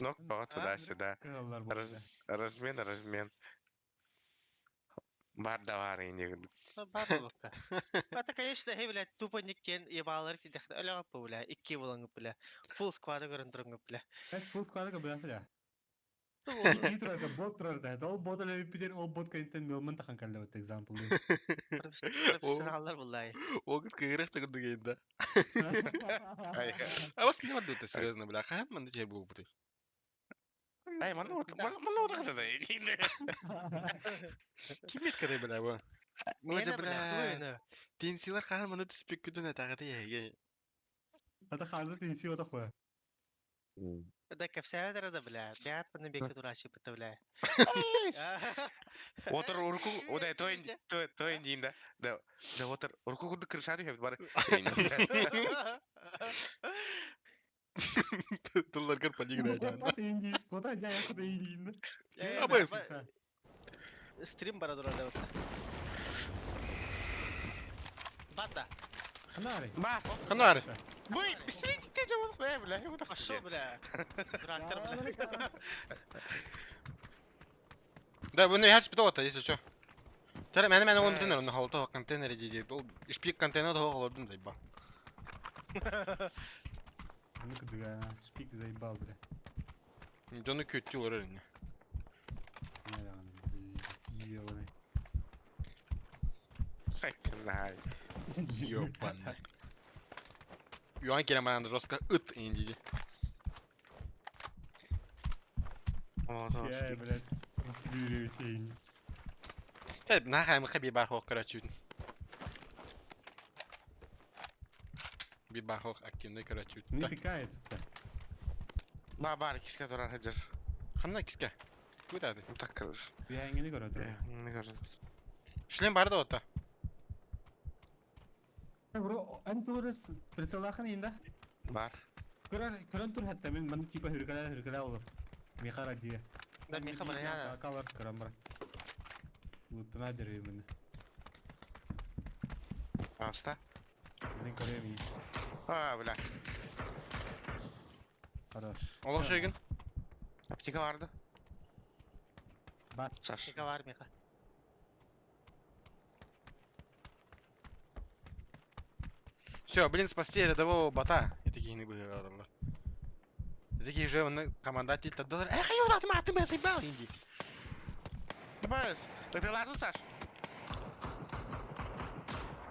Нок бага туда-сюда. Кыгаллар Раз- бу. Размен, размен. Бар да бар инде кырдык. Бар бабка. Это, конечно, хей, блядь, тупо никкен ебалар тидэх өлөҕө бля, икки булаҥы бля. Full squad көрөн туруҥ бля. Эс full squad ка бля бля. Ики турар бот турар да. Ол бот эле битен ол бот кайнтен милман тахан калла бит example. Профессионаллар буллай. Огыт кыгырах та курдук енді. Ай, А вас не вардута, серьезно, бля. Хаят манды чай был бутый. ай, маны вот, маны вот да. Ким меткадай, бля, бу? Мына Эна, бля, бля. кто Тенсилар хаан маны түспек күтін атағаты яге. Ата харды тенси ота хуя. Да кепсәвәдер да бля. Бәят маны беке турачы бит бля. Отыр урку, одай той той той дейін да. Да, да отыр урку курдук кырышады хеп бар. Тыллар көр полигна Кота тенди, кота жая кота инди. Абыз. Стрим бара турар да. Бата. Ханари. Ба, Канары. бый, быстрее те жабылык да, бля. Пошел, бля. Трактор, бля. Да, бұны хач бит ота, если что. Тәрі, мәні мәні оны бітін, оны холото контейнер дейді. Ол шпик контейнер того холордун да ба. Ну кыдыга, шпик заебал, бля. Жоны көттü олар әрине. Ебаный. Хайкнай. Ёбаный. Юан келен баранды жестко ыт инди. Я, блядь, бюллетень. Тәп, нахай мы хаби бар хох, короче. Би бар хох активный, короче. Не пикает. Ба, бар, киске турар хаджар. Ханна киске. Куда ты? Так кырыш. Я не көрөт. Не көрдüm. Шлем бар да ота. Бро, эн турыс прицеллахын инда. Бар. Көрөн көрөн тур хатта мен маны типа хүркәлә хүркәлә olur. Михара дие. Да, Миха бля. Калар көрөн бар. Лутына жүрөйм мен. Аста. Мен көрөйм. А, бля. Хорош. Олох шегин. Аптека барды. Бар. Саш. Аптека бар миха. Все, блин, спасти рядового бота. И такие не были И такие же он команда тильта доллар. Эх, я ты ты меня заебал, инди. Давай, ты ладно, Саш?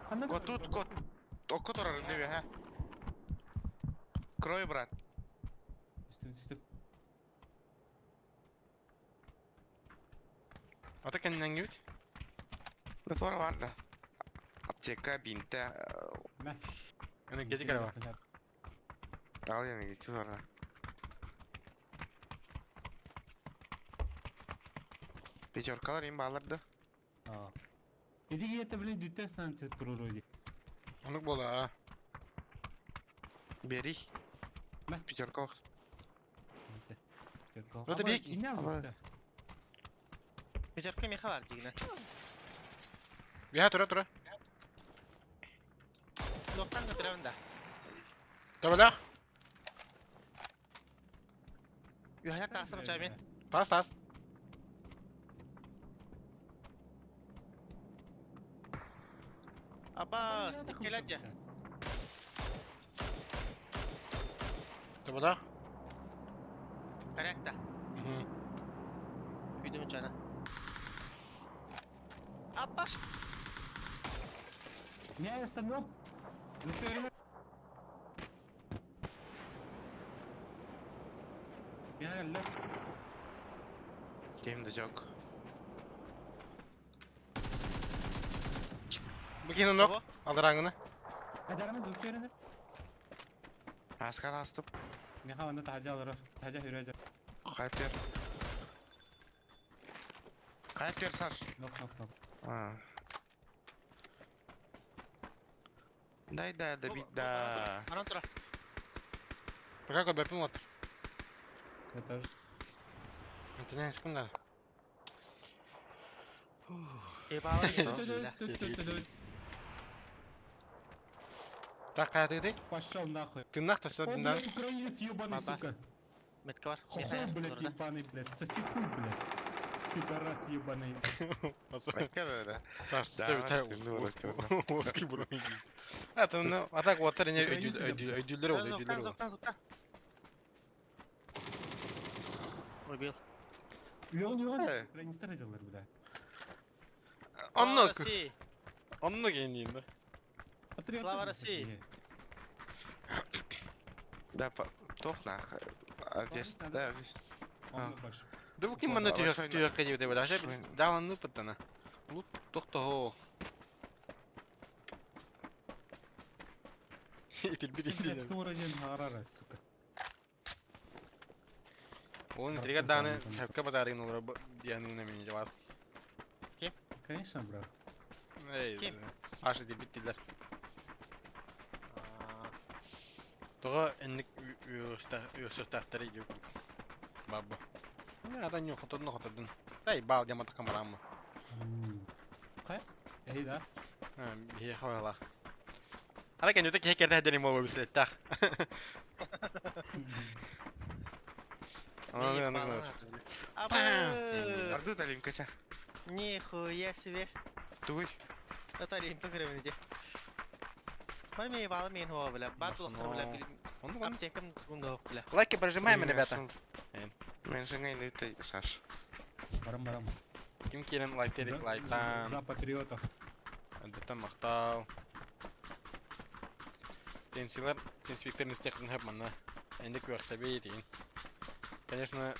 Вот тут кот. О, который не ха. Крой, брат. Түстүм, түстүм. А так они не Мотор бар да. Аптека, бинта. Мә. Аны где карава? Ал я не бар. Пятеркалар им баларды. А. Иди это, блин, дүттәс нам турur öyle. Онук бола, а. Бери. Мә. Пятерка. Это бик. Пятерка миха бар дигине. Бия тура тура. Локтан көтөрөбүн да. Табала. Үһәләр тахсам чаймен. Тас тас. Абас, иккиләдя. Табала. Корректа. Үйдүм чана. Апаш. Не, остановил. Я лёг. Кем да жок. Букин нок. Алдараңны. Әдәрмез үткәренер. Аска астып. Миха анда таҗа алыр. Таҗа йөрәҗә. Кайып бер. Кайып бер, Саш. Нок, нок, нок. А. Дай да, да бит да. Анан тура. Пока код бәпин латыр. Это же. Антенә секунда. Ебала. Так, кая ты? Пошел нахуй. Ты нахта все, О, да? блядь, украинец ебаный, Баба. сука. Метка бар. Хохол, блядь, ебаный, блядь. Соси хуй, блядь. Пидорас ебаный. Да, да. Саш, Да, стой, стой, узкий бурун. А, ты, ну, а так вот, не өйдүлдер ол, өйдүлдер ол. Зоктан, зоктан. Убил. Йон, йон. Украинецтер делалар, бля. Оннук, России. оннук енді. Патриоты, Слава блядь, России. такие. Да, топ нах. Вес, да, вес. Он больше. Да бу ким маны түйөк түйөк кедип деп ойлар. Даванны пыттана. Лут тохтого. Итил бит итил. Уровень гарара, сука. Он тригер даны хәпкә базарын олар дияны мен жабас. Конечно, брат. Эй, Ким? Саша деп биттилер. Тоға энник үйөстәхтәре дип. Бабы. Не адан не хотодны хотодын. Сай бал ямата камарамы. Кай? Эй, да. Бие хавала. Ара кен өтө кекерде хәдерим болбу бислеттах. Аны аны. Абы. Арды талим кача. Нихуя себе. Туй. Это Олимпия гребнете. Бар мен бала мен хуа бля. Бар лохтар бля. Оны оны. Аптекам тугунда бля. Лайки прожимаем, ребята. Мен жаңа инде Саш. Барам, барам. Ким келен лайк дедик лайктан. За патриотов. Әлбәттә мактау. Тенсилер, тенсвиктерин истехтин хөп манна. Энди күрсәбе дигән. Конечно,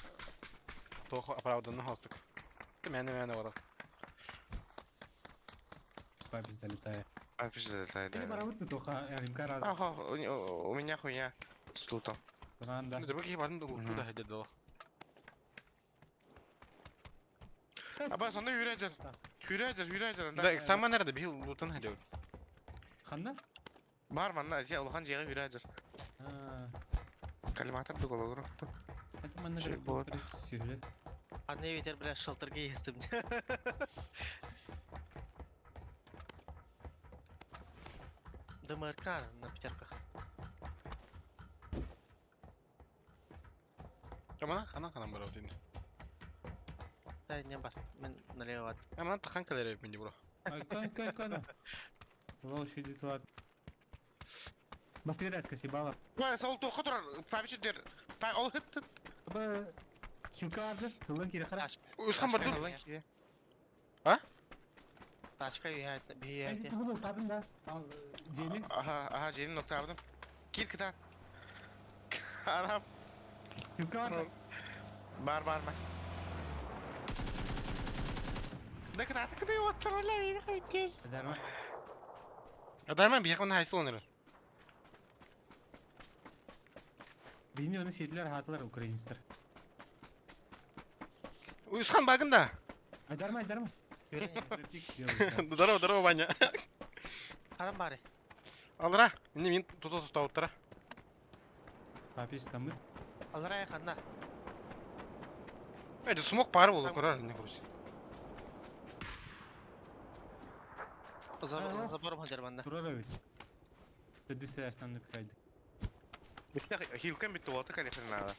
тохо оправданно хостук. Мәне мәне бара. Папис залетает. Папис залетает, Или да. барабыт тоха, Олимка раз. Ага, у меня хуйня с лутом. Да. Ну, дөрөк барын да туда хәдә Абас, анда үрәҗер. Үрәҗер, үрәҗер анда. Да, сама nerede? Bir лутан хәдә. Ханна? Бар манна, я улахан жеге үрәҗер. Калиматор да голову Это манна Şey, вот. Сирле. Аны ветер бля шылтырга естим. ДМРК на пятерках. Тамана ханан ханан барабыт инде. Да, не бар. Мен налево бардым. Аман тахан кэлэр эбиппин дии бро. Ай, кай, кай, кай. Лол сидит, ладно. Быстрее дай, съебала. Ой, сол туохха турар, пабичи дер. Па, ол хыт хыт. Б... Хилка арды, тылын кире қара. Тачка. Усхан бар Тачка dur. үйе. А? Тачка үйе, бүйе. Тугу табын да. Ал, Жени. Аха, аха, Женин нокта алдым. Кир кытаат. Анам. Хилка арды. Бар, бар, бар. Да кытаат, кытай оттар, оля, мени қойттес. Дарма. Дарман биһиэхэ уонна хайсы олорор. Бини оны сетлер хатылар украинецтер. Усхан багын да. Айдарма, айдарма. Здорово, здорово, Ваня. Харам бары. Алра, инде мин тута тута уттара. Папис тамыт. Алра ханна. Эди смок пары болу көрөр не короче. Забор ханжар банда. Турара ведь. Төдүсэ астанны пикайды. Битте хилкан битте болты калифер надо.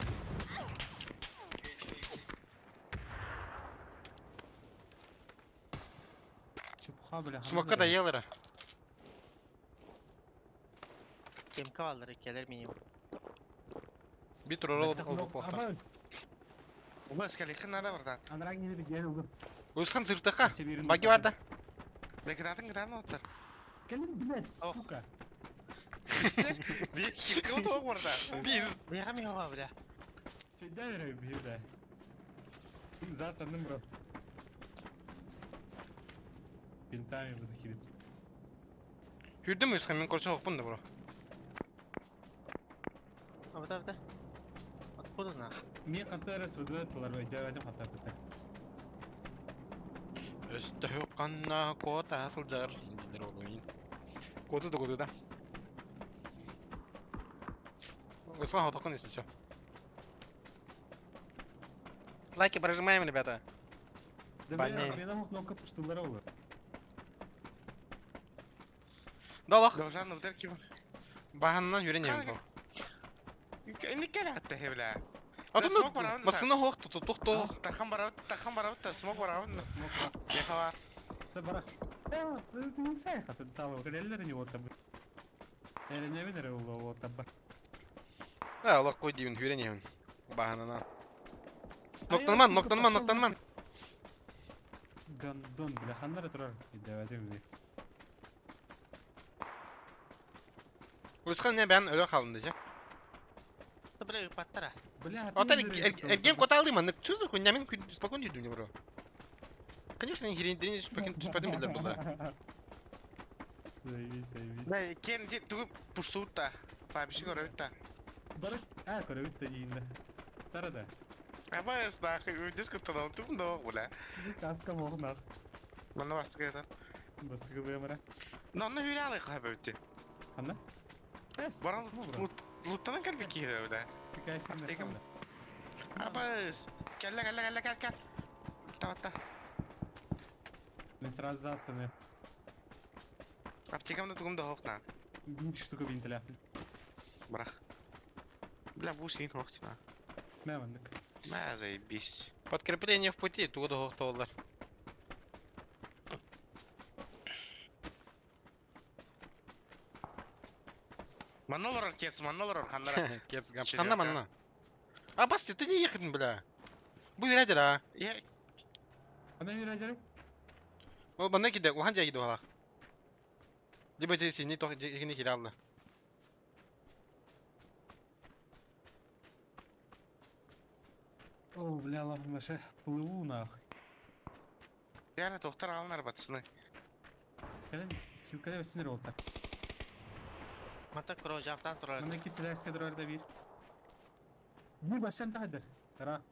Чепуха, бля. Смокка да елера. МК алыр келер минимум. Бит ролл ол плохта. Бас калифер надо братан. Анрак не бит жер улы. Усхан сыртаха. Баги бар да. Да кытаатын кытаатын оттар. Кэлин блядь, сука. Bir хилка отуға барда. Биз. Бияга ми бля. Чайда бир да. За остальным, бро. Бинтами буду хилиться. Хүрдүм Усхан мен короче хоппун да бро. Абда абда. Откуда нах? Мен кантара судна тылар бай, жагатым хата бит. Өстө канна кота сылжар. Индилер олуин. Коту да коту да. Усхан хотокун если чё. Лайки прожимаем, ребята. Да Баннен. мен мен кнопка пуштылар олар. Да лох. Должан удар ким. Баханнан хүрен бу. Не келе атты бля. Атын смок барабын да, Масына хох туту тух тух. Тахан барабыт, тахан барабыт, та смок барабын. Яхава. Да барах. Э, не знаю, хата талы, калеллер не вот табы. Эре не видер уло вот табы. Да, лох кой дивин хүрен ебин. Баханана. Ноктанман, ноктанман, ноктанман. Гандон, бля, ханнар турар. Давайте ми. Усхан не бән өлө қалын десе. Бля паттара. Бля, Отан эрген кота алдым, аны чузу күн мен күн спокойно йүрдүм бро. Конечно, хирин спокойно спокойно билер булар. Заебись, заебись. Да, кен зи тугу пуштуутта. Пабиши көрөбүт Барак, а, көрөбүт да дейин да. Тара да. Абайс нахуй, диско талам тум да бля. Каска мох нах. Манна бастык этар. Бастыгы бэмара. Но на хүрэ хабыбты. Ханна? Баран луттан кэлби киһи бля. Аптека. Абайс. Кэллэ кэллэ кэллэ кэл кэл. Та та. Мен сразу застаны. Аптекамда тугум да хохна. Бир штука вентилятор. Барах. Бля, бу син хохтина. Мә мандык. Мә заебись. Подкрепление в пути, тугу да хохтоллар. Маннолор кец, маннолор ханнара. Кепс гам. Четверка. Ханна манна. А басты, ты не ехать, бля. Бу юрәдер а. Я Ана виражары? Ол манна киде, улхан жай киде олақ. Либо те синий тох жегини кире алды. О, бля, лахым баша. Плыву нахуй. Яра доктор алынар пацаны. Кэлен, хилкада бесинер олта. Мата кро жактан турар. Мана ки силәскә дурар да бир. Бир башан тахадыр. Тара.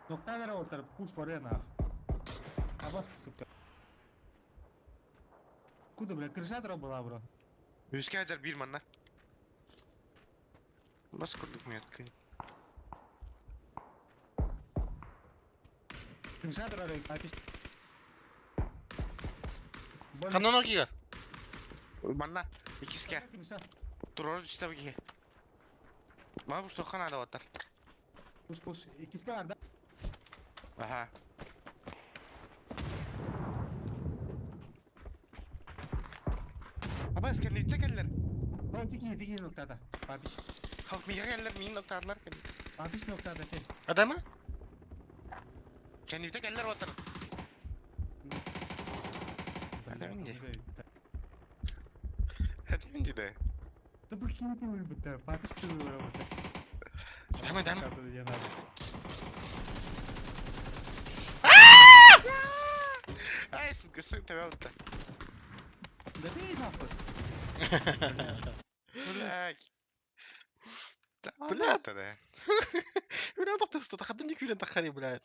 Ноктанер олтар, пуш баре нах. Абас, сука. Куда, бля, крыша тура была, бро? Үскә ажар бир манна. Бас курдук меткин. Крыша тура, апиш. Ханна киир? Манна иккискэ. Турар үстэ киһи. Мана бу наада баттар. Пуш, пуш. Иккискэ бар да? Аха. Аба эскенditte келлер. О, тики, тики ноктада. Папиш. Халк мига келлер, мин ноктадылар. Папиш ноктада те. Адама? Кенditte келлер баттар. Hadi Hadi de. Да бу ким ты выбыта? Папиш ты выбыта. Дама, дама. Ай, сука, сын тебя вот Да бей нахуй. Блядь. Блядь. Да. Бля, тоқтап тахадын не күрен тахари, блядь.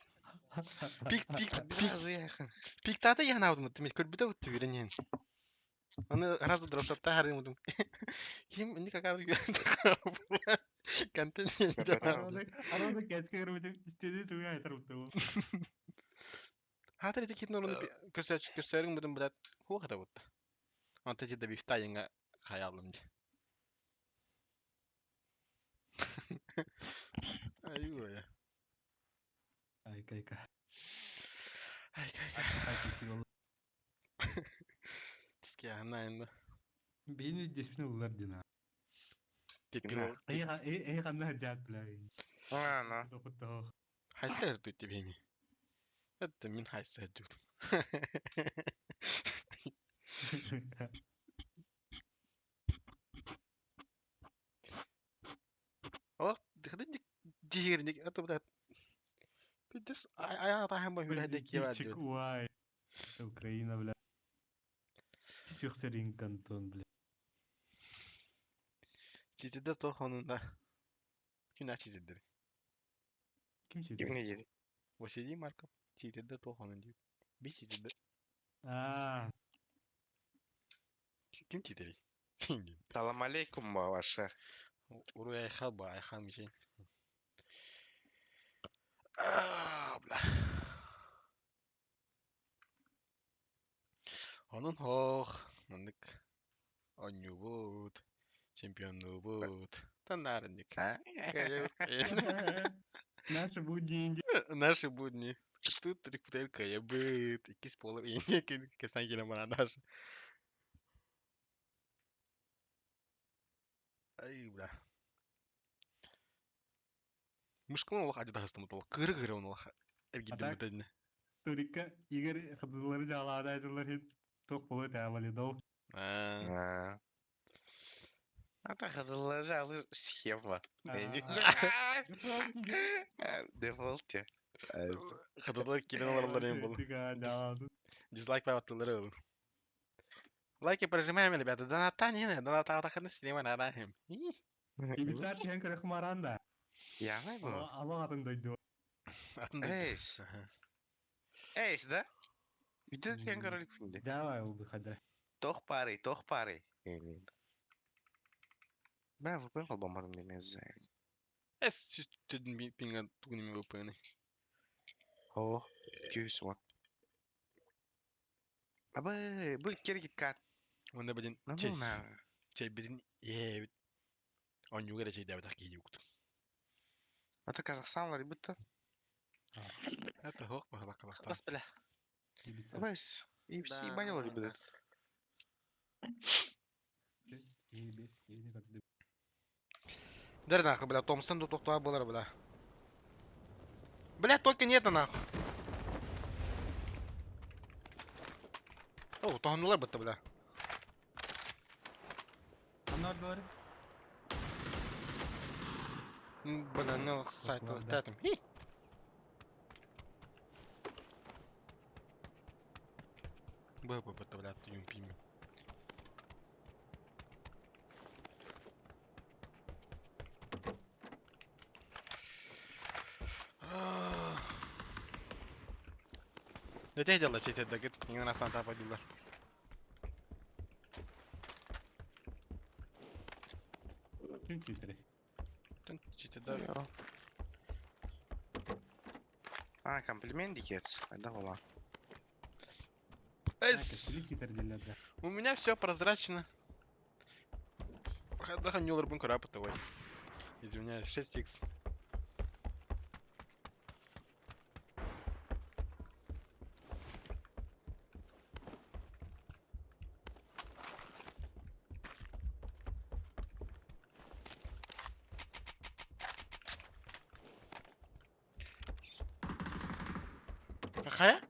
Пик, пик, пик, Пик. пиктата яна алдым, тимет көрбүтэ бутты күрен Аны раз дропшатта харин мудум. Ким не какар күрен тахари. Контент Арада кәчкә көрбүтүм, истеди туга айтар бутты бу. Хатыр ити китин орны көсәч көсәриң мудум, блядь. Хуа хата бутты. Анта ти да бифта янга хаялым ди. Ай, я. Ай, кайка. Ай, кай, Ай, кисигол. Тиске ана енді. Бейни деспин улар дина. Тепил. Эй, эй, ханна жат, бля. А, ну. Тохот. Хайса эрдүү деп юм. Это мин хайса эрдүү. О, хадин дигерник это блядь. Пиздец, ая тахам бай хүлэдэ кива Чик, уай. Это Украина, бля. Сюхсерин кантон, бля. Чичиде тохонунда. Ким чичидер? Ким чиди? Ким не деді? Василий Марков. Чичиде тохонун дип. Би чичиде. А, Ким чидери? Салам алейкум, ваша. Уру айхал ба айхал мишен. Аа, бля. Онун хох, мындык. Онньубут, чемпионнубут. Танарынник. Наши будни. Наши будни. Тут рекутелка я быт. Икис полар инекен кесан келе манадаш. Ай, бля. Мышкын олох ажы тахыстым ол. Кыры кыры он олох. Эргидим так? бутедне. Турика Игорь хыдылары жалаада айтылар хит тоқ болы тәмали дол. А. Ата хадылла жалы схема. Дефолт. Хыдылар келен оларлар эм бол. Дизлайк баттылары ол. Лайки прожимаем, ребята. Доната не, доната таханы синема нарахим. Ибицар тиһэн көрөх маранда. Яғай бұл. Аллах атын дойду. Атын Эйс. Эйс, да? Виде тен королик финде. Давай ол бихадра. Тох пари, тох пари. Бә, VPN холбамадым демез. Эс сүттүдүн пинга тугуними VPN. О, күйіс вот. Абы, бұл кері кат. Онда бидин Ну, чей, на. чей бидин е онньуга да чей дәбетах кийди укту. Это Казахстан, будто. Это хок бахла Казахстан. Бас бля. Ибица. Бэс. И Да, банил да, ребята. Дер нахуй, бля, Томпсон тут тухтуа булар, бля. Бля, только не это нахуй. О, тохнулар бытты, бля. Анар Бля, ну, сайт Ладно. тетем. Хи. Б, б, б, бля, ты юмпими. Ne дела чейте дагыт, не на сан тапа дилар. Ким читери? Тын чейте да. А, комплимент дикец. Айда бола. Эс, Кэскили ситэр дииллэр да. у меня все прозрачно. Хайдах ньолорбун көрөпүт Извиняюсь, 6х. Хайа?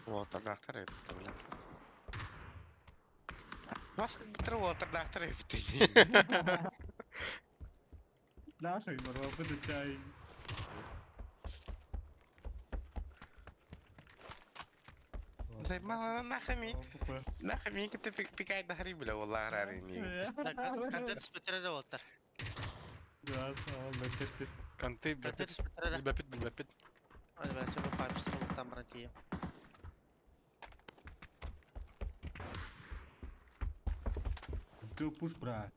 Уолаттардаахтар эбит бля. Маска кытары уолаттардаахтар эбит. Наша барбаппыт чай. Займала нахами. Нахами кытта пикай дахари бля والله рарини. Контент түспүттэрэ да уолаттар. Да, ол бэккетти. Конты Контент билбэппит. түспүттэрэ да. Билбэппит, билбэппит. Ой, бля, чэ, бу памперстар уттан баран тиийиэм. Let's go push, bra.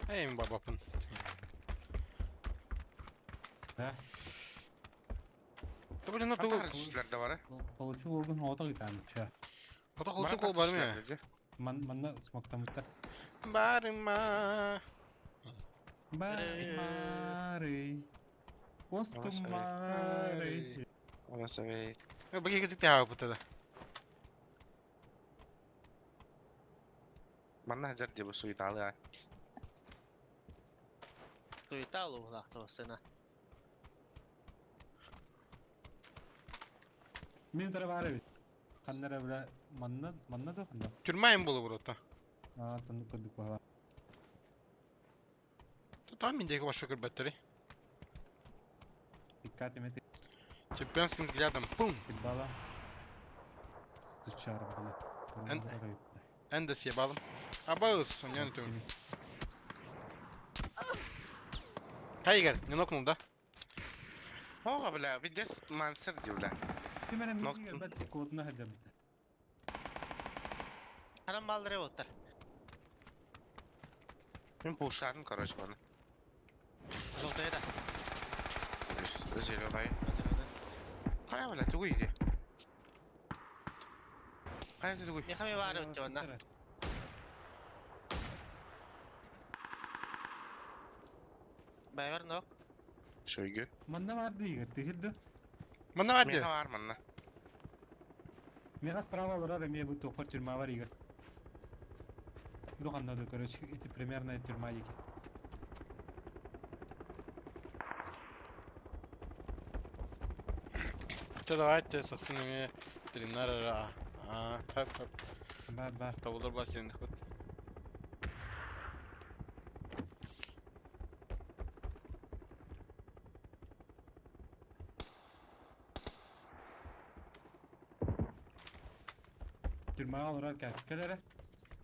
Эй, бабапын. Да. Да блин, ну тугу. Атар түстүлэр да бары. Получил орган ота гитан. Ча. Хото холсу кол бар ме. Ман манна смоктамыттар. Барыма. Барый. Постумарый. Оласавей. Баги гидик таа бутада. Манна хажар дебу суеталы. Туйта улаахта сына. Мин таравары. Ханнара бля манна манна да ханна. Тюрьма им было вроде. А, танны көрдүк бала. Там миндеги баша көрбөттери. Dikkat эмети Чемпионским взглядом. Пум. сибала. Стучар бля. Энда съебалым. Абаус, не тум. Кайгер, не нокнул, да? Ого, бля, видес мансер ди, бля. Кимере Ноктун. мин бат скотна хаджабыта. Ханан бааллар уолаттар. Мен пуштадым, короче, оны. Желтая да. Зеленый. Кая, бля, тугуй иди. Кая тугуй. Мехами баары өттө онна. Байбар нок. Шойгы. Манна бар дигер, тигирди. Мана варди. Меха бар манна. Мега справа барар эме бу тохор тюрьма бар игер. Духан надо, короче, эти примерно тюрьма дики. Че давайте со сынами тренера. А, так, так. Бар бар. Табылыр бас енді хот. Тюрьма алырар кәскелере.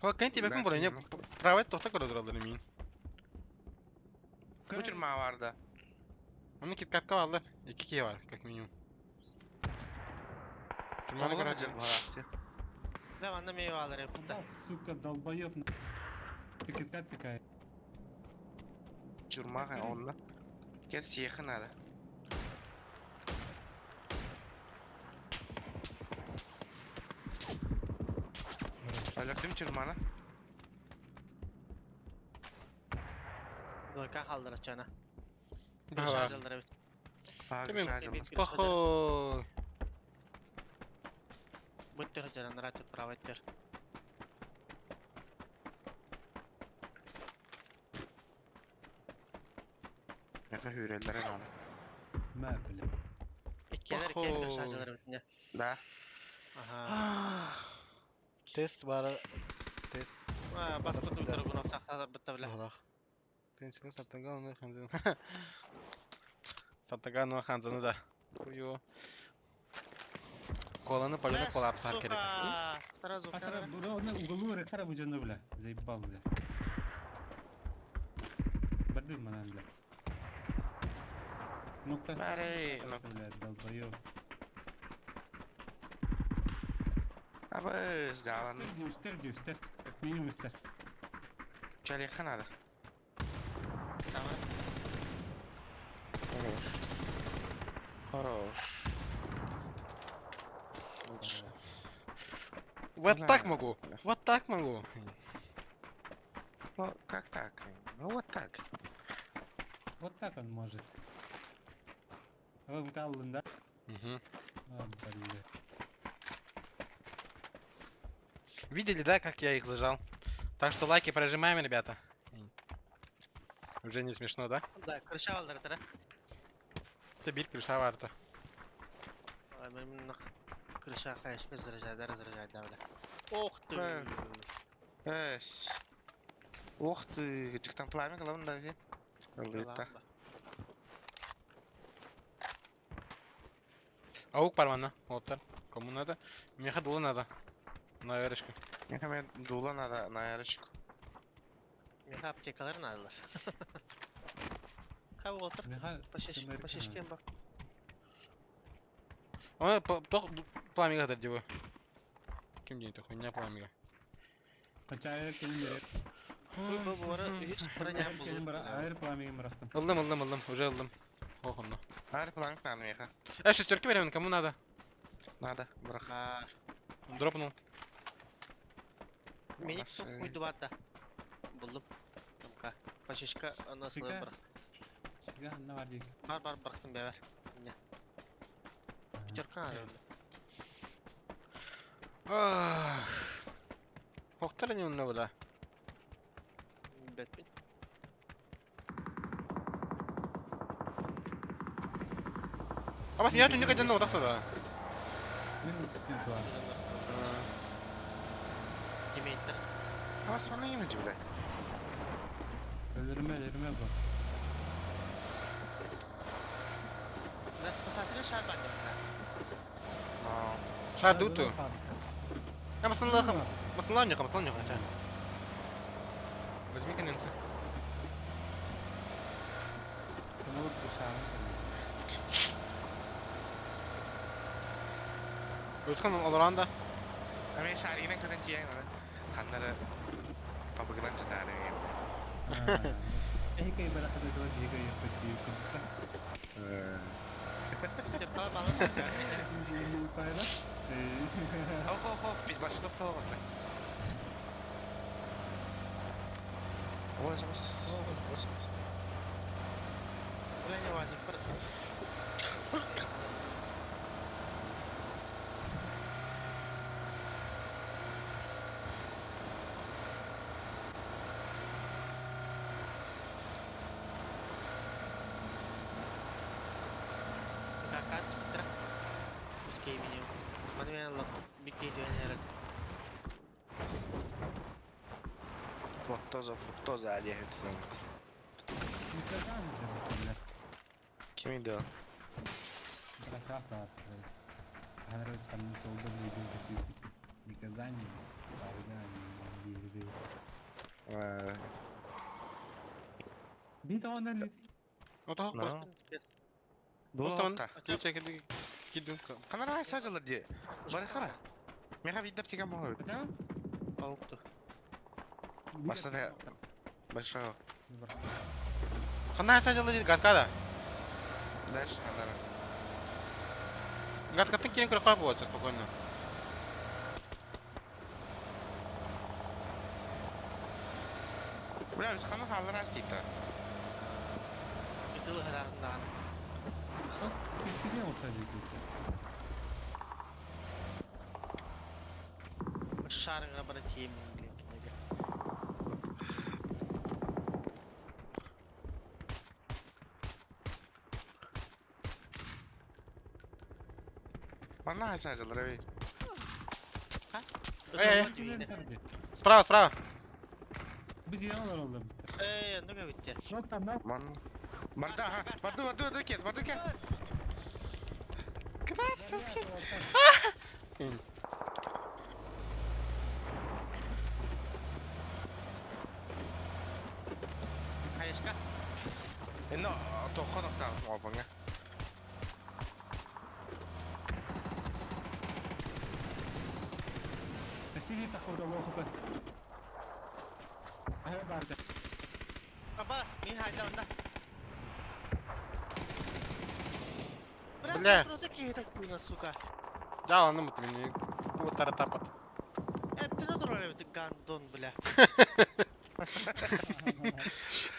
Хо, кенти бекин була, не правай тохта көрөдүр мин. Бу тюрьма бар да. Оны киткатка алды. Iki кей бар, как минимум. Тюрьманы Тоғыз көрөдүр. бар. Бля, манна мей баалар Куда, эбит. сука, долбоёб. Ты киткат пикай. Тюрьма онна. Кел съехать надо. Алырдым тюрьманы. Двойка халдыр чана. Бала. Шажалдар эбит. Кемин? Бит Похуй. Буттер жаран раты правайттер. Меха хүреллere надо. Мә, бля. Иккелер Похуй. иккелер шажалар эбит. Да. Аха. Тест бар. Тест. А, басты туйтар гуна сахта битта бля. Аллах. Пенсилы саттаган ханзаны. Саттаган ханзаны да. Хуё. Коланы полюны колапсар керек. Сразу. Асара, бро, оны уголу рехара бу бля. Заебал, бля. Бардым манан, бля. Ну-ка. Бары, ну-ка. Бля, долбоёб. Абы, сделан. Үстер, үстер, үстер. Как минимум үстер. Кел надо. Сама. Хорош. Хорош. Лучше. Вот так могу. Вот так могу. Ну, как так? Ну, вот так. Вот так он может. Вы ыллын да? Угу. А, блин. Видели, да, как я их зажал? Так что лайки прожимаем, ребята. Уже не смешно, да? Да, крыша аллардар. Это бир крыша варта. Крыша хаешка заряжайдар, заряжайдар, бля. Ох ты! Эс. Ох ты, там пламя главное, да, Ылыта. Аук пармана, оттар. Кому надо? Меха дула надо. На ярочку. Меха дула надо на ярочку. Меха аптекалар надо. Ха уолтар. Пашешкен бар. Он пламя гадар диво. Ким день хуйня пламя. Ыллым, ыллым, ыллым, уже ыллым. Хохонно. Ар пламя надо меха. Э, шестерки берем, кому надо? Надо, брах. Дропнул. Мени куйдубата. Булдум. Пашешка анасını бырах. Бар бар бырахтым бәбәр. Пятерка надо. Хохтар не унна буда. Бэтмен. А бас я түнүк айдан отакта да. Имейтер. А бас мана еме бля. Өлөрүмө, өлөрүмө бу. На спасателя шар бандер. Шар дуту. Я масынлахым. Масынланюха, масынланюха. Возьми коненцию. Өсхан олоранда. Мен шаригинен көтөн тиен ханнары пабыгынан чытаары. Эки барахата доо диэгэ яппат курдук. Ох, ох, ох, бит башын тоғынды. Ой, ос, ос. Бля, не вазик, Фруктоза, фруктоза, диэхит. Ким иди о? Отох просто. Просто он. Ханара сажалар ди. Бары хара. Меха виддап тиген болор. Аукту. Баста большого. Хана сажалар ди газкада. Дальше ханара. Газкаттын кирен көрө кой болот спокойно. Бля, үз хана халар астита. Битыл хадарындан. Eskiden olsaydı тут. Шарыңа бара тиемин блин. Манна сажалар эбит. Эй, Справа, справа. Эй, ну битте. Ман. Барда, ха. Барды, барды, барды, кез, барды, кез. Кыбат, кез. Хаешка. Но, тохон окта, опаңа. Абас, мин хайда онда. Бля. Просто киһи хуйна, сука. Жа, аны мут мени куттара тапат. Эптине турар эбит гандон, бля.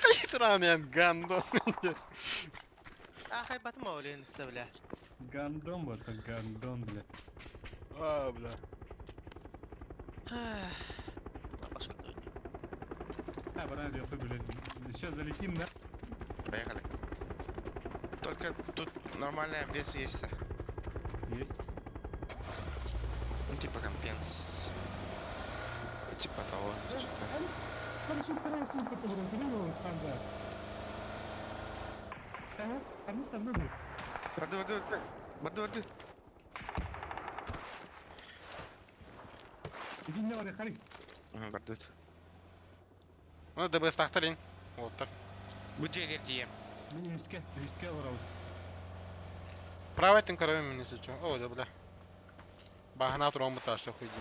Хайытыраамыйан гандон. А, хайбатым ол инсе, бля. Гандон вот, гандон, бля. А, бля. Башка А, брат, я хуй, блядь. Сейчас залетим, да? Поехали. Только тут нормальный обвес есть. Есть. Ну, типа компенс. Типа того. Что-то. Барды, барды, барды. Барды, барды. Иди не ори, хари. Мгм, Барды. Ну, ДБС тахтарин. Вот так. Будь эгердием. Мен үске, үске орал. Правый тын коровин мне сейчас. О, да, бля. Багана туром буташта хуйди.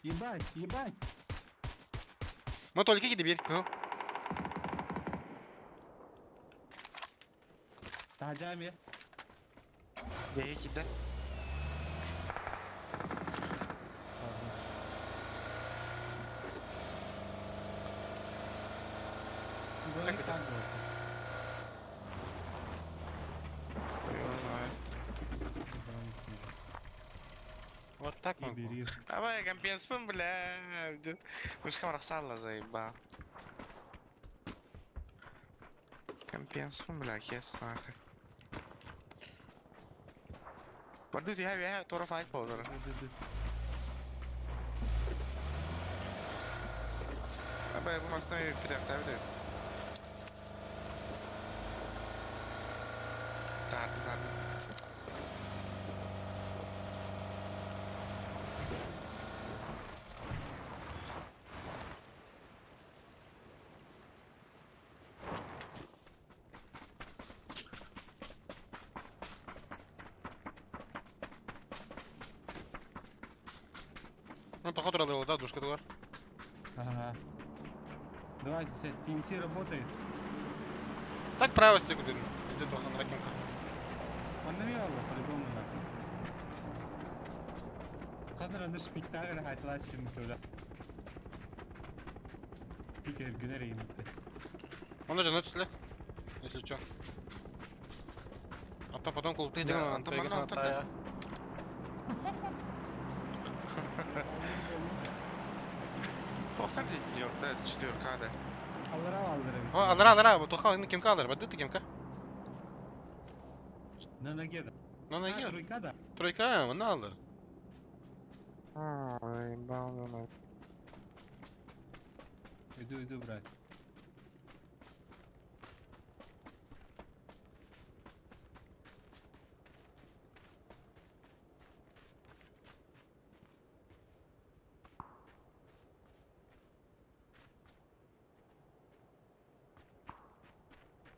Ебать, ебать. Мы только киди бир. Тажами. Я кида. Так это. Вот так И могу. бери. Давай, компенс, бля. Мышка рахсала заеба. Компенс, бля, кес нахуй. Барды, я я тора файт болдыр. Абай, бу масна пидем, таби да. Тарды, тарды. Ну, походу, рады, да, душка туар. Ага. Давайте, все, TNC работает. Так право стеку дын. Иди тохан ракемка. Он навел, по-любому нахуй. Садыр аны спектакль хайтылас ким туда. Питер генерей имитте. Он уже ночь если чё. А то потом клуб ты Да, Антон, Антон, Антон. Тоқтар да, четверка, да. Аллара аллара. О, алара, алара, вот тухал, кемка алар, бады ты кемка. На ноге да. На А, ноге. тройка да. Тройка, он алар. Ай, бал, Иду, иду, брат.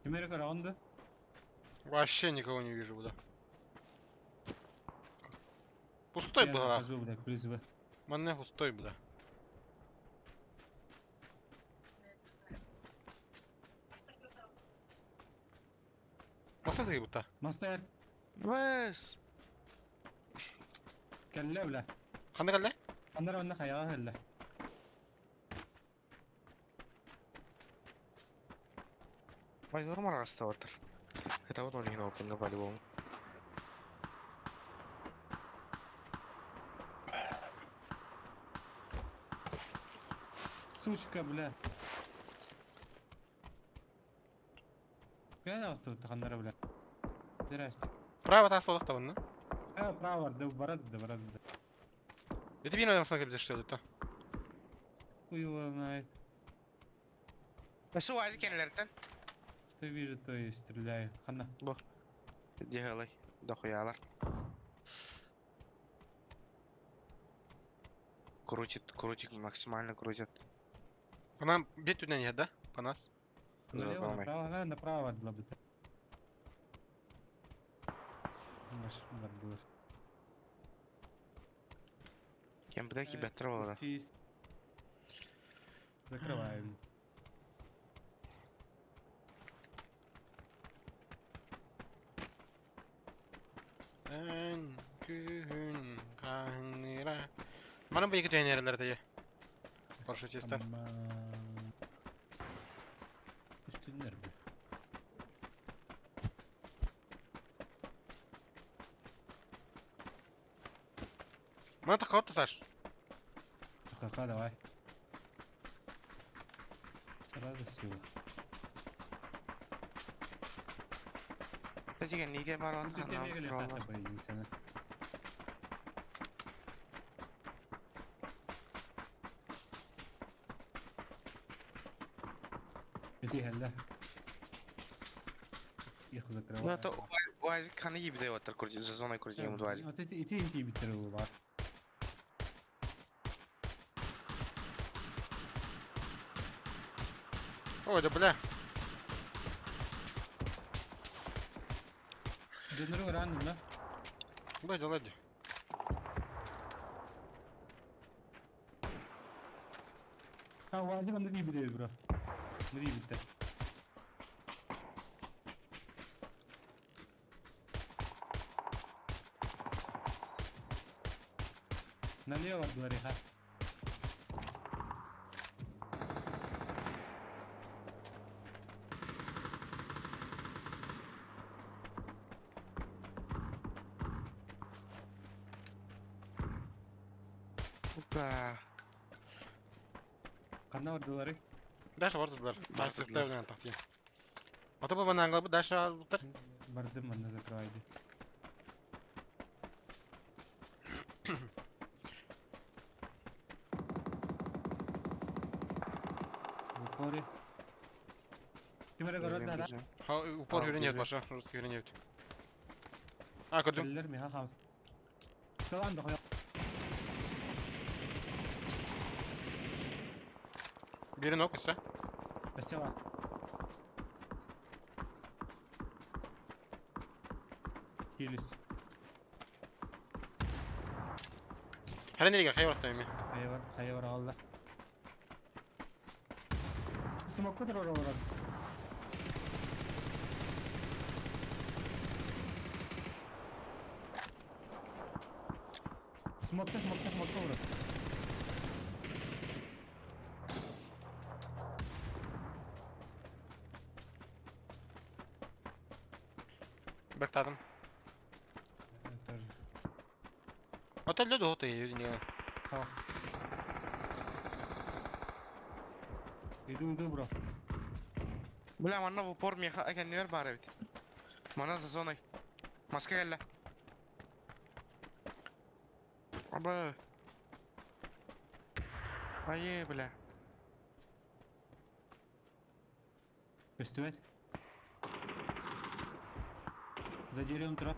Америка раунда. Вообще никого не вижу, бля. Пустой Я была. захожу, бля, призывы. Манне пустой, бля. Посмотри, будто. Мастер, Бэс. кэллэ, бля. Ханна калле? Аннара онна хаяга кэллэ. Ой, нормально расставатыр. Это вот он не опен по-любому. Сучка, бля. Кая осталось ханнара, бля. Здрасте. Право таслалах табын, А, право, да барат, да барат, да. Это бин адам снагы что ли то. Хуй его знает. Су азы кенлертен. Что вижу, то и стреляю. Ханна. Делай. Дохуялар. Крутит, крутит, максимально крутит. По нам бить туда нет, да? По нас. Налево, Забавный. направо, да, направо длабыта. Наш бардылар. Кем бдеки беттер болар. Сис. Закрываем. Эн. Күһүн хаһыҥныра. Манан бу екі түһэн эрэллэр этэ. Парашютистар. Ама... Үстүннэр бу. Мана таххабат Саш. Кака давай. С радостью. Теген неге бар Бу онтан темеге алып лепата байысана. Бити хәллә. ياخذ Ну это УАЗик ханы ебде оттар курди, за зоной курди ему УАЗик. Вот эти ити инти биттер ол бар. Ой, да бля. Дженерал ранен, да? Лади, лади. Ha УАЗик анда не бит бро. Не биттер. Налево бардылар ха. Опа. Канда бардылар? Дальше бардылар. Бардылар. Дальше тахтин. Ата бу мана аңлап дальше алыптар. Бардым анда закрывайды. В упоре. Кимere көрөт да? Ха, упор А, үйренет бежи. баша, русский үйренет. А, көрдүм. Эллер миха хамс. Салам да коя. Бирин ок үстә. Спасибо. Хилис. Хәле нерегә хәй барты эми. Хайвар, хайвар алды. Смокка тур оралар. Смокта, смокта, смокта урат. Бектадым. Тоже. Ата лөдө хоты үйренген. Ах. Иду, иду, бро. Бля, манна в упор меха әкәннәр бар бит. Мана за зоной. Маска кәллә. Аба. Ае, бля. Көстүбәт. За деревом тора.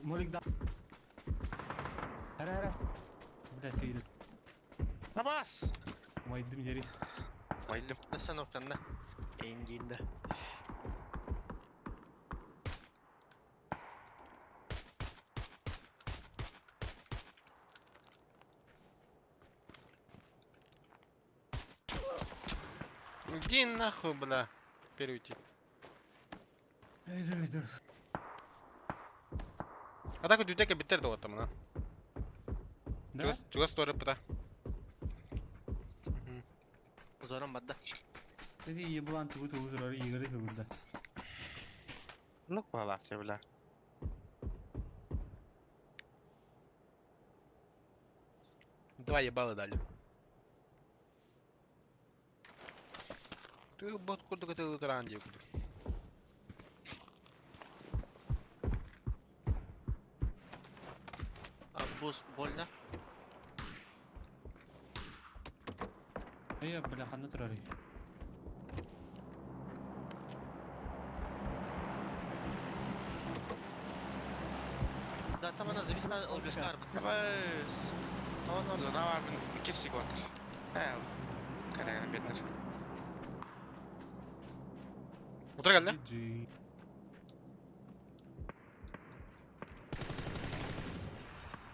Молик да. Хара, хара. Бля, сейил. Абас! Майдым дери. Майдым. Sen noktanna. Enginde. Иди нахуй, бля. Первый тип. Иду, иду. А так үтүтәкә биттер да оттам, на. Да? Чугас торып бата. Uzanam madde. Dedi еблан тугу тугу турар игры кылды. Ну, балакча, бля. Два ебала дали. Ты бот курдук это туран дип. Абuz больно. Эй, бля, ханна турар. Да там она зависит от ЛГШ. Абас. Tamam Зона бар бин 2 секунд. Ә, кәрәгән бетләр. Утыр кәлде. GG.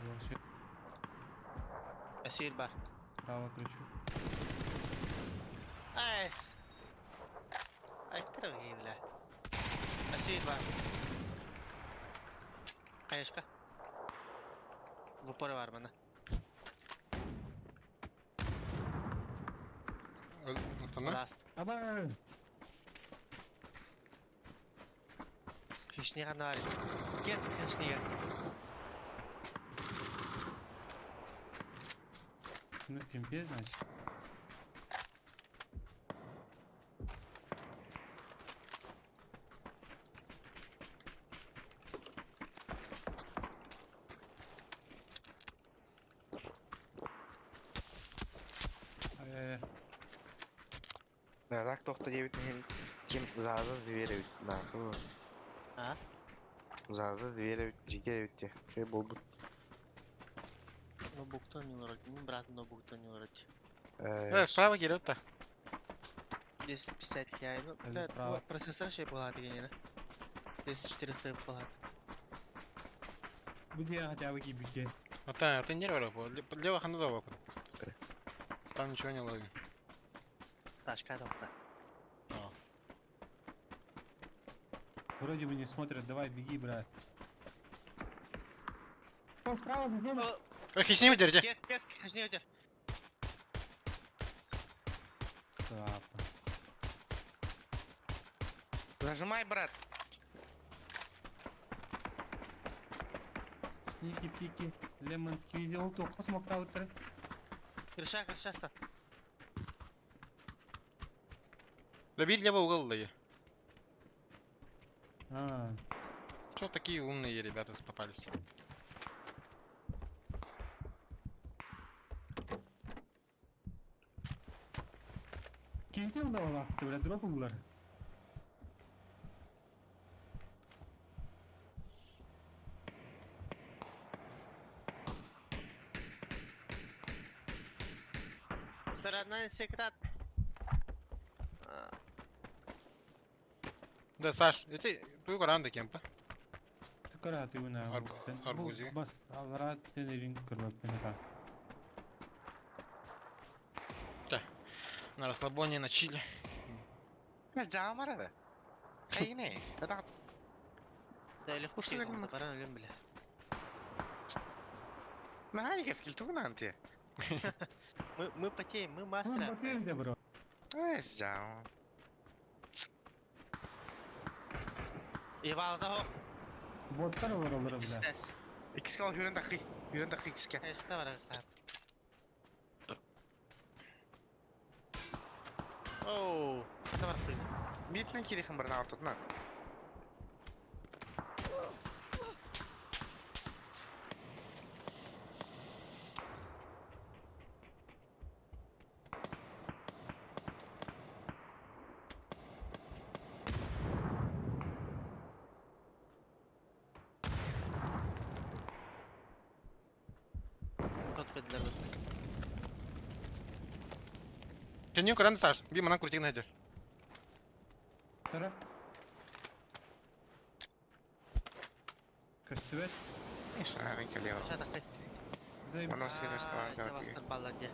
Вообще, Esir var. право кручу. Es. Ay pero bile. Esir var. Хаешка. В упоре бар мана. Ортана. Last. Аба! Хищнига нарит. Кец хищнига. Ну, кемпе, значит. Ай-яй-яй. Рак тохто диэбит иһин ким Заза зверь эбит наахы. А? Заза зверь эбит дьигэ эбит диye. Şey буолбут. Ноутбуктан не урать. Мин братым ноутбуктан не урать. Э, справа кирет-то. 1050 Ti. Ну, Это да, справа. процессор ще была деген 1400 была. Бу диэн хотя бы киирбиккэ. А та, ты не нервы, лево хана да Там ничего не ловим. Тачка тоқта. Вроде бы не смотрят, давай беги, брат. Он справа за ним. Э, хищни выдерите. Кец, кец, хищни өтер. Папа. Нажимай, брат. Сники-пики, лемон сквизи, ол тоққа смокта өттірі. Крыша, крыша ста. Да бери левый угол да. А, Чё такие умные ребята попались? Киһитин да олаапты, бля, дроп ыллар. Вторая секрет. Да, Саш, эти ты ранда кемпа. Түкара тыгына. Арбузик. Бас, алара тенерин көрбөп мені На расслабоне, на чиле. Жаамар да. Хайне. Это Да или хуш Что ты за баран өлем бля. Механика скилтугна анти. Мы потеем, мы мастера. Бро. бро. Э, жаам. Ивал того. Боттар олар олар, бля. Кистес. Икске ал хүрен дахи. Хүрен дахи икске. Конечно, бар. Оу, это бар хуйня. Битнен кирихин бір ортодна. Кот бедлер. Ты не ранда, Саш. Би манан крутик найдешь. Тара. Көстүбэт. Исаарын келева. Крыша тахты. Зай. Оны сен эскалар Это бастыр балладе.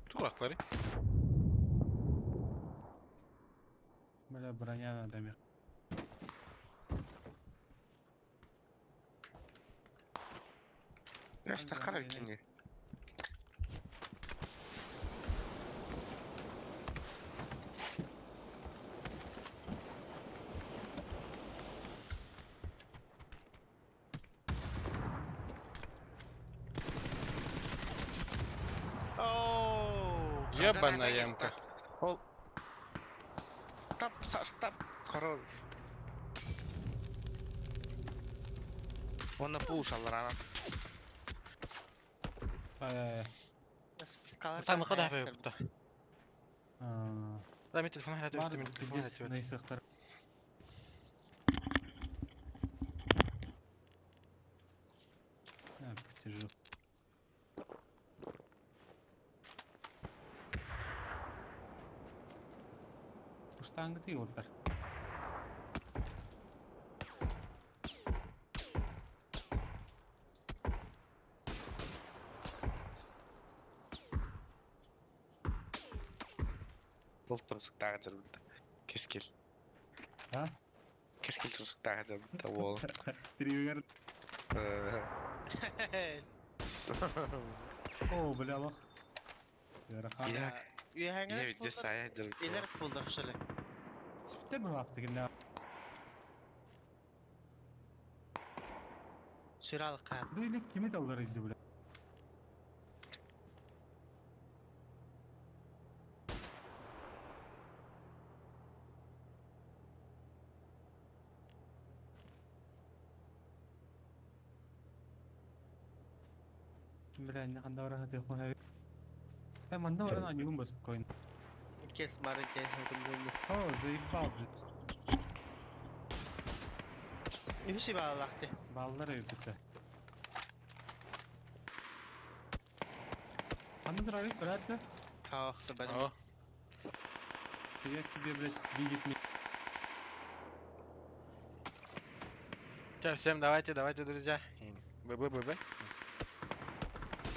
Тураклары. Бля, броня надо мне. Эстахара кини. Оу. Ебаная ямка. Ол. Тап, Саш, тап. Хорош. Он на пуш алларана. Ай-яй-яй. Сам выхода да. А, Да, мен телефон хайрат Бар өтті, мен телефон здесь хайрат на исахтар. Я посижу. Штанга ты вот так. Ол турсуктаах дьарбыта. Кэскил. А? Кэскил турсуктаах дьарбыта уол. Стример. О, бля, лох. Ыарахан. Я Үөһээҥҥэ я виде сая дьарбыта. Илэр фуллар что ли? Сүттэр быһаапты кинне. Сүрал хаап. Бу илик кими таллар иди, бля. Бля, не ханда бара хатыах махай. Э, манна баран аньугун бас спокойно. Кес бары кел хатым булду. О, заебал, блядь. Үһүс баалаахты. Баллар өйбүтэ. Ханна турарый, брат? Хаахты бадым. О, Я себе, блядь, видит меня. Всем давайте, давайте, друзья. ББ, ББ.